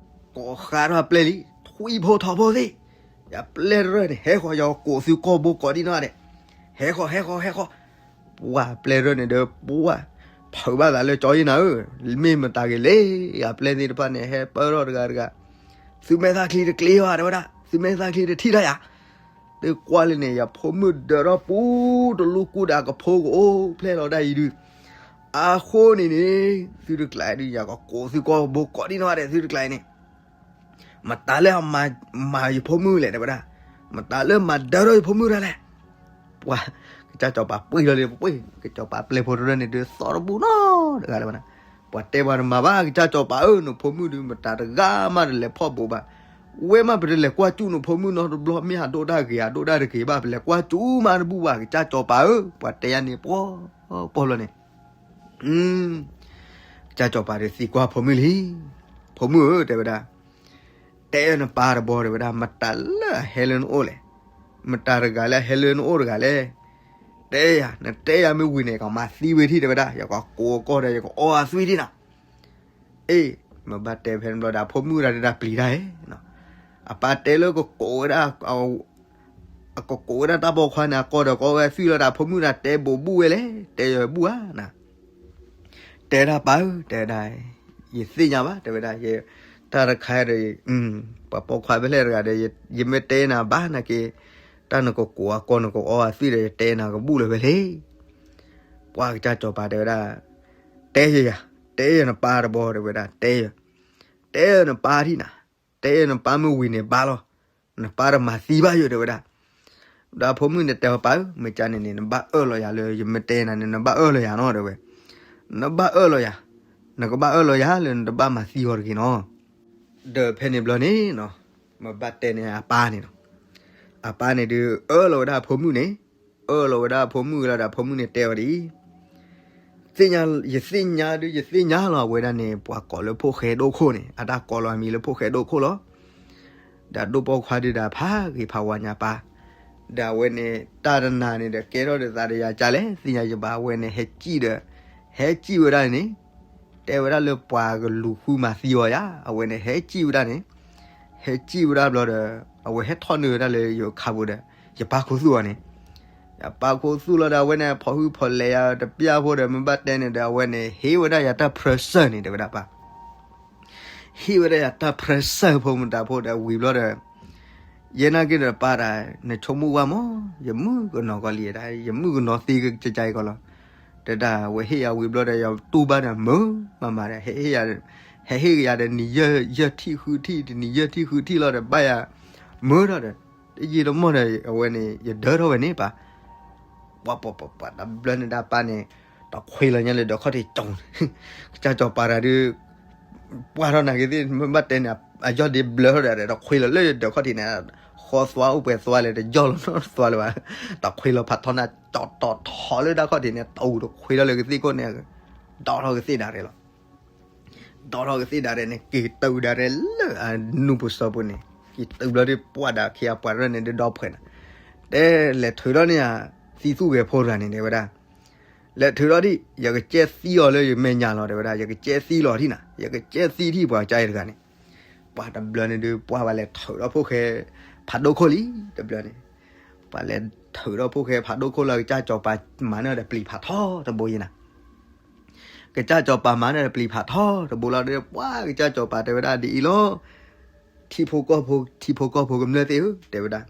ကိးဃါထီၣ်အပျဲၢ်လံ ထွံၣ်ဖိထီဖိသ့ၣ်, ယပျဲၢ်တရၢၢ်န့ၣ် ဟဲဃီၤယကိးသုကိးဘိကိးဒံနီၢ်ဒဲး, ဟဲဃီၤ ဟဲဃီၤ ဟဲဃီၤ, ပှၤပျဲၢ်တရၢၢ်န့ၣ်ဒီး ပှၤ ဖုးဘၣ်သးလၢကၠီယံနၤဧၢ, မ့ၢ်မတၤဂ့ၤလဲၣ်, အပျဲၢ်သ့ၣ်တဖၣ်န့ၣ် ဟဲပၢၢ်ထီၣ်တဂၤတဂၤ, သုမ့ၢ်သးချံတကျ့ဘၣ် တဲဝဲဒၣ်, သုမ့ၢ်သးချံတထံၣ်တၢ်ယၤ သုကွၢ်လၢန့ၣ် ယဖိမုၣ်ဒၢးထီၣ်ပူၤတလူၤကူဒီး အကဖိကအိၣ်ဖျဲၣ်လီၤဒၣ်အံၤဒုး, အဃိန့ၣ်န့ၣ် သုတကျါအံၤဒုး ယကကိးသုကိးဘိကိးဒံနီၢ်ဒဲး သုတကျါအံၤန့ၣ်, မတၤလၢအမၤယဖိမုၣ်လဲၣ် တဲဝဲဒၣ်, မတၤလၢမၤဒၢထီၣ်ယဖိမုၣ်တၢ်လဲၣ်, ပှၤ ကစၢ်စီၤပၤပှ့ၤလီၤလံ ပှ့ၤ ကစၢ်စီၤပၤပျဲၢ်ဖိတရၢၢ်န့ၣ်ဒုး သီတဘူၣ်နီတဂၤလၢၤဘၣ်နၤ, ပှၤတဲပှၤတမၤဘၣ် ကစၢ်စီၤပၤဧၢ နဖိမုၣ်ဒုး မတၤတဂၤမးတလဲၤဖီၣ်ဘိးဘၣ်, ဝဲမးပတလဲၤကွၢ်စူၣ်နဖိမုၣ်နီတဘျီ မ့ၢ်အဒိၣ်တၢ်ဂ့ၤ အဒိၣ်တၢ်တဂ့ၤဘၣ် ပလဲၤကွၢ်စူၣ်မးတဘူၣ်ဘၣ် ကစၢ်စီၤပၤဧၢ, ပှၤတဲယၤန့ၣ် ပှီၢ်ပှီၢ်လီၤန့ၣ် ကစၢ်စီၤပၤဒီးသံကွၢ်ဖိမုၣ်လံ, ဖိမုၣ်ဧၢ တဲဝဲဒၣ်, တဲနပၢ်တဘီ တဲဝဲဒၣ် မတၤလၢအဟဲလၢနအိၣ်လဲၣ်, မတၤတဂၤလၢအဟဲလၢနအိၣ်တဂၤလဲၣ်, တဲယၤ နတဲယၤမ့ၢ်ဝံၤန့ၣ် ကမၤသံဝဲထံၣ် တဲဝဲဒၣ် ယကကိးအကီၢ်ဒီး ယကအီအသွံၣ်ထံၣ်နၤ အ့ၣ် မ့ၢ်ဘၣ်တဲဖဲန့ၣ်ဘျီဒီး အဖိမုၣ်တဂၤဒၣ်ပျံၤတၢ်ဧါ, အပၢ်တဲလၢကကိးဝဲဒၣ်, အကကိးဝဲဒၣ်တၢ်ပိာ်ခွါန့ၣ် အကီၢ်ဒီးကအီဝဲသွံၣ်လီၤဒီး အဖိမုၣ်တဂၤတဲဘိးဘူၣ်ဝဲလဲၣ်, တဲယၤဘူၣ်ဧါနၤ, တဲဒၣ်ပၢ်ဧၢ တဲဒၣ်, ယသ့ၣ်ညါဘၣ် တဲဝဲဒၣ်, တၢ်တခါဒီး ပှၤပိာ်ခွါဖဲလဲၣ်တဂၤဒီး ယမ့ၢ်တဲနၤဘၣ်နာ်က့, တၢ်နကကိးအကီၢ် နကအီအသွံၣ်ဒီး ယတဲနၤကဘူၣ်လၢၤဝဲလဲၣ်, ပှၤကစၢ်စီၤပၤတဲဝဲဒၣ်, တဲယၤ, တဲယၤနပၢ်တဘီ တဲဝဲဒၣ် တဲယၤ, တဲယၤနပၢ်ထံၣ်နၤ, တဲယၤနပၢ်မ့ၢ်ဝံၤန့ၣ်ဘၣ်လီၤ, နပၢ်တမၤသံဘၣ်ယၤ တဲဝဲဒၣ်, ဒီးအဖိမုၣ်န့ၣ်တဲအီၤပၢ်ဧၢ မ့ၢ်ကန့ၣ်န့ၣ် နဘၣ်အၢၣ်လီၤယၤလၢ ယမ့ၢ်တဲနၤန့ၣ် နဘၣ်အၢၣ်လီၤယၤနီၤ တဲဝဲ, နဘၣ်အၢၣ်လီၤယၤ, နကဘၣ်အၢၣ်လီၤယၤလၢနတဘၣ်မၤသံအီၤတဂ့ၤနီၤ, ဒီးဖဲန့ၣ်ဘျီန့ၣ်နီၤ, မ့ၢ်ဘၣ်တဲန့ၣ်အပၢ်န့ၣ်နီၤ, အပၢ်န့ၣ်ဒုးအၢၣ်လီၤဝဲဒၣ်အဖိမုၣ်န့ၣ်, အၢၣ်လီၤဝဲဒၣ်အဖိမုၣ်လီၤဒီး အဖိမုၣ်န့ၣ်တဲအီၤဒ်အံၤ သ့ၣ်ညါ, ယသ့ၣ်ညါဒုး ယသ့ၣ်ညါလီၤ အဝဲဒၣ်န့ၣ် ပှၤကိးလၢဖိၣ်ဃဲဒိၣ်ခိၣ်န့ၣ် အတၢ်ကိးလီၤအမံၤလၢဖိၣ်ဃဲဒိၣ်ခိၣ်လီၤ, ဒီးဒိၣ်ပိာ်ခွါဒုးဒီးဖးဂ့ၤဖးဝါညါပၢ်, ဒီးအဝဲန့ၣ် တၢ်တနၤန့ၣ်ဒီး ကဲထီၣ်ဒီးသးဒီးယၤကလဲၣ် သ့ၣ်ညါယဘၣ် အဝဲန့ၣ် ဟဲစံၣ်ဒီး, ဟဲစံၣ်ဝဲဒၣ်န့ၣ်, တဲဝဲဒၣ်လၢပှၤကလူၤဃုမၤသံအီၤယၤ အဝဲန့ၣ် ဟဲစံၣ်ဝဲဒၣ်န့ၣ်, ဟဲစံၣ်ဝဲဒၣ်ဘျီဒီး အဝဲဟဲထီၣ်နုာ်ဝဲဒၣ်လၢယခးပူၤဒီး ယပၢ်ခိၣ်သူၣ်အီၤန့ၣ် ယပၢ်ခိၣ်သူၣ်လီၤဒီး အဝဲန့ၣ် ဖီၣ်ဟုၣ်ဖီၣ်လဲၤယၤတပျၢ်ဖိဒီး မ့ၢ်ဘၣ်တဲန့ၣ်ဒီး အဝဲန့ၣ် ဟ့ၣ်ဝဲဒၣ်ယၤတၢ်ဖြၢစၢၢ်န့ၣ် တဲဝဲဒၣ်ပၢ်, ဟ့ၣ်ဝဲဒၣ်ယၤတၢ်ဖြၢစၢၢ်ဖိမတၤဖိဒီးဝံၤဘျီဒီး, ယဲနာ်က့ဒီးပၢ်ဒၣ် နဆိကမိၣ်ဝဲမး ယမုၣ်ကနီၤကီးလံဒၣ် ယမုၣ်ကနီၤသ့ကကကါအံၤကီးလီၤ, တဲဒၣ်ဝဲဟ့ၣ်ယၤဝံၤဘျီဒီး ယတူၢ်ဘၣ်ဒီး မုာ်မးမးဒီး ဟဲဟ့ၣ်ယၤဒီး နံၤယဲၢ်ထံၣ်ဃုထံၣ် တနံၤယဲၢ်ထံၣ်ဃုထံၣ်လီၤဒီး ဘၣ်ယၤ မုာ်ထီၣ်ဒီး တယံာ်တမီၢ်ဒီး အဝဲန့ၣ် ယဒၢထီၣ်ဝဲန့ၣ်ပၢ်, ပှၤပှၤပှၤပှၤတဘျီန့ၣ်ဒၣ်ပၢ်န့ၣ် တခွ့လီၤညါလၢဒီးခီၣ်ထံးကၠီန့ၣ်, ကစၢ်စီၤပၤတၢ်ဒုး ပှၢ်ထီၣ်နာ်က့သ့ၣ် မ့ၢ်ဘၣ်တဲန့ၣ် အယီၢ်ဒ့ဘျၢထီၣ်ဒီး တခွ့လီၤလၢဒီးခီၣ်ထံးန့ၣ်, ဃီသွါအိၣ်ပှဲၤသွါလဲၣ် တယီၢ်လီၤနီတသွါလၢၤဘၣ်, တခွ့လီၤဖးထီနၤ ကၠီတီၤထီလၢဒၣ်ခီၣ်ထံးန့ၣ် တအူတခွ့လီၤလၢကသ့ၣ်ခိၣ်န့ၣ်, ဒီးထီၣ်ကသ့ၣ်ဒၣ်ရဲၣ်လီၤ ဒီးထီၣ်ကသ့ၣ်ဒၣ်ရဲၣ်န့ၣ် က့ၤတုၤဒၣ်ရဲၣ်လၢအနူၢ်ပူၤစီၤပူၤန့ၣ် က့ၤတုၤဘျီဒ်ပှၢ်ဒၣ်ခံဂၤပှၤရဲၣ်န့ၣ်ဒ်ဒီဖှဲးနၤ, တဲလဲၤထုးထီၣ်န့ၢ်ယၤ သံသူၣ်ဂဲၤဖိတဂၤန့ၣ် တဲဝဲဒၣ်, လဲၤထုးထီၣ်ဒံး ယကကဲသံအီၤလၢယမဲာ်ညါလီၤ တဲဝဲဒၣ်, ယကကဲသံလီၤထံၣ်နၤ, ယကကဲသံထံၣ်ပှၤကါအံၤတဂၤန့ၣ်, ပှၤတဘျီန့ၣ်ဒုး ပှၢ်ဘၣ်လဲၤထုးထီၣ်ဖိၣ်ဃဲဖးဒိၣ်ခိၣ်လံ တဘျီန့ၣ်, ပှၤလဲၤထုးထီၣ်ဖိၣ်ဃဲဖးဒိၣ်ခိၣ်လီၤ ကစၢ်စီၤပၤမၤန့ၢ်ဒီးပျံၤဖးထီတဘိယဲနၤ ကစၢ်စီၤပၤမၤန့ၢ်ဒီးပျံၤဖးထီတဘိလီၤဒီး ပှၢ်ကစၢ်စီၤပၤတဲဝဲဒၣ်ဒ်အံၤလီၤ, ထံဖိကီၢ်ဖိ ထံဖိကီၢ်ဖိကမျၢၢ်သ့ၣ်ဧၢ တဲဝဲဒၣ်,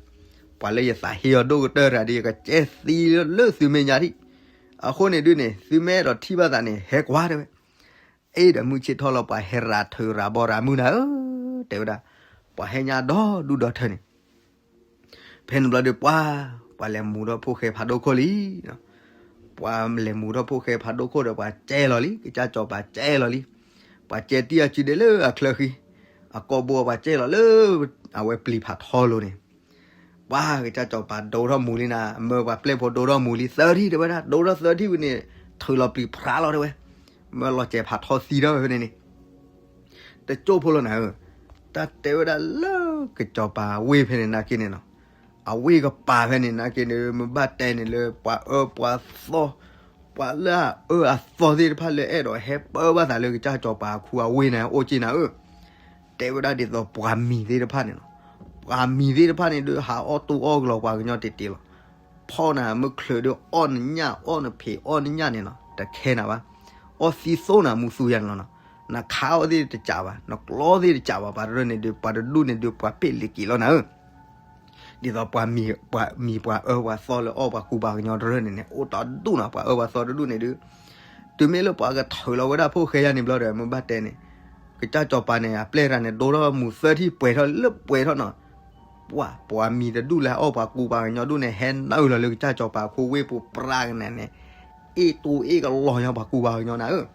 ပှၤလၢယသးဟ့အီၤဒိၣ်ကတၢၢ်တဂၤဒီး ယကကဲသံလၢသုမဲာ်ညါဒံး, အဃိန့ၣ်ဒုးန့ၣ် သုမ့ၢ်အဲၣ်ဒိးထံၣ်ဘၣ်သးန့ၣ် ဟဲကွၢ်တဲဝဲ, အ့ၣ်ဒီးမုၢ်ဆ့ၣ်ထီၣ်လီၤ ပှၤဟဲရၤထုးရၤဘီရၤမုၢ်နၤဧၢ, တဲဝဲဒၣ်, ပှၤဟဲညါဒီဒူၣ်ဒီထၢန့ၣ် ဖဲန့ၣ်ဘျီဒီးပှၤ, ပှၤလဲၤမူၤထီၣ်ဖိၣ်ဃဲဖးဒိၣ်ခိၣ်လံ, ပှၤလဲၤမူၤထီၣ်ဖိၣ်ဃဲဖးဒိၣ်ခိၣ်ဒီးပှၤကဲလီၤလံ, ကစၢ်စီၤပၤကဲလီၤလံ, ပှၤကဲတံၢ်အစုဒ့လၢအချၢဃံ, အကိာ်ဘိပှၤကဲလီၤလၢ အဝဲပျံၤဖးထီလိၤန့ၣ်, ပှၤကစၢ်စီၤပၤဒိထီၣ်မူၤလံနၤ, မၢပှၤပျဲၢ်ဖိဒိထီၣ်မူၤလံသၢထံၣ်တဲဝဲဒၣ်, ဒိထီၣ်သၢထံၣ်ဝံၤန့ၣ် ထုးလီၤပျံၤဖးလီၤတဲဝဲ, မၢလီၤစဲးဖးထီသံထီၣ်ဝဲဖဲန့ၣ်န့ၣ် တကၠိၢ်ဖိလီၤနၤဧၢ, တၢ်တဲဝဲဒၣ်လၢကစီၤပၤဝ့ၢ်ဖဲန့ၣ်နာ်က့န့ၣ်နီၤ, အဝ့ၢ်ကပၤဖဲန့ၣ်နာ်က့န့ၣ် မ့ၢ်ဘၣ်တဲန့ၣ်လၢပှၤအၢပှၤသီ, ပှၤလၢအအၢအသီသ့ၣ်တဖၣ်လၢအဲၣ်ဒိးဟဲပၢဘၣ်သးလၢကစၢ်စီၤပၤအခူအဝ့ၢ်န့ၣ် အိၣ်က့နၤဧၢ, တဲဝဲဒၣ်ဒ်သိးပှၤမံၤသ့ၣ်တဖၣ်န့ၣ်လီၤ. ပှၤမံၤသ့ၣ်တဖၣ်န့ၣ်ဒုး ဟးအီၣ်တူၢ်အီၣ်ကလီၤပှၤကညီတ့ၢ်တ့ၢ်လီၤ. ဖီၣ်နၤမုၢ်ချုးဒုး အီၣ်နညၣ်အီၣ်နဖံးအီၣ်နညၣ်န့ၣ်လီၤ, တခဲနၤဘၣ်. အီၣ်သံသိနၤမူသူယၤန့ၣ်လီၤနီၤ. နခးအီၣ်သ့ၣ်တစးဘၣ်, နကျီသ့ၣ်တစးဘၣ်, ပှၤတရၢၢ်န့ၣ်ဒုး ပှၤတဒူၣ်န့ၣ်ဒုး ပှၤပ့ၢ်လံၤက့ၤလီၤနၤဧၢ. ဒ်သိးပှၤမံၤပှၤအၢပှၤသီလၢအီၣ်ပှၤကူပှၤကညီတရၢၢ်န့ၣ်န့ၣ် အိၣ်တဒူၣ်နီၤ, ပှၤအၢပှၤသီတဒူၣ်န့ၣ်ဒုး တုၤမ့ၢ်လၢပှၤကထုးလီၤဝဲဒၣ်ဖိၣ်ဃဲယါန့ၣ်ဘျီဒီး မ့ၢ်ဘၣ်တဲန့ၣ် ကစၢ်စီၤပၤန့ၣ် အပျဲၢ်တဂၤန့ၣ် ဒိထီၣ်မူသၢထံၣ်ပှဲၤထီၣ်လၢပှဲၤထီၣ်နီၤ. ပှၤ ပှၤမံၤတဒူၣ်လၢအီၣ်ပှၤကူပှၤကညီဒူၣ်န့ၣ် ဟဲနုာ်လီၤလၢကစၢ်စီၤပၤအခိဝ့ၢ်ပူၤပြးကနၤန့ၣ် အ့ၣ်တူၢ်အ့ၣ်ကလီၤညီပှၤကူပှၤကညီနၤဧၢ.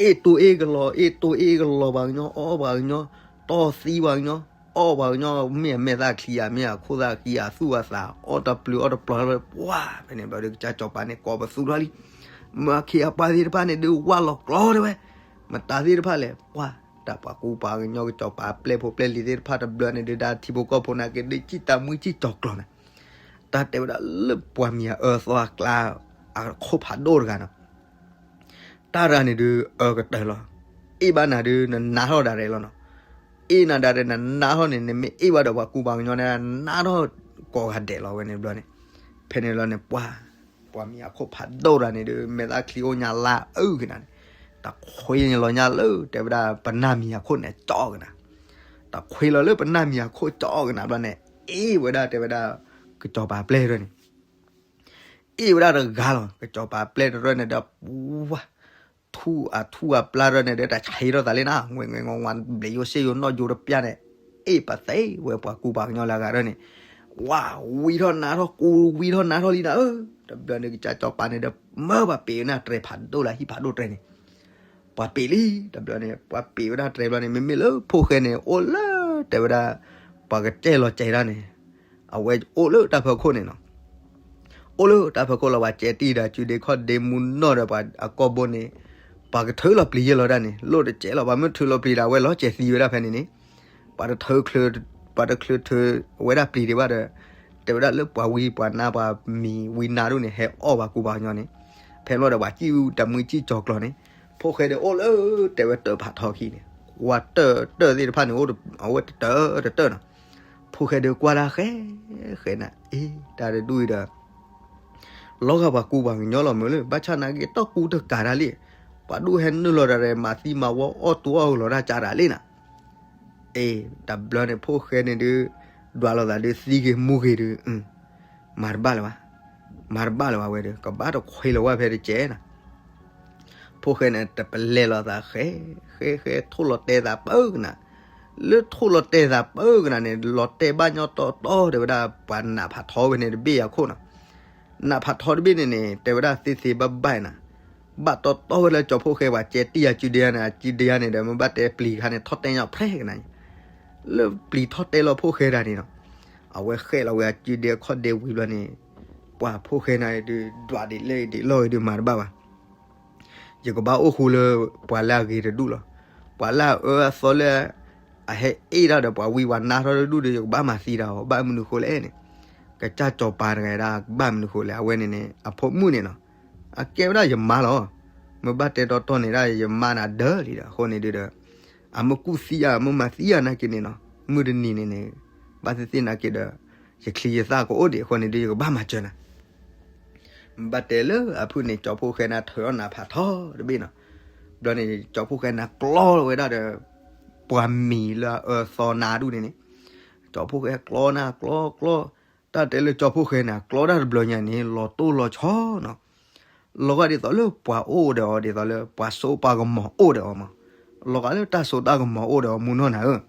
အ့ၣ်တူၢ်အ့ၣ်ကလီၤ အ့ၣ်တူၢ်အ့ၣ်ကလီၤပှၤကညီ အီၣ်ပှၤကညီ တီၢ်သံပှၤကညီ အီၣ်ပှၤကညီ မ့ၢ်အမဲာ်သၣ်ချံဧါ မ့ၢ်အခိၣ်သၣ်ဃံဧါ သူၣ်အသး အီၣ်တပျုၤအီၣ်တပျီၤလၢပှၤ ဖဲန့ၣ်ဘျီဒီး ကစၢ်စီၤပၤန့ၣ် ကိးပသူထီၣ်လံ. မၢအခ့အပှၢ်သ့ၣ်တဖၣ်န့ၣ်ဒုး ဝၢ်လီၤကျီတဲဝဲ, မတၤသ့ၣ်တဖၣ်လဲၣ် ပှၤ တၢ်ပှၤကူပှၤကညီကစီၤပၤအပျဲၢ်ဖိပျဲၢ်လံၤသ့ၣ်တဖၣ်တဘျီန့ၣ်ဒုး ဒၣ်ထံဖိကီၢ်ဖိနာ်က့ဒုး စံၣ်တၢ်မုၢ်စံၣ်ကၠီၤကျီၤန့ၣ်, တၢ်တဲဝဲဒၣ်လၢပှၤမံၤအအၢသီအကျါ အခိၣ်ဖးဒိၣ်တဂၤနီၤ တၢ်တဂၤန့ၣ်ဒုး အၢကတၢၢ်လီၤ. အ့ၣ်ဘၣ်နၤဒုး နနါထီၣ်ဒၣ်ရဲၣ်လီၤနီၤ. အ့ၣ်နၤဒၣ်ရဲၣ် နနါထီၣ်န့ၣ် နမ့ၢ်အ့ၣ်ဘၣ်ဒီးပှၤကူပှၤကညီန့ၣ် နါထီၣ်ကိးဂၤဒဲးလီၤဝဲန့ၣ်ဘျီန့ၣ်. ဖဲန့ၣ်လီၤန့ၣ် ပှၤ ပှၤမံၤအခိၣ်ဖးဒိၣ်တဂၤန့ၣ်ဒုး မဲာ်သၣ်ချံအိၣ်ညါလါအုၣ်ကနၤန့ၣ် တၢ်ခွ့န့ၣ်လီၤညါလၢ တဲဝဲဒၣ်ပနၢ်မံၤအခိၣ်န့ၣ် ကၠီကနၤ. တၢ်ခွ့လီၤလၢပနၢ်မံၤအခိၣ်ကၠီကနၤဘျီန့ၣ် အ့ၣ်ဝဲဒၣ်တဲဝဲဒၣ် ကစီၤပၤပျဲၢ်တရၢၢ်န့ၣ် အ့ၣ်ဝဲဒၣ်တဂၤလီၤ. ကစီၤပၤပျဲၢ်တရၢၢ်န့ၣ်ဒီး ပှၤ ထူၣ်အထူၣ်အပျၢ်တရၢၢ်န့ၣ်ဒီး တၢ်ဆံးထီၣ်သးလံနၤ ဝဲငဲငီဝါ ဘျဲးယိၣ်စ့ယိၣ်နီၣ်ယိၤတပျၢ်န့ၣ် အ့ၣ်ပသ့ဝဲပှၤကူပှၤကညီလၢအဂၤတရၢၢ်န့ၣ် ဝါ ဝံထီၣ်နါထီၣ် ကူဝံထီၣ်နါထီၣ်လံနၤဧၢ. တဘျီန့ၣ် ကစၢ်စီၤပၤန့ၣ်ဒီး မၢပှၤပ့ၤဝဲဒၣ်တြဲၤဖးဒိၣ်လၢဟံၣ်ဖးဒိၣ်တြဲၤန့ၣ် ပှၤပ့ၤလံ. တဘျီန့ၣ် ပှၤပ့ၤဝဲဒၣ်တြဲၤဘျီန့ၣ် မ့မ့ၢ်လၢဖိၣ်ဃဲန့ၣ် အိၣ်လၢ တဲဝဲဒၣ် ပှၤကတဲလီၤစဲးတၢ်န့ၣ် အဝဲအိၣ်လၢတၢ်ဖီခိၣ်န့ၣ်နီၤ. အိၣ်လၢတၢ်ဖီခိၣ်လီၤ ပှၤစဲးတံၢ်ဒီး စုဒ့ခီၣ်ဒ့မူနီၢ်ဒီးပှၤအကိာ်ဘိန့ၣ် ပှၤကထုးလီၤပျံၤယဲၢ်လီၤတၢ်န့ၣ် လိၣ်တစဲးလီၤ ပှၤမ့ၢ်ထုးလီၤပျံၤဒၣ်ဝဲလီၤစဲးသံဝဲဒၣ်ဖဲန့ၣ်န့ၣ် ပှၤတထုး ပှၤတချုးထုးဝဲဒၣ်ပျံၤဒံးဘၣ်ဒီး တဲဝဲဒၣ်လၢပှၤဝံပှၤနါပှၤမံၤဝံနါဒိၣ်န့ၣ် ဟဲအီၣ်ပှၤကူပှၤကညီန့ၣ် ဖဲလီၤဒီးပှၤစံၣ်အူတၢ်မုၢ်စံၣ်ကၠီၤကျီၤန့ၣ် ဖိၣ်ဃဲဒီးအိၣ်လၢ တဲဝဲတၢၢ်ဖးထီခံန့ၣ် ကွၢ်တၢၢ်တၢၢ်သ့ၣ်တဖၣ်န့ၣ် အိၣ်အဝဲတတၢၢ်တတၢၢ်နီၤ. ဖိၣ်ဃဲဒီးကွၢ်တၢ်ဃဲ ဃဲနၤ အ့ တၢ်တဒူၣ်အံၤဒီး လီၤဂာ်ပှၤကူပှၤကညီလီၤမုၢ်လၢ ဘၣ်ဆၣ်နာ်က့ တီၢ်ကူတကးတၢ်လံ. ပှၤဒိၣ်ဟဲနုာ်လီၤတၢ်ရဲၣ် မၤသံမၤဝီအီၣ်တူအီၣ်ကလီၤတၢ်ကးတၢ်လံနၤ. အ့ တဘျီန့ၣ် ဖိၣ်ဃဲန့ၣ်ဒုး ဒွးလိာ်သးဒုး သံဂ့ၤမူဂ့ၤဒုး မၤတဘၣ်လၢၤဘၣ်. မၤတဘၣ်လၢၤဘၣ်ဝဲဒီး ကဘၣ်တခွ့လီၤဝဲဖဲတကဲနၤ. ဖိၣ်ဃဲန့ၣ် တပလဲၤလီၤသးဃဲ ဃဲဃဲ ထိၣ်လီၤတဲာ်သးပၢကနၤ. လၢထိၣ်လီၤတဲာ်သးပၢကနၤန့ၣ် လီၤတဲာ်ဘၣ်ညီတီတီ တဲဝဲဒၣ် ပှၤနးဖးထီဝဲန့ၣ်တဘ့ၣ်အခိၣ်နီၤ. နးဖးထီတဘ့ၣ်န့ၣ်န့ၣ် တဲဝဲဒၣ်သ့သ့ဘၣ်ဘၣ်နၤ. ဘၣ်တီတီဝဲလၢကၠီဖိၣ်ဃဲ ပှၤကဲတံၢ်ယၤစုဒ့ယါန့ၣ် အစုဒ့ယါန့ၣ်ဒီး မ့ၢ်ဘၣ်တဲပျံၤခါန့ၣ် ထီၣ်တဲာ်ညီဖျဲကနၤ. လၢပျံၤထီၣ်တဲာ်လီၤဖိၣ်ဃဲတၢ်န့ၣ်နီၤ. အဝဲဃဲလီၤဝဲအစုဒ့အခီၣ်ဒ့ဝံၤဘျီန့ၣ် ပှၤဖိၣ်ဃဲနၤဒုး ဒွးဒ်လဲၣ်ဒ်လီၢ်ဒုးမၤတဘၣ်ဘၣ်. ယကဘၣ်အိၣ်ဃူလၢ ပှၤလၢအဂ့ၤတဒူၣ်လီၤ. ပှၤလၢအအၢအသီလၢ အဟဲအ့ၣ်တၢ်ဒီးပှၤဝံပှၤနါထီၣ်တဒူၣ်ဒီး ယကဘၣ်မၤသံတၢ်အီၤ ဘၣ်မနုၤဃိလဲၣ်န့ၣ် ကစၢ်စီၤပၤတဂၤဒၣ် ဘၣ်မနုၤဃိလဲၣ် အဝဲန့ၣ်န့ၣ် အဖိမုၣ်န့ၣ်နီၤ အကဲဝဲဒၣ်ယမါလီၤ. မ့ၢ်ဘၣ်တဲတီတီန့ၣ်ဒၣ် ယမါနၤဒၢလံဒီး အဃိန့ၣ်ဒုးဒီး အမ့ၢ်ကူၣ်သံယၤ မ့ၢ်မၤသံယၤနာ်က့န့ၣ်နီၤ မုၢ်တနံၤန့ၣ်န့ၣ် ဘၣ်သ့ၣ်သ့ၣ်နာ်က့ဒီး ယချံယသၣ်ကအိၣ်ဒံးအဃိန့ၣ်ဒုး ယကဘၣ်မၤစၢၤနၤ ဘၣ်တဲလၢအဖုၣ်န့ၣ် ကၠီဖိၣ်ဃဲနၤထုးထီၣ်နးဖးထီတဘ့ၣ်နီၤ. ဘျီန့ၣ် ကၠီဖိၣ်ဃဲနၤကျီဝဲဒၣ်ဒီး ပှၤမံၤလၢအအၢသီနါဒူၣ်န့ၣ်န့ၣ် ကၠီဖိၣ်ဃဲကျီနၤကျီကျီ တၢ်တဲလၢကၠီဖိၣ်ဃဲနၤကျီတၢ်တဘျီညါန့ၣ် လီၤတိၢ်လီၤဆီနီၤ. လီၤဂာ်ဒ်သိးလၢပှၤအိၣ်ဒီးအီၤ ဒ်သိးလၢပှၤစိပှၤကမီၤအိၣ်ဒီးအီၤမး. လီၤဂာ်လၢတၢ်စိတၢ်ကမီၤအိၣ်ဒီးအီၤမူနီၢ်နၤဧၢ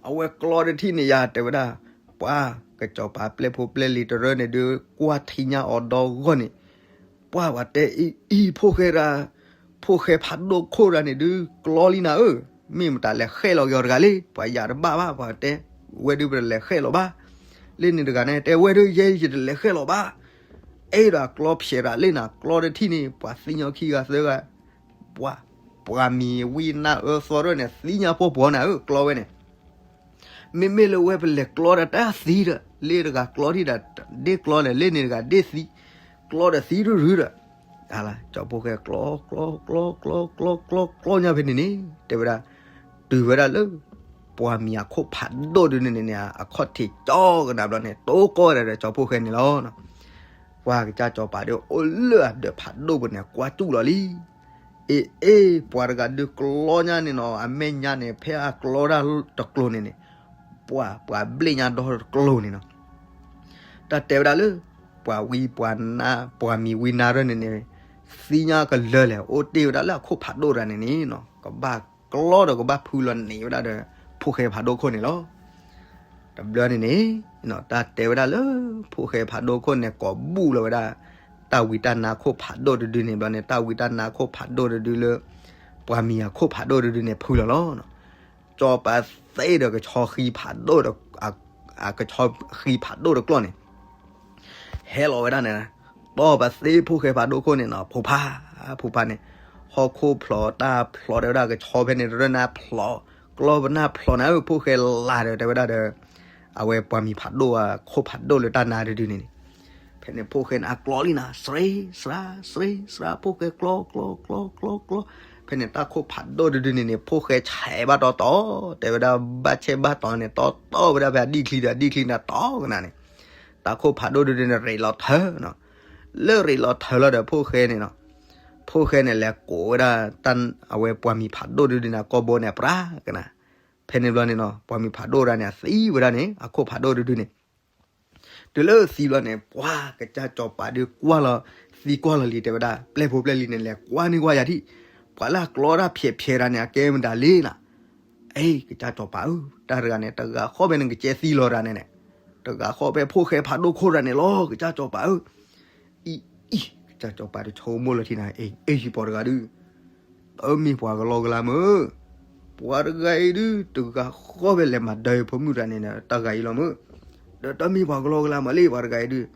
အဝဲကျီတထံၣ်န့ၣ်ယၤတဲဝဲဒၣ် ပှၤကစီၤပၤပျဲၢ်ဖိပျဲၢ်လံၤတရၢန့ၣ်ဒုး ကွၢ်ထံညါအီၤဒီဂီၢ်န့ၣ် ပှၤပှၤတဲအံၤ အံၤဖိၣ်ဃဲရၤ ဖိၣ်ဃဲဖးဒိၣ်ခိၣ်ရၤန့ၣ်ဒုး ကျီလံနၤဧၢ, မ့ၢ်မတၤလဲၤဃဲလီၤက့ၤအီၤတဂၤလံ, ပှၤယၤတဘၣ်ဘၣ် ပှၤတဲ ဝဲဒုးပတလဲၤဃဲလီၤဘၣ်, လၢန့ၣ်တဂၤန့ၣ် တဲဝဲဒုးယဲယတလဲၤဃဲလီၤဘၣ်, အဲၣ်ဒိးကျီဖျဲးရၤလံနၤ, ကျီတထံၣ်န့ၣ် ပှၤသ့ၣ်ညါခံဂၤသၢဂၤ ပှၤ ပှၤမံၤဝံနါအၢသီတဖၣ်န့ၣ် သံညါပှီၢ်ပှီၢ်နၤဧၢ ကျီဝဲန့ၣ် မ့မ့ၢ်လၢဝဲပလဲၤကျီဒီးတၢ်သံဒီး လ့ၣ်တဂၤကျီထံၣ်ဒီး ဒ့ၣ်ကျီလဲၣ် လ့ၣ်န့ၣ်တဂၤဒ့ၣ်သံ, ကျီဒီးသံရုၢ်ရုၢ်ဒီး, ကၠီဖိၣ်ဃဲကျီ ကျီ ကျီ ကျီ ကျီ ကျီ ကျီညါဖဲန့ၣ်န့ၣ် တဲဝဲဒၣ်, တုၤဝဲဒၣ်လၢ ပှၤမံၤအခိၣ်ဖးဒိၣ်ဒုန့ၣ်န့ၣ် အခီၣ်ထံးကၠီကနၣ်ဘျီန့ၣ် တိကိးဝဲဒၣ်ဒီးကၠီဖိၣ်ဃဲန့ၣ်လီၤ. ပှၤကစၢ်စီၤပၤဒီးအိၣ်လၢအဒၢးဖးဒိၣ်ပူၤန့ၣ် ကွၢ်တူၢ်လီၤလံ. အ့ အ့ ပှၤတဂၤဒုးကျီညါန့ၣ်နီၤ အမဲာ်ညါန့ၣ် ဖဲအကျီတၢ်တကျိၤန့ၣ်န့ၣ်, ပှၤ ပှၤဘျ့ၣ်ညါဒီတကျိၤန့ၣ်နီၤ. တၢ်တဲဝဲဒၣ်လၢ ပှၤဝံပှၤနါ ပှၤမံၤဝံနါတဖၣ်န့ၣ်န့ၣ် သံညါကလၢာ်လဲၣ် အိၣ်တ့ၢ်ဝဲဒၣ်လၢအခိၣ်ဖးဒိၣ်တဖၣ်န့ၣ်န့ၣ်နီၤ ကဘၣ်ကျီဒီးကဘၣ်ဖုလီၤန့ၢ်ဝဲဒၣ်ဒီး ဖိၣ်ဃဲဖးဒိၣ်ခိၣ်န့ၣ်လီၤ. တဘျီန့ၣ်န့ၣ် တၢ်တဲဝဲဒၣ်လၢ ဖိၣ်ဃဲဖးဒိၣ်ခိၣ်န့ၣ် ကိးဘူၣ်လီၤဝဲဒၣ် တၢ်ဝံတၢ်နါခိၣ်ဖးဒိၣ်တဒုန့ၣ်ဘျီန့ၣ် တၢ်ဝံတၢ်နါခိၣ်ဖးဒိၣ်တဒုလၢ ပှၤမံၤအခိၣ်ဖးဒိၣ်တဒုန့ၣ် ဖုလီၤလီၤ. စီၤပၤသ့ဒီးကဆီဃံဖးဒိၣ်ဒီး ကဆီဃံဖးဒိၣ်တကျီၢ်န့ၣ် ဟဲလီၤဝဲဒၣ်န့ၣ်, တီၢ်ပၤသ့ဖိၣ်ဃဲဖးဒိၣ်ခိၣ်န့ၣ်နီၤ ဖိဖး ဖိဖးန့ၣ်, ဟီၣ်ခိၣ်ဖျိးတၢ်ဖျိးတဲဝဲဒၣ်ကဆီဖဲန့ၣ် တရၢနါဖျိး, ကျီပနၢ်ဖျိးန့ၣ် ဖိၣ်ဃဲလၢာ်ဒီးတဲဝဲဒၣ်ဒီး အဝဲပှၤမံၤဖးဒိၣ်အခိၣ်ဖးဒိၣ်လၢတၢ်နါတဒုန့ၣ်န့ၣ်, ဖဲန့ၣ်ဖိၣ်ဃဲန့ၣ်အကျီလံနၤ စရ့စရး စရ့စရး ဖိၣ်ဃဲကျီ ကျီ ကျီ ကျီ ကျီ, ဖဲန့ၣ်တၢ်ခိၣ်ဖးဒိၣ်တဒုန့ၣ်န့ၣ် ဖိၣ်ဃဲဆဲးဘၣ်တီတီ, တဲဝဲဒၣ်ဘၣ်ဆဲးဘၣ်တီန့ၣ် တီတီဝဲဒၣ်ဖဲအဒံၣ်ချံဒီး အဒံၣ်ချံန့ၣ်တီကနၣ်န့ၣ်, တၢ်ခိၣ်ဖးဒိၣ်တဒုန့ၣ် ရ့းလီၤထၢနီၤ, လၢရ့းလီၤထၢလီၤဒီးဖိၣ်ဃဲန့ၣ်နီၤ, ဖိၣ်ဃဲန့ၣ်လဲၤကိးဝဲဒၣ် အဝဲပှၤမံၤဖးဒိၣ်တဒုန့ၣ် ကိာ်ဘိန့ၣ် ပြးကနၣ်, ဖဲန့ၣ်ဘျီန့ၣ်နီၤ ပှၤမံၤဖးဒိၣ်တဒုန့ၣ် အသံဝဲဒၣ်န့ၣ် အခိၣ်ဖးဒိၣ်တဒုန့ၣ် တုၤလၢသံဘျီန့ၣ် ပှၤကစၢ်စီၤပၤဒုးကွၢ်လီၤ, သံကွၢ်လီၤလံ တဲဝဲဒၣ် ပျဲၢ်ဖိပျဲၢ်လံၤန့ၣ် လဲၤကွၢ်န့ၢ်ကွၢ်ယၤဒံး, ပှၤလၢအကျီတၢ်ဖျဲးဖျဲးတၢ်န့ၣ် အကဲမတၤလဲၣ်နၤ, အ့ ကစၢ်စီၤပၤဧၢ, တၢ်တဂၤန့ၣ် တဂၤဃီဖဲန့ၣ် ကစဲသံလီၤတၢ်န့ၣ်န့ၣ်, တဂၤဃီဖဲဖိၣ်ဃဲဖးဒိၣ်ခိၣ်တၢ်န့ၣ်လီၤ ကစၢ်စီၤပၤဧၢ, အံၤ အံၤ ကစၢ်စီၤပၤတဆိကမိၣ်လီၤထံနၤ အ့ အ့ ယပှၤတဂၤဒုး တမ့ၢ်ပှၤကလီကလီမ့ၢ်, ပှၤတဂၤအံၤဒုး တဂၤဃီဖဲလဲၤမၤဒၢယဖိမုၣ်တၢ်န့ၣ်န့ၣ် တၢ်ဂၤအံၤလီၤမ့ၢ်, ဒီးတမ့ၢ်ပှၤကလီကလီမ့ၢ်လံ ပှၤတဂၤအံၤဒုး,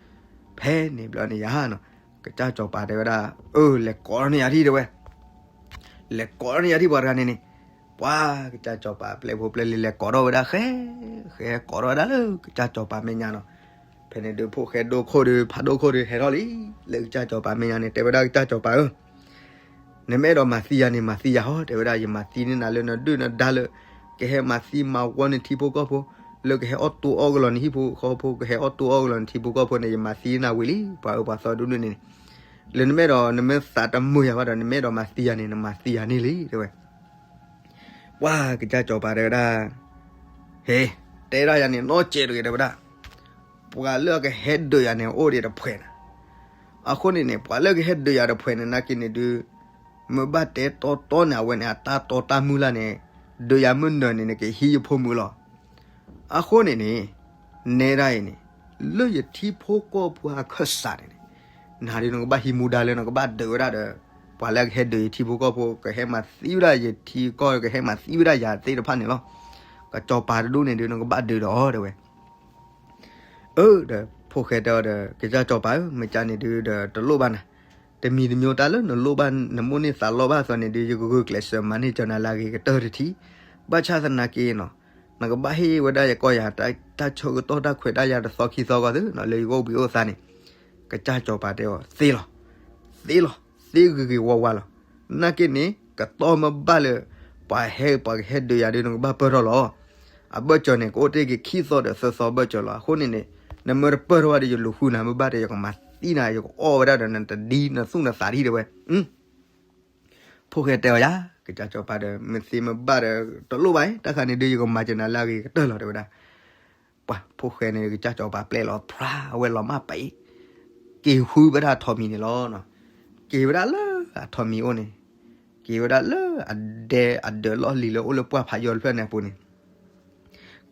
ဖဲန့ၣ်ဘျီန့ၣ်ယၤနီၤ, ကစၢ်စီၤပၤတဲဝဲဒၣ်, အၢ လဲၤကိးန့ၢ်ယၤဒံးတဲဝဲ, လဲၤကိးန့ၢ်ယၤဒံးပှၤတဂၤန့ၣ်န့ၣ်, ပှၤကစၢ်စီၤပၤပျဲၢ်ဖိပျဲၢ်လံၤလဲၤကိးထီၣ်ဝဲဒၣ်ဃဲ, ဃဲကိးထီၣ်ဝဲဒၣ်လၢကစၢ်စီၤပၤမဲာ်ညါနီၤ, ဖဲန့ၣ်ဒုးဖိၣ်ဃဲဒိၣ်ခိၣ်ဒုး ဖးဒိၣ်ခိၣ်ဒုးဟဲထီၣ်လံ, လၢကစၢ်စီၤပၤမဲာ်ညါန့ၣ် တဲဝဲဒၣ်ကစၢ်စီၤပၤဧၢ နမ့ၢ်အဲၣ်ဒိးမၤသံယၤန့ၣ် မၤသံယၤဟီ တဲဝဲဒၣ် ယမၤသံန့ၢ်နၤလၢနဒုၣ်နဒါလၢ ကဟဲမၤသံမၤဝီနထံဖိကီၢ်ဖိ, လၢကဟဲအီၣ်တိအီၣ်ကလီၤနဟံၣ်ဖိဃီဖိ ကဟဲအီၣ်တိအီၣ်ကလီၤနထံဖိကီၢ်ဖိန့ၣ် ယမၤသံနၤဝံၤလံ ပှၤအၢပှၤသီဒိၣ်ဒိၣ်န့ၣ်န့ၣ်, လၢနမ့ၢ်အဲၣ်ဒိး နမ့ၢ်သးတမုာ်ယၤဘၣ်ဒီး နမ့ၢ်အဲၣ်ဒိးမၤသံယၤန့ၣ် နမၤသံယၤန့ၣ်လံ တဲဝဲ ပှၤကစၢ်စီၤပၤတဲဝဲဒၣ်, ဟ့, တဲဒၣ်ယၤန့ၣ် နီၢ်ကဲးတဂ့ၤ တဲဝဲဒၣ်, ပှၤလၢအကဟဲဒုးယၤန့ၣ် အိၣ်ဒံးတဖှဲးနၤ, အဃိန့ၣ်န့ၣ် ပှၤလၢကဟဲဒုးယၤတဖှဲးန့ၣ် နာ်က့န့ၣ်ဒုး, မ့ၢ်ဘၣ်တဲတီတီန့ၣ် အဝဲန့ၣ် အတၢ်တီတၢ်မုၢ်လၢ်န့ၣ်, ဒုးယၤမုၢ်နၢၤန့ၣ်န့ၣ် ကဟံးယဖိမုၣ်လီၤ. အဃိန့ၣ်န့ၣ်, နဲဒၣ်အံၤန့ၣ်, လၢယထံဖိကီၢ်ဖိအခၢၣ်စးန့ၣ်န့ၣ်, နၤဒုးနကဘၣ်ဟံးမူဒါလၢနကဘၣ်ဒုးဝဲဒၣ်ဒီး, ပှၤလၢကဟဲဒုးယထံဖိကီၢ်ဖိ ကဟဲမၤသံဝဲဒၣ်ယထံကီၢ် ကဟဲမၤသံဝဲဒၣ်ယၤသ့ၣ်တဖၣ်န့ၣ်လီၤ. ကစီၤပၤတဒိၣ်န့ၣ်ဒုး နကဘၣ်ဒုးဒီးအီၤ တဲဝဲ အၢ ဒီးဖိၣ်ဃဲတဲအီၤဒီး ကစၢ်စီၤပၤဧၢ မ့ၢ်ကန့ၣ်ဒုးဒီးတလိၣ်ဘၣ်နၤ, တမံၤတမံၤတၢ်လၢနလိၣ်ဘၣ် နမိၣ်န့ၢ်သးလီဘၣ်အသိးန့ၣ်ဒုး ယကဂုာ်ကျဲးစၢးမၤန့ၢ်ကၠီနၤလၢအဂ့ၤကတၢၢ်တထံၣ်, ဘၣ်ဆၣ်သနာ်က့နီၤ, နကဘၣ်ဟ့ၣ်ဝဲဒၣ်ယကီၢ်ယၤ တၢ်ဆၢကတီၢ်တၢ်ခွဲးတၢ်ယာ်တသီခံသီဂီၢ်သု လၢယကအိၣ်ဘှံးအိၣ်သါန့ၣ်, ကစၢ်စီၤပၤတဲအီၤ သ့လီၤ, သ့လီၤ, သ့ဂ့ၤဂ့ၤဝါဝါလီၤ. နာ်က့န့ၣ် ကတီၢ်မ့ၢ်ဘၣ်လၢ ပှၤဟဲပှၤကဟဲဒုးယၤဒုး နကဘၣ်ပၢၢ်ထီၣ်လီၤ. အဘၢၣ်စၢၤန့ၣ် ကအိၣ်တ့ၢ်က့ၤခံသီဒီးသၢသီဘၢၣ်စၢၤလီၤ. အဃိန့ၣ်န့ၣ် နမ့ၢ်တပၢၢ်ထီၣ်ဘၣ်ဒီး ယလူၤဃုနၤမ့ၢ်ဘၣ်ဒီး ယကမၤသံနၤ ယကအီၣ်ဝဲဒၣ်ဒီး နတဒ်နသူၣ်နသးတဟံၣ်တဲဝဲ ဖိၣ်ဃဲတဲအီၤယၤ ကစၢ်စီၤပၤဒီး မ့ၢ်သ့မ့ၢ်ဘၣ်ဒီး တလိၣ်ဘၣ်အံၤ တၢ်ခါန့ၣ်ဒုး ယကမၤကနၤလၢအဂ့ၤကတၢၢ်လီၤတဲဝဲဒၣ်. ပှၤဖိၣ်ဃဲန့ၣ် ကစၢ်စီၤပၤပျဲလီၤ ဖြါ အဝဲလီၤမၢ်ပံၤ က့ၤဃုဝဲဒၣ်ထိးမံၤန့ၣ်လီၤ. က့ၤဝဲဒၣ်လၢအထိးမံၤအိၣ်န့ၣ်, က့ၤဝဲဒၣ်လၢအဒဲအဒၢးလီၢ်လံၤလၢအိၣ်လၢပှၢ်ဖးယီၤတဖျၢၣ်န့ၣ်အပူၤန့ၣ်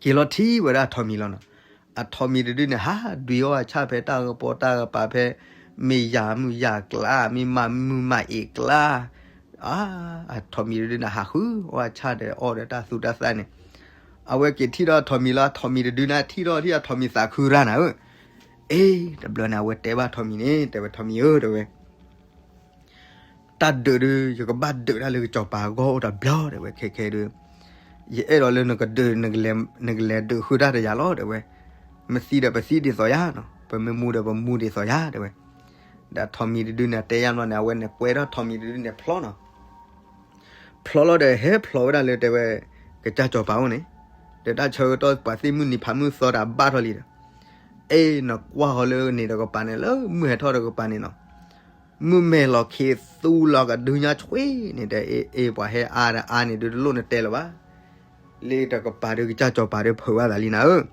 က့ၤလီၤထံၣ်ဝဲဒၣ်အထိးမံၤလီၤနီၤ. အထိးမံၤတဒုန့ၣ် ဟးဒွံးအီၣ်အဆၣ်ဖဲတၢ်ကပီၤတၢ်ကပၤဖဲ မ့ၢ်ယၤမုၢ်ယၤကျါ မ့ၢ်မၤမုၢ်မၤအ့ၣ်ကျါ, အထိးမံၤတဒုန့ၣ် ဟးဃုအီၣ်အဆၣ်ဒီးအီၣ်ဒီးတၢ်သူတၢ်သၣ်န့ၣ်, အဝဲက့ၤထံၣ်ဒီးအထိးမံၤလီၤ. အထိးမံၤတဒုန့ၣ် ထံၣ်ထီၣ်ထံၣ်အထိးမံၤသးခုရၣ်နၤဧၢ, အ့ တဘျီန့ၣ် အဝဲတဲဘၣ်ထိးမံၤန့ၣ် တဲဝဲထိးမံၤဧၢ တဲဝဲ တ တၢ်ဒုးဒုး ယကဘၣ်ဒုးတၢ်လၢကစီၤပၤအဂီၢ်အိၣ်တဘျီ တဲဝဲ ခဲခဲဒုး ယအဲၣ်ဒိးလၢနကဒုး နကလဲၤဒုးဃုတၢ်တယၤလီၤ တဲဝဲ. မ့ၢ်သံဒီးပသံဒ်သိးယၤနီၤ, ပမ့ၢ်မူဒီးပမူဒ်သိးယၤ တဲဝဲ. ဒီးထိးမံၤတဒုန့ၣ် တဲယါဘျီန့ၣ် အဝဲန့ၣ်ကွဲထီၣ်ထိးမံၤတဒုန့ၣ်ဖျီနီၤ. ဖျီလီၤဒီး ဟဲဖျီဝဲဒၣ်လၢတဲဝဲ ကစၢ်စီၤပၤအိၣ်န့ၣ်, ဒီးတၢ်ဆၢကတီၢ်ပှၤသ့ၣ်မုၢ်နံၤဖးမုၢ်သီတၢ်ဘၣ်ထီၣ်လံဒီး, အဲၣ်နကွၢ်ဃီၤလၢန့ၣ်တကပၤန့ၣ် လၢမုၢ်ဟဲထီၣ်တကပၤန့ၣ်နီၤ, မုၢ်မဲာ်လီၤခံးသူလီၤကဒုညါဆွ့န့ၣ် တဲအ့ၣ် ပှၤဟဲအါဒီးအါန့ၣ်ဒုးတလိၣ်နတဲလၢၤဘၣ်. လၢတကပၤဒုးကစၢ်စီၤပၤဒုးဖုးဘၣ်သးလံနၤဧၢ,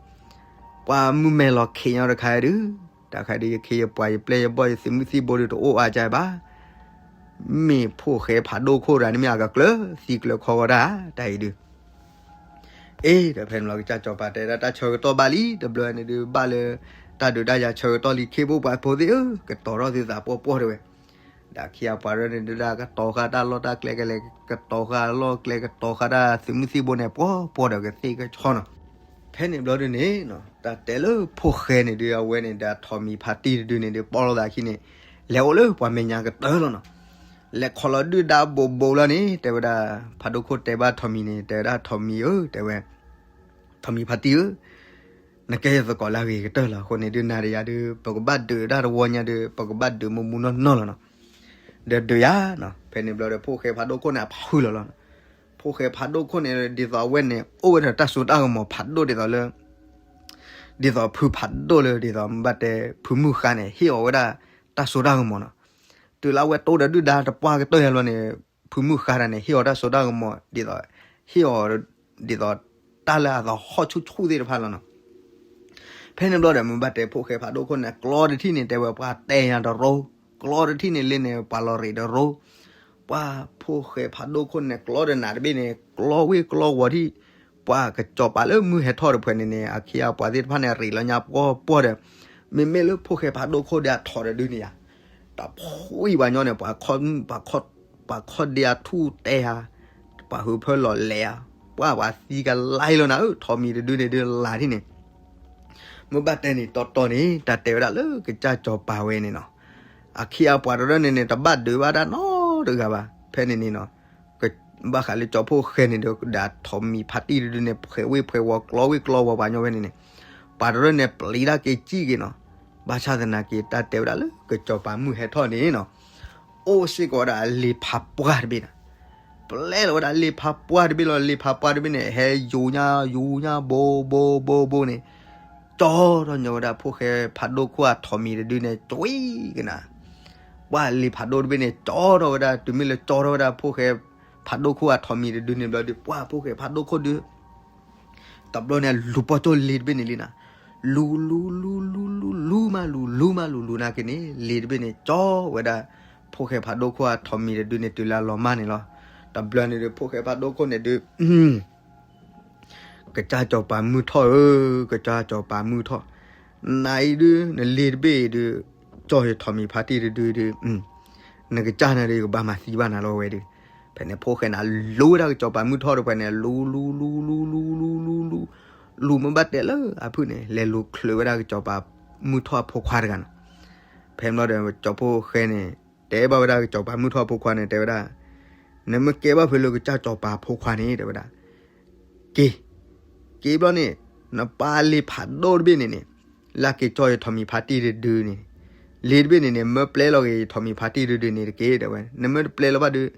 ပှၤမုၢ်မဲာ်လီၤခံးညါတခါဒုး, တၢ်ခါဒုးယခ့ယပှၤယပျဲၢ်ယဘီၣ်ယသုးမုၢ်သံၣ်ဘိဒုးတအိၣ်အါကဘၣ်, မ့ၢ်ဖိၣ်ဃဲဖးဒိၣ်ခိၣ်တဂၤန့ၣ်မ့ၢ်အကကျၢၤသံကျၢၤခီဂီၤတၢ် တၢ်အံၤဒုး အ့ၣ် ဒီးဖဲန့ၣ်ဘျီကစၢ်စီၤပၤတဲဒၣ်တၢ်ဆၢကတီၢ်ဘၣ်လံ, တဘျီန့ၣ်ဒုးဘၣ်လၢ တၢ်ဒုးတၢ်ယၤဆၢကတီၢ်လံ ခ့ဖိပှၤဖိသ့ၣ်ဧၢ, ကတီၤထီၣ်သုသးပှီၢ်ပှီၢ်တဲဝဲ. ဒီးခံဂၤပှၤရၢန့ၣ်ဒုးဒၣ်ကတီၤဃာ်တၢ်လီၢ်တၢ်ကျဲကလဲၤ, ကတီၤဃာ်လီၢ်ကျဲ ကတီၤဃာ်တၢ်သုးမုၢ်သံၣ်ဘိန့ၣ် ပှီၢ်ပှီၢ်ဒီးကသ့ၣ်ကဆီနီၤ. ဖဲန့ၣ်ဘျီဒုးန့ၣ် တၢ်တဲလၢဖိၣ်ဃဲန့ၣ်ဒုး အဝဲန့ၣ်ဒီးထိးမံၤဖါတံၢ်တဒုန့ၣ်ဒုး ပီၢ်လိာ်သးခံန့ၣ် လဲၤအိၣ်လၢပှၤမဲာ်ညါကတၢၢ်လီၤနီၤ. လဲၤခီလီၤဒုၣ်ဒါဘိးဘိးလီၤန့ၣ် တဲဝဲဒၣ် ဖးဒိၣ်ခိၣ်တဲဘၣ်ထိးမံၤန့ၣ် တဲဝဲဒၣ်ထိးမံၤဧၢ တဲဝဲ, ထိးမံၤဖါတံၢ်ဧၢ, နကဲယသကိးလၢအဂ့ၤကတၢၢ်လီၤ. အဃိန့ၣ်ဒုးနၤဒီးယၤဒုး ပကဘၣ်ဒုးတၢ်တဝီညါဒုး ပကဘၣ်ဒုးမူမူနီၢ်နီၢ်လီၤနီၤ. ဒီးဒုးယၤနီၤ, ဖဲန့ၣ်ဘျီဒီးဖိၣ်ဃဲဖးဒိၣ်ခိၣ်န့ၣ် အဖုၣ်လီၤလီၤနီၤ. ဖိၣ်ဃဲဖးဒိၣ်ခိၣ်န့ၣ် ဒ်သိးအဝဲန့ၣ် အိၣ်ဝဲဒီးတၢ်စိတၢ်ကမီၤဖးဒိၣ်ဒ်သိးလၢ ဒ်သိးဖုဖးဒိၣ်လၢ ဒ်သိးဘၣ်တဲ ဖုမုၢ်ဃါန့ၣ် ဟ့ၣ်အီၤဝဲဒၣ်တၢ်စိတၢ်ကမီၤနီၤ. တုၤလၢအဝဲတိဒီးဒုၣ်ဒါတပှၢ်ကတၢၢ်ယါဘျီန့ၣ် ဖုမုၢ်ဃါတဂၤန့ၣ် ဟ့ၣ်အီၤတၢ်စိတၢ်ကမီၤ ဒ်သိး ဟ့ၣ်အီၤ ဒ်သိးတၢ်လၢအသဟီၣ်ဆူၣ်ဆူၣ်သ့ၣ်တဖၣ်လီၤနီၤ. ဖဲန့ၣ်ဘျီဒီး မ့ၢ်ဘၣ်တဲဖိၣ်ဃဲဖးဒိၣ်ခိၣ်န့ၣ် ကျီတထံၣ်န့ၣ် တဲဝဲပှၤတဲယၤတရိ, ကျီတထံၣ်န့ၣ်လၢန့ၣ် ပှၤလီၤရ့းတရိ, ပှၤဖိၣ်ဃဲဖးဒိၣ်ခိၣ်န့ၣ် ကျီဒီးနးတဘ့ၣ်န့ၣ် ကျီဝ့ၢ်ကျီဝီၤထံၣ်, ပှၤကစီၤပၤလၢမုၢ်ဟဲထီၣ်တဖုန့ၣ်န့ၣ် အခ့အပှၤသ့ၣ်တဖၣ်န့ၣ် ရ့းလီၤညါပှီၢ်ပှီၢ်ဒီး မ့မ့ၢ်လၢဖိၣ်ဃဲဖးဒိၣ်ခိၣ်ဒီးအထိးတဒုန့ၣ်ယါ, တၢ်ဖှံပှၤညီန့ၣ် ပှၤခီၣ်ဒ့အထူၣ်တဲဧါ, ပှၤဟုးဖၢလီၤလဲၤဧါ, ပှၤပှၤသံကလါလီၤနၤဧၢ, ထိးမံၤတဒုန့ၣ်ဒုးလါထံၣ်န့ၣ် မ့ၢ်ဘၣ်တဲန့ၣ် တီတီန့ၣ် တၢ်တဲဝဲဒၣ်လၢကစၢ်စီၤပၤဝဲန့ၣ်နီၤ, အခ့အပှၤတရၢန့ၣ်န့ၣ် တဘၣ်ဒုးဘၣ်တၢ်နီတဂၤဘၣ်. ဖဲန့ၣ်န့ၣ်နီၤ, ဘၣ်ဃးလၢကၠီဖိၣ်ဃဲန့ၣ်ဒီး ဒၣ်ထိးမံၤဖါတံၢ်တဒုန့ၣ် ဖှဲးဝ့ၢ်ဖှဲးဝီၤ ကျီဝ့ၢ်ကျီဝီၤပှၤညီဝဲန့ၣ်န့ၣ်, ပှၤတရၢန့ၣ်ပျံၤတၢ်က့ၤစံၣ်က့ၤနီၤ, ဘၣ်ဆၣ်သနာ်က့ တၢ်တဲဝဲဒၣ်လၢကစၢ်စီၤပၤမုၢ်ဟဲထီၣ်န့ၣ်နီၤ အိၣ်စ့ၢ်ကီးဝဲဒၣ်လ့ဖးပှၢ်တဘ့ၣ်နီၤ, ပျဲလီၤဝဲဒၣ်လ့ဖးပှၢ်တဘ့ၣ်လီၤ. လ့ဖးပှၢ်တဘ့ၣ်န့ၣ် ဟဲယူၤညါ ယူၤညါ ဘိ ဘိ ဘိ ဘိန့ၣ်, ကၠီထီၣ်ညီဝဲဒၣ်ဖိၣ်ဃဲဖးဒိၣ်ခိၣ်အထိးမံၤတဒုန့ၣ် ကွံကနၤ, ပှၤလ့ဖးဒိၣ်တဘ့ၣ်န့ၣ် ကၠီထီၣ်ဝဲဒၣ် တုၤမ့ၢ်လၢကၠီထီၣ်ဝဲဒၣ်ဖိၣ်ဃဲဖးဒိၣ်ခိၣ်အထိးမံၤတဒုန့ၣ်ဘျီဒီး ပှၤဖိၣ်ဃဲဖးဒိၣ်ခိၣ်ဒု တဘျီန့ၣ် လူၤပီၢ်ကၠိလ့တဘ့ၣ်န့ၣ်လံနၤ, လူၤ လူၤ လူၤ လူၤ လူၤ လူၤမးလူၤ လူၤမးလူၤ လူၤနာ်က့န့ၣ် လ့တဘ့ၣ်န့ၣ် ကၠီဝဲဒၣ် ဖိၣ်ဃဲဖးဒိၣ်ခိၣ်အထိးမံၤတဒုန့ၣ် တုၤလၢအလီၤမၢ်န့ၣ်လီၤ. တဘျီန့ၣ်ဒုး ဖိၣ်ဃဲဖးဒိၣ်ခိၣ်န့ၣ်ဒုး ကစၢ်စီၤပၤမုၢ်ထီၣ်ဧၢ, ကစၢ်စီၤပၤမုၢ်ထီၣ်, နၤအံၤဒုး နလ့တဘ့ၣ်အံၤဒုး ကၠီယထိးမံၤဖါတံၢ်တဒုဒုး နကစၢ်န့ၣ်ဒီး ယကဘၣ်မၤသံဘၣ်နၤလီၤဝဲဒုး, ဖဲန့ၣ်ဖိၣ်ဃဲန့ၣ် လူၤဝဲဒၣ်ကစၢ်စီၤပၤမုၢ်ထီၣ်တဖၣ်န့ၣ် လူၤ လူၤ လူၤ လူၤ လူၤ လူၤ လူၤ လူၤ လူၤမ့ၢ်ဘၣ်တဲလၢအဖုၣ်န့ၣ် လဲၤလူၤချုးဝဲဒၣ်ကစၢ်စီၤပၤမုၢ်ထီၣ်အဖိခွါတဂၤနီၤ. ဖဲန့ၣ်ဘျီဒီး ကၠီဖိၣ်ဃဲန့ၣ် တဲဘၣ်ဝဲဒၣ်ကစၢ်စီၤပၤမုၢ်ထီၣ်အဖိခွါန့ၣ် တဲဝဲဒၣ်, နမ့ၢ်ကဲဘၣ်ဖဲလၢကစၢ်စီၤပၤအဖိခွါန့ၣ် တဲဝဲဒၣ် က့ၤ, က့ၤဘျီန့ၣ် နပၢ်လ့ဖးဒိၣ်တဘ့ၣ်န့ၣ်န့ၣ် လၢက့ၤကၠီယထိးမံၤဖါတံၢ်တဒုန့ၣ်, လ့တဘ့ၣ်န့ၣ်န့ၣ် မၢပျဲလီၤက့ၤယထိးမံၤဖါတံၢ်တဒုန့ၣ်တက့ၢ် တဲဝဲ, နမ့ၢ်တပျဲလီၤဘၣ်ဒုး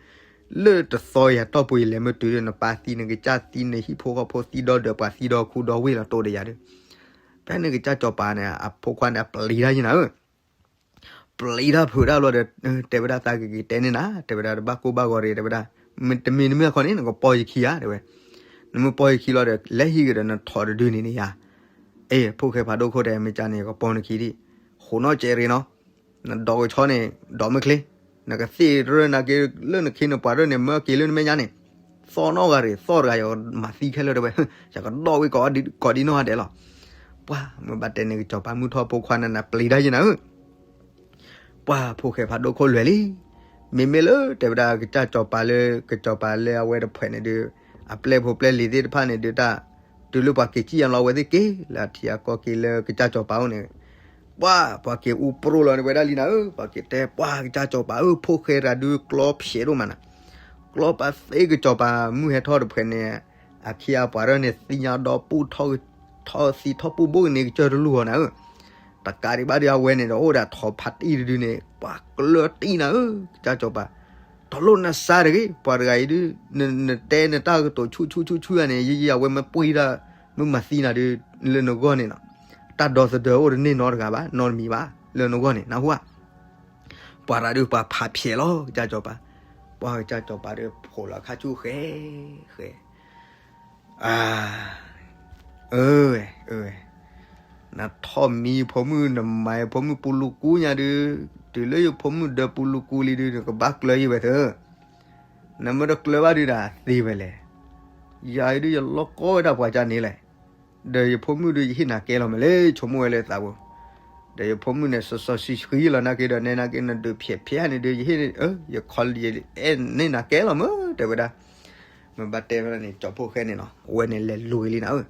လၢတသီယၤတီၢ်ပူၤယလဲၤမ့ၢ်တုၤဒုး နပၢ်သံ နကစၢ်သံ နဟံၣ်ဖိဃီဖိသံဒီဒၢး ပှၤသံဒီခူဒီဝ့ၢ်လီၤတိၢ်ဒီးယၤဒုး, ဖဲန့ၣ်ကစၢ်စီၤပၤန့ၣ် အဖိခွါန့ၣ် အပျံၤတၢ်ယံၤနၤဧၢ ပျံၤတၢ်ဖုးတၢ်ဘျီဒီး တဲဝဲဒၣ်သးကက့ၤတဲန့ၢ်နၤ တဲဝဲဒၣ် တဘၣ်ကိၢ်ဘၣ်ဂီၤရ့ၣ် တဲဝဲဒၣ်, တမံၤတမံၤအခီန့ၣ် နကပီၢ်ယခံဧါ တဲဝဲ, နမ့ၢ်ပီၢ်ယခံလီၤဒီး လဲၤဟံးက့ၤဒီးနထိးတဒုန့ၣ်န့ၣ်ယါ, အ့ ဖိၣ်ဃဲဖးဒိၣ်ခိၣ်တဲ မ့ၢ်ကန့ၣ် ကပီၢ်နခံဒံး, ဃိးနီၣ်ကဲးရ့ၣ်နီၤ, နဒိးကဆီန့ၣ် ဒိးမ့ၢ်ချ့, နကသ့ၣ်ရၢၢ်နာ်က့ လၢနခ့နပှၤရၢၢ်န့ၣ် မၢက့ၤလၢနမဲာ်ညါန့ၣ်, သီၣ်နီၣ်ဂၤရ့ၣ် သီၣ်တဂၤ ယကမၤသံခဲလၢာ်တဲဝဲ, ယကဒိၣ်ဝဲကိးဒံနီၢ်ဂၤဒဲးလီၤ. ပှၤမ့ၢ်ဘၣ်တဲန့ၣ်ကစၢ်စီၤပၤမုၢ်ထီၣ်ဖိခွါန့ၣ် နပျံၤတၢ်ယံၤနၤဧၢ ပှၤဖိၣ်ဃဲဖးဒိၣ်ခိၣ်လွဲၤလံ. မ့မ့ၢ်လၢတဲဝဲဒၣ်ကစၢ်စီၤပၤလၢ ကစၢ်စီၤပၤလၢအဝဲတဖှဲးန့ၣ်ဒုး အပျဲၢ်ဖိပျဲၢ်လံၤသ့ၣ်တဖၣ်န့ၣ်ဒုးတၢ် တုၤလၢပှၤက့ၤစံၣ်ယါလီၤ အဝဲသ့ၣ်က့ၤလၢအထံအကီၢ်က့ၤလၢကစၢ်စီၤပၤအိၣ်န့ၣ်, ပှၤ ပှၤက့ၤအူပြိၣ်လီၤဝဲဒၣ်လံနၤဧၢ, ပှၤက့ၤတဲ ပှၤကစၢ်စီၤပၤဧၢ, ဖိၣ်ဃဲတဂၤဒုးကျီဖျဲးဒိၣ်မးနၤ, ကျီပာ်သ့ကစၢ်စီၤပၤမုၢ်ဟဲထီၣ်တဖုန့ၣ်, အခံအပှၤရၢၢ်န့ၣ် သံညါဒီးပူၣ်ထီၣ် ထီၣ်သံထီၣ်ပူၣ်ဘိၣ်ကန့ၢ်ကစၢၢ်တလူၢ်အီၤနၤဧၢ, တကးဒံးဘၣ်ဒီးအဝဲန့ၣ်ဒီးအိၣ်ဒီးထိးဖးတံၢ်တဒုန့ၣ် ပှၤကျၢၤတံၢ်နၤဧၢ, ကစၢ်စီၤပၤ တလိၣ်နစါတဂ့ၤ, ပှၤတဂၤအံၤဒုး နတဲနတၢ်ကတိၤဆူၣ်ဆူၣ်ဆူၣ်ဆူၣ်န့ၣ် ယံာ်ယံာ်အဝဲမ့ၢ်ပှ့ၤဒၣ် မ့ၢ်မၤသံနၤဒုး လၢနဂီၢ်န့ၣ်နီၤ, တၢ်ဒီသဒၢအိၣ်တန့ၢ်နီတဂၤဘၣ် လၢနဂီၢ်န့ၣ် နၢ်ဟူဧါ. ပှၤတဂၤဒုးပှၤဖးဖျဲးလီၤ ကစၢ်စီၤပၤ, ပှၤကစၢ်စီၤပၤဒီးဖိးလီၤခါဆူၣ်ဃဲ ဃဲ အၢဝဲ အၢဝဲ, နထီၣ်မံယဖိမုၣ် နမၤယဖိမုၣ်ပူၤလူၤကူညါဒုး, တုၤလၢယဖိမုၣ်ဒၢပူၤလူၤကူလံဒုး နကဘၣ်ကျၢၤယံၤဝဲသၢ, နမ့ၢ်တကျၢၤဘၣ်ဒုးဒၣ်သ့ဝဲလဲၣ်. ယၤအံၤဒုးယလီၢ်ကီဝဲဒၣ်ပှၤကၢ်န့ၣ်လဲၣ်, ဒီးယဖိမုၣ်ဒုးယဟ့ၣ်နၤကဲလီၤမ့ၢ်လဲၣ် ဆိကမိၣ်ဝဲလၢသးပူၤ, ဒီးယဖိမုၣ်န့ၣ် စီစီဆှံဆှံလီၤနာ်က့ဒီး နဲနာ်က့နဒုးဖျဲးဖျဲးန့ၣ်ဒုး ယဟ့ၣ် ယခီ ယအဲၣ်န့ၢ်နၤကဲလီၤမ့ၢ် တဲဝဲဒၣ် မ့ၢ်ဘၣ်တဲဖဲန့ၣ် ကၠီဖိၣ်ဃဲန့ၣ်နီၤ အဝဲန့ၣ်လဲၤလူၤက့ၤလံနၤဧၢ,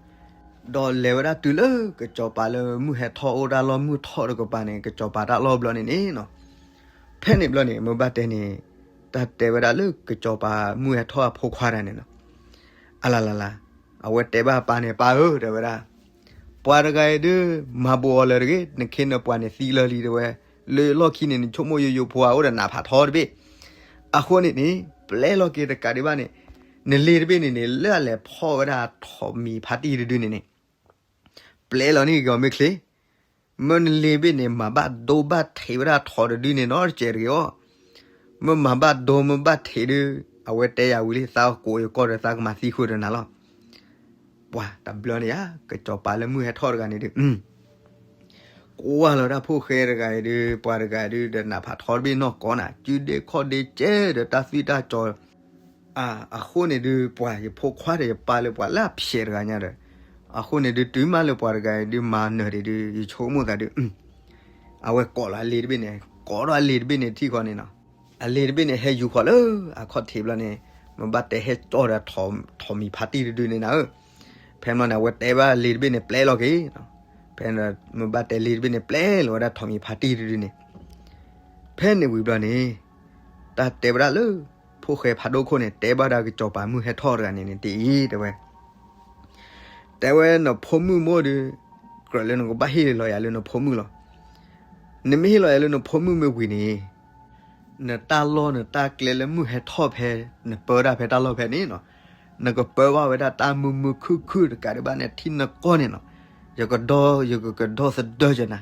ဒီးလဲၤဝဲဒၣ်တုၤလၢကစီၤပၤလၢမုၢ်ဟဲထီၣ်အိၣ်တၢ်လီၢ် မုၢ်ထီၣ်တကပၤန့ၣ် ကစီၤပၤတၢ်လီၢ်ဘျီန့ၣ်န့ၣ်နီၤ, ဖဲန့ၣ်ဘျီန့ၣ် မ့ၢ်ဘၣ်တဲန့ၣ် တၢ်တဲဝဲဒၣ်လၢကစီၤပၤမုၢ်ဟဲထီၣ်အဖိခွါတဂၤန့ၣ်နီၤ, အလၤလၤလၤ, အဝဲတဲဘၣ်ပၢ်န့ၣ် ပၢ်ဧၢ တဲဝဲဒၣ် ပှၤတဂၤအံၤဒုး မၤဘူးအီၤလၢၤတဂ့ၤ, နခ့နပှၤန့ၣ်သံလၢာ်လံတဲဝဲ, လၢလီၢ်ခံန့ၣ် နဆိကမိၣ်ယိယိဖိဧါ အိၣ်ဒီးနးဖးထီတဘ့ၣ်, အဃိန့ၣ်န့ၣ် ပျဲလီၤက့ၤတကးဒံးဘၣ်န့ၣ်, နလ့ၤတဘ့ၣ်န့ၣ်န့ၣ် လၢအလဲၤဖီၣ်ဝဲဒၣ်ထိးမံၤဖါတံၢ်တဒုန့ၣ်န့ၣ် ပျဲလီၤန့ၢ်က့ၤအီၤမ့ၢ်ချ့, မ့ၢ်နလ့ၤတဘ့ၣ်န့ၣ် မၤဘၣ်ဒိဘၣ်ထံးဝဲဒၣ်ထိးတဒုန့ၣ်နီတစဲးတဂ့ၤအီၤ, မ့ၢ်မၤဘၣ်ဒိမ့ၢ်ဘၣ်ထံးဒုး အဝဲတဲယၤဝံၤလံ သးကိးယကီၢ်ဒီးသးကမၤသံဃုာ်ဒီးနၤလီၤ. ပှၤတဘျီန့ၣ်ဧါ ကစီၤပၤလၢမုၢ်ဟဲထီၣ်တဂၤန့ၣ်ဒုး ကွၢ်လီၤဝဲဒၣ်ဖိၣ်ဃဲတဂၤအံၤဒုး ပှၤတဂၤဒုးဒီးနးဖးထီတဘ့ၣ်နီၢ်ကီးနၤ စုဒ့ခီၣ်ဒ့ကဲဒီးတၢ်သွံၣ်တၢ်စီၤ အဃိန့ၣ်ဒုး ပှၤယဖိခွါဒီးယပၢ်လၢပှၤလၢအဖျဲးတဂၤညါဒီး အဃိန့ၣ်ဒုး တုၤမးလၢပှၤတဂၤအံၤဒုးမၤနၢၤဒံးဒုး ယဆိကမိၣ်သးဒုး အဝဲကိးလီၤအလ့ၤတဘ့ၣ်န့ၣ် ကိးဒီးအလ့ၤတဘ့ၣ်န့ၣ်ထံၣ်ဃီန့ၣ်နီၤ, အလ့ၤတဘ့ၣ်န့ၣ် ဟဲယူၤဃီၤလၢအခီၣ်ထံးဘျီန့ၣ် မ့ၢ်ဘၣ်တဲဟဲကၠီၣ်ဒီးထိးမံၤဖါတံၢ်တဒုန့ၣ်နၤဧၢ, ဖဲမ့ၢ်န့ၣ် အဝဲတဲဘၣ်လ့ၤတဘ့ၣ်န့ၣ် ပျဲလီၤက့ၤ, ဖဲမ့ၢ်ဘၣ်တဲလ့ၤတဘ့ၣ်န့ၣ် ပျဲလီၤဝဲဒၣ်ထိးမံၤဖါတံၢ်တဒုန့ၣ် ဖဲန့ၣ်ဝံၤဘျီန့ၣ် တၢ်တဲဝဲဒၣ်လၢ ဖိၣ်ဃဲဖးဒိၣ်ခိၣ်န့ၣ် တဲဘၣ်ဒၣ်ကစီၤပၤမုၢ်ဟဲထီၣ်တဂၤန့ၣ်န့ၣ် တအံၤတဲဝဲ တဲဝဲနဖိမုၣ်မိၢ်ဒီး ကြၢးလၢနကဘၣ်ဟ့ၣ်လီၤယၤလၢနဖိမုၣ်လီၤ. နမ့ၢ်ဟ့ၣ်လီၤယၤလၢနဖိမုၣ်မ့ၢ်ဝံၤန့ၣ် နတၢ်လီၢ်နတၢ်ကျဲလၢမုၢ်ဟဲထီၣ်ဖဲ နပၢတၢ်ဖဲတၢ်လီၢ်ဖဲန့ၣ်နီၤ, နကပၢဘၣ်ဝဲဒၣ်တၢ်မုာ်မုာ်ခုၣ်ခုၣ်တကးဒံးဘၣ်န့ၣ် ထံနကီၢ်န့ၣ်နီၤ, ယကဒီ ယကကဒီသဒၢကနၤ,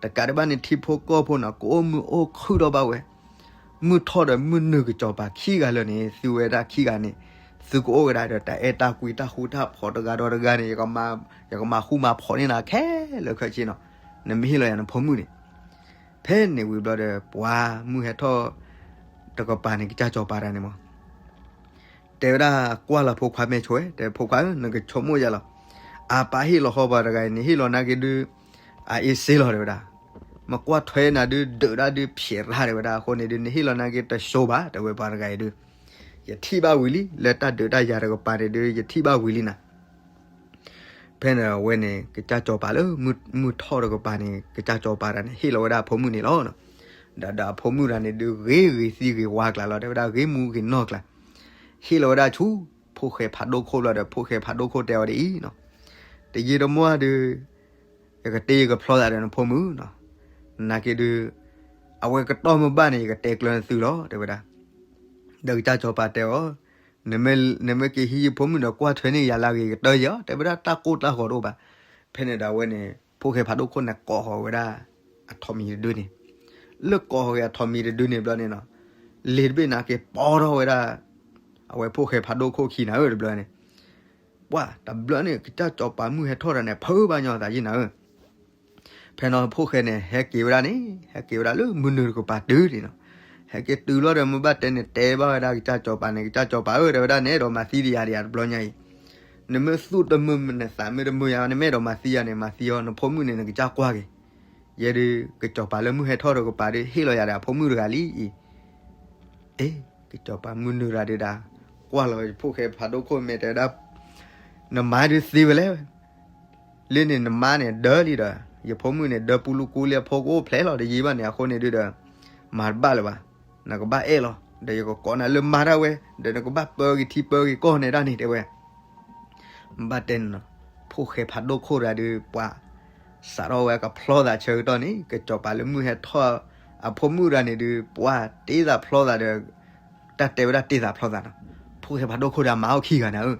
တကးဒံးဘၣ်န့ၣ် ထံဖိကီၢ်ဖိနီၤ ကအိၣ်မုာ်အိၣ်ခုၣ်ထီၣ်ဘၣ်ဝဲ မုၢ်ထီၣ်ဒီးမုၢ်နုာ်ကစီၤပၤခံဂၤလၢာ်န့ၣ် သုဝဲဒၣ်ခံဂၤန့ၣ် သုကအိၣ်ကဒါဒီးတၢ်အဲၣ်တၢ်ကွံတၢ်ဃူတၢ်ဖိးတဂၤဒီးတဂၤန့ၣ် ယကမၤဃူမၤဖိးန့ၢ်နၤခဲလၢာ်ခဲဆ့နီၤ, နမ့ၢ်ဟ့ၣ်လီၤယၤနဖိမုၣ်န့ၣ်, ဖဲန့ၣ်ဝံၤဘျီဒီး ပှၤမုၢ်ဟဲထီၣ် တကပၤန့ၣ် ကစၢ်စီၤပၤတဂၤန့ၣ်မး တဲဝဲဒၣ်ကွၢ်လီၤဖိခွါမဲာ်ဆိဝဲ တဲဖိခွါဧၢ နကဆိကမိၣ်ယၤလီၤ, အပၢ်ဟ့ၣ်လီၤဃီပှၤတဂၤအံၤန့ၣ် ဟ့ၣ်လီၤနာ်က့ဒုး အအ့စ့လီၤတဲဝဲဒၣ်, မကွၢ်ထွဲနၤဒုး ဒုးဒၣ်ဒုးဖျဲးရၣ်တဲဝဲဒၣ်, အဃိန့ၣ်ဒုး နဟ့ၣ်လီၤနာ်က့တစိၤဘၣ် တဲဝဲပှၤတဂၤအံၤဒုး, ယထံၣ်ဘၣ်ဝံၤလံ လၢတၢ်ဒုးတၢ်ယၤတကပၤန့ၣ်ဒုး ယထံၣ်ဘၣ်ဝံၤလံနၤ ဖဲန့ၣ်အဝဲန့ၣ် ကစၢ်စီၤပၤလၢ မုၢ်ထီၣ်တကပၤန့ၣ် ကစၢ်စီၤပၤတဂၤန့ၣ် ဟ့ၣ်လီၤဝဲဒၣ်အဖိမုၣ်န့ၣ်လီၤ. ဒီးဒီးအဖိမုၣ်တဂၤန့ၣ်ဒုး ဂ့ၤဂ့ၤသံဂ့ၤဝါကျါလီၤ တဲဝဲဒၣ်ဂ့ၤမူဂ့ၤနီၢ်ကျါ, ဟ့ၣ်လီၤဝဲဒၣ်ဆူ ဖိၣ်ဃဲဖးဒိၣ်ခိၣ်ဘျီဒီး ဖိၣ်ဃဲဖးဒိၣ်ခိၣ်တဲအီၤဒ်အံၤနီၤ, တယံာ်တမီၢ်ဒုး ယကတ့ယကဖျီသးဒီးနဖိမုၣ်နီၤ, နာ်က့ဒုး အဝဲကတီၢ်မ့ၢ်ဘၣ်န့ၣ် ယကတဲကျၢၤနသုလီၤ တဲဝဲဒၣ် ဒီးကစၢ်စီၤပၤတဲအီၤ, နမ့ၢ်က့ၤဟံးယဖိမုၣ်ဒီး ကွၢ်ထွဲန့ၢ်ယၤလၢအဂ့ၤကတၢၢ်ယီၤ တဲဝဲဒၣ်တၢ်ကိၢ်တၢ်ဂီၤတအိၣ်ဘၣ်. ဖဲန့ၣ်ဒီးအဝဲန့ၣ် ဖိၣ်ဃဲဖးဒိၣ်ခိၣ်န့ၣ် ကိးဃီၤဝဲဒၣ် အထိးမံၤတဒုန့ၣ်, လၢကိးဃီၤက့ၤအထိးမံၤတဒုန့ၣ်ဘျီန့ၣ်နီၤ, လ့ၤတဘ့ၣ်နာ်က့ၤပီထီၣ်ဝဲဒၣ် အဝဲဖိၣ်ဃဲဖးဒိၣ်ခိၣ်ခံနၤဧၢ တဘျီန့ၣ်, ပှၢ်တဘျီန့ၣ် ကစၢ်စီၤပၤမုၢ်ဟဲထီၣ်တၢ်န့ၣ် ဖုးဘၣ်ညီသးယံၤနၤဧၢ ဖဲန့ၣ်ဖိၣ်ဃဲန့ၣ် ဟဲက့ၤဝဲဒၣ်န့ၣ် ဟဲက့ၤဝဲဒၣ်လၢမုၢ်နုာ်တကပၤတုၤန့ၣ်နီၤ, ဟဲက့ၤတုၤလီၤဒီးမ့ၢ်ဘၣ်တဲန့ၣ် တဲဘၣ်ဝဲဒၣ်ကစၢ်စီၤပၤန့ၣ် ကစၢ်စီၤပၤဧၢ တဲဝဲဒၣ် နအဲၣ်ဒိးမၤသံဒံးယၤဒံးဧါတဘျီညါအံၤ, နမ့ၢ်သူၣ်တမုာ်နသးမ့ၢ်တမုာ်ယၤ နမ့ၢ်အဲၣ်ဒိးမၤသံယၤန့ၣ် မၤသံအီၤ နဖိမုၣ်န့ၣ် နကစၢ်ကွၢ်က့ၤ, ယဲဒုး ကစၢ်စီၤပၤလၢမုၢ်ဟဲထီၣ်တကပၤဒီး ဟ့ၣ်လီၤယၤဒီးအဖိမုၣ်တဂၤလံအံၤ အ့ ကစၢ်စီၤပၤမုၢ်နုာ်တဂၤဒုးဒၣ် ကွၢ်လီၤဖိၣ်ဃဲဖးဒိၣ်ခိၣ်မဲာ်တဲဝဲဒၣ်, နမါဒုးသ့ဝဲလဲၣ်, လၢန့ၣ်နမါန့ၣ်ဒၢလံဒီး ယဖိမုၣ်န့ၣ် ဒၢပူလူကူလံအဖိကအိၣ်ဖျဲၣ်လီၤ တယံာ်ဘၣ်န့ၣ် အဃိန့ၣ်ဒုဒီး မၤတဘၣ်လၢၤဘၣ်, နကဘၣ်အဲၣ်လီၤ, ဒီးယကကိးနၤလၢမါဒၣ်ဝဲ, ဒီးနကဘၣ်ပၢဂ့ၤထံပၢဂ့ၤကီၢ်န့ၣ်ဒၣ်န့ၣ် တဲဝဲ. ဘၣ်တဲန့ၣ်နီၤ, ဖိၣ်ဃဲဖးဒိၣ်ခိၣ်တဂၤဒုး ပှၤစးထီၣ်ဝဲကဖျီသးဆၢကတီၢ်န့ၣ် ကစီၤပၤလၢမုၢ်ဟဲထီၣ်အဖိမုၣ်တဂၤန့ၣ်ဒုး ပှၤတ့သးဖျီသးဒီး တၢ်တဲဝဲဒၣ်တ့သးဖျီသးနီၤ, ဖိၣ်ဃဲဖးဒိၣ်ခိၣ်တဂၤမၤအီၣ်ခံဂၤန့ၣ်ဧၢ,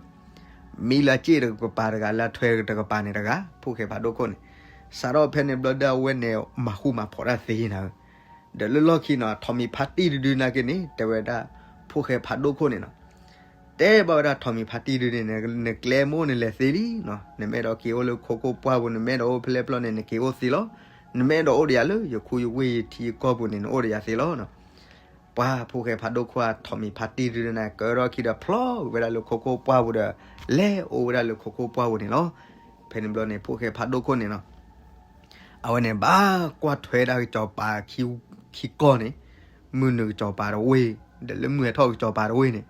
မံလၢအစ့ၣ်တကပၤတဂၤ လၢအထွဲတကပၤန့ၣ်တဂၤ ဖိၣ်ဃဲဖးဒိၣ်ခိၣ်န့ၣ်, စးထီၣ်ဖဲန့ၣ်ဘျီဒုးအဝဲန့ၣ် မၤဃူမၤဖိးတၢ်သ့နၤဧၢ, ဒီးလၢလီၢ်ခံနီၤ ထိးမံၤဖါတံၢ်တဒုနာ်က့န့ၣ် တဲဝဲဒၣ် ဖိၣ်ဃဲဖးဒိၣ်ခိၣ်န့ၣ်နီၤ တဲဘၣ်ဝဲဒၣ်ထိးမံၤဖါတံၢ်ဒုန့ၣ် နကျဲမိၢ်နလဲၤသ့လံနီၤ, နမ့ၢ်အဲၣ်ဒိးက့ၤအိၣ်လၢခိခိၣ်ပှၢ်ပူၤ နမ့ၢ်အဲၣ်ဒိးအိၣ်ဖဲလဲၣ်ဖျီၣ်န့ၣ် နက့ၤအိၣ်သ့လီၤ, နမ့ၢ်အဲၣ်ဒိးအိၣ်ဒီးယၤလၢယခူယဝ့ၢ်ယထံယကီၢ်ပူၤန့ၣ် နအိၣ်ဒီးယၤသ့လီၤနီၤ. ပှၤဖိၣ်ဃဲဖးဒိၣ်ခိၣ်အထိးမံၤဖါတံၢ်ဒုန့ၣ် ကၢထီၣ်ခံဒီးဖျီကွံာ်ဝဲဒၣ်လၢခိခိၣ်ပှၢ်ပူၤဒီး လဲၤအိၣ်ဝဲဒၣ်လၢခိခိၣ်ပှၢ်ပူၤန့ၣ်လီၤ. ဖဲန့ၣ်ဘျီန့ၣ် ဖိၣ်ဃဲဖးဒိၣ်ခိၣ်န့ၣ်နီၤ အဝဲန့ၣ်ဘၣ်ကွၢ်ထွဲဒၣ်ကစီၤပၤခံကီၢ်န့ၣ်, မုၢ်နုာ်ကစီၤပၤတဝ့ၢ်, ဒီးလၢမုၢ်ဟဲထီၣ်ကစီၤပၤတဝ့ၢ်န့ၣ်,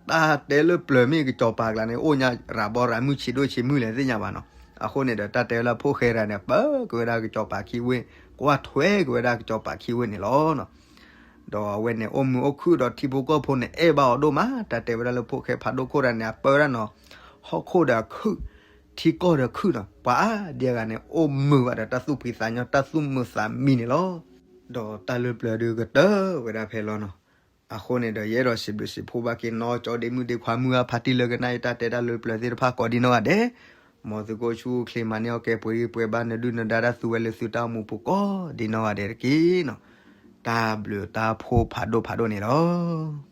တၢ်တဲလၢပျၢၤမ့ၢ်ကစီၤပၤကျါန့ၣ် အိၣ်ညါရၤဘီရၤမုၢ်ဆံးဒိၣ်ဆံးမုၢ်လဲၣ်သ့ၣ်ညါဘၣ်နီၤ. အဃိန့ၣ်ဒီးတၢ်တဲလၢဖိၣ်ဃဲတဂၤန့ၣ် ပၢက့ၤဝဲဒၣ်ကစီၤပၤခံဝ့ၢ်, ကွၢ်ထွဲက့ၤဝဲဒၣ်ကစီၤပၤခံဝ့ၢ်န့ၣ်လီၤ. ဒီးအဝဲန့ၣ်အိၣ်မုာ်အိၣ်ခုၣ်ဒီးထံဖိကီၢ်ဖိန့ၣ် အဲၣ်ဘၣ်အီၤဒိၣ်မး, တၢ်တဲဝဲဒၣ်လၢဖိၣ်ဃဲဖးဒိၣ်ခိၣ်တဂၤန့ၣ် အပၢဝဲဒၣ်နီၤ, ဟီၣ်ခိၣ်ဒီးခုၣ်, ထံကီၢ်ဒီးခုၣ်နီၤ, ပှၤအါဒံအဂၤန့ၣ် အိၣ်မုာ်ဘၣ်ဒီးတၢ်သူၣ်ဖှံသးညီ တၢ်သူၣ်မုာ်သးမံန့ၣ်လီၤ. ဒီးတၢ်လၢပျၢၤဒုးကတၢၢ်ဝဲဒၣ်ဖဲလီၤနီၤ. အဃိန့ၣ်ဒီး ယအဲၣ်ဒိးစံးဘျုးစံးဖှိၣ်ဘၣ်က့ၤနီၢ်ကၠီဒ့မုၣ်ဒ့ခွါ မုၢ်ဂၢ်ဖါတံၢ်လၢကနၣ်အံၤတၢ်တဲတၢ်လၢပျၢၤသ့ၣ်တဖၣ်ကိးဒံနီၢ်ဂၤဒဲး, မ်သုကအိၣ်ဆူၣ်အိၣ်ချ့ မၤန့ၢ်အီၣ်ကဲ ပှဲၤဂံၢ်ပှဲၤဘါ နဒုၣ်နဒါတၢ်သူဝဲလၢသုတၢ်အိၣ်မူပူၤကိးဒံနီၢ်ဂၤဒဲးတက့ၢ်နီၤ. တၢ်ဘျုးတၢ်ဖှိၣ်ဖးဒိၣ်ဖးဒိၣ်န့ၣ်လီၤ.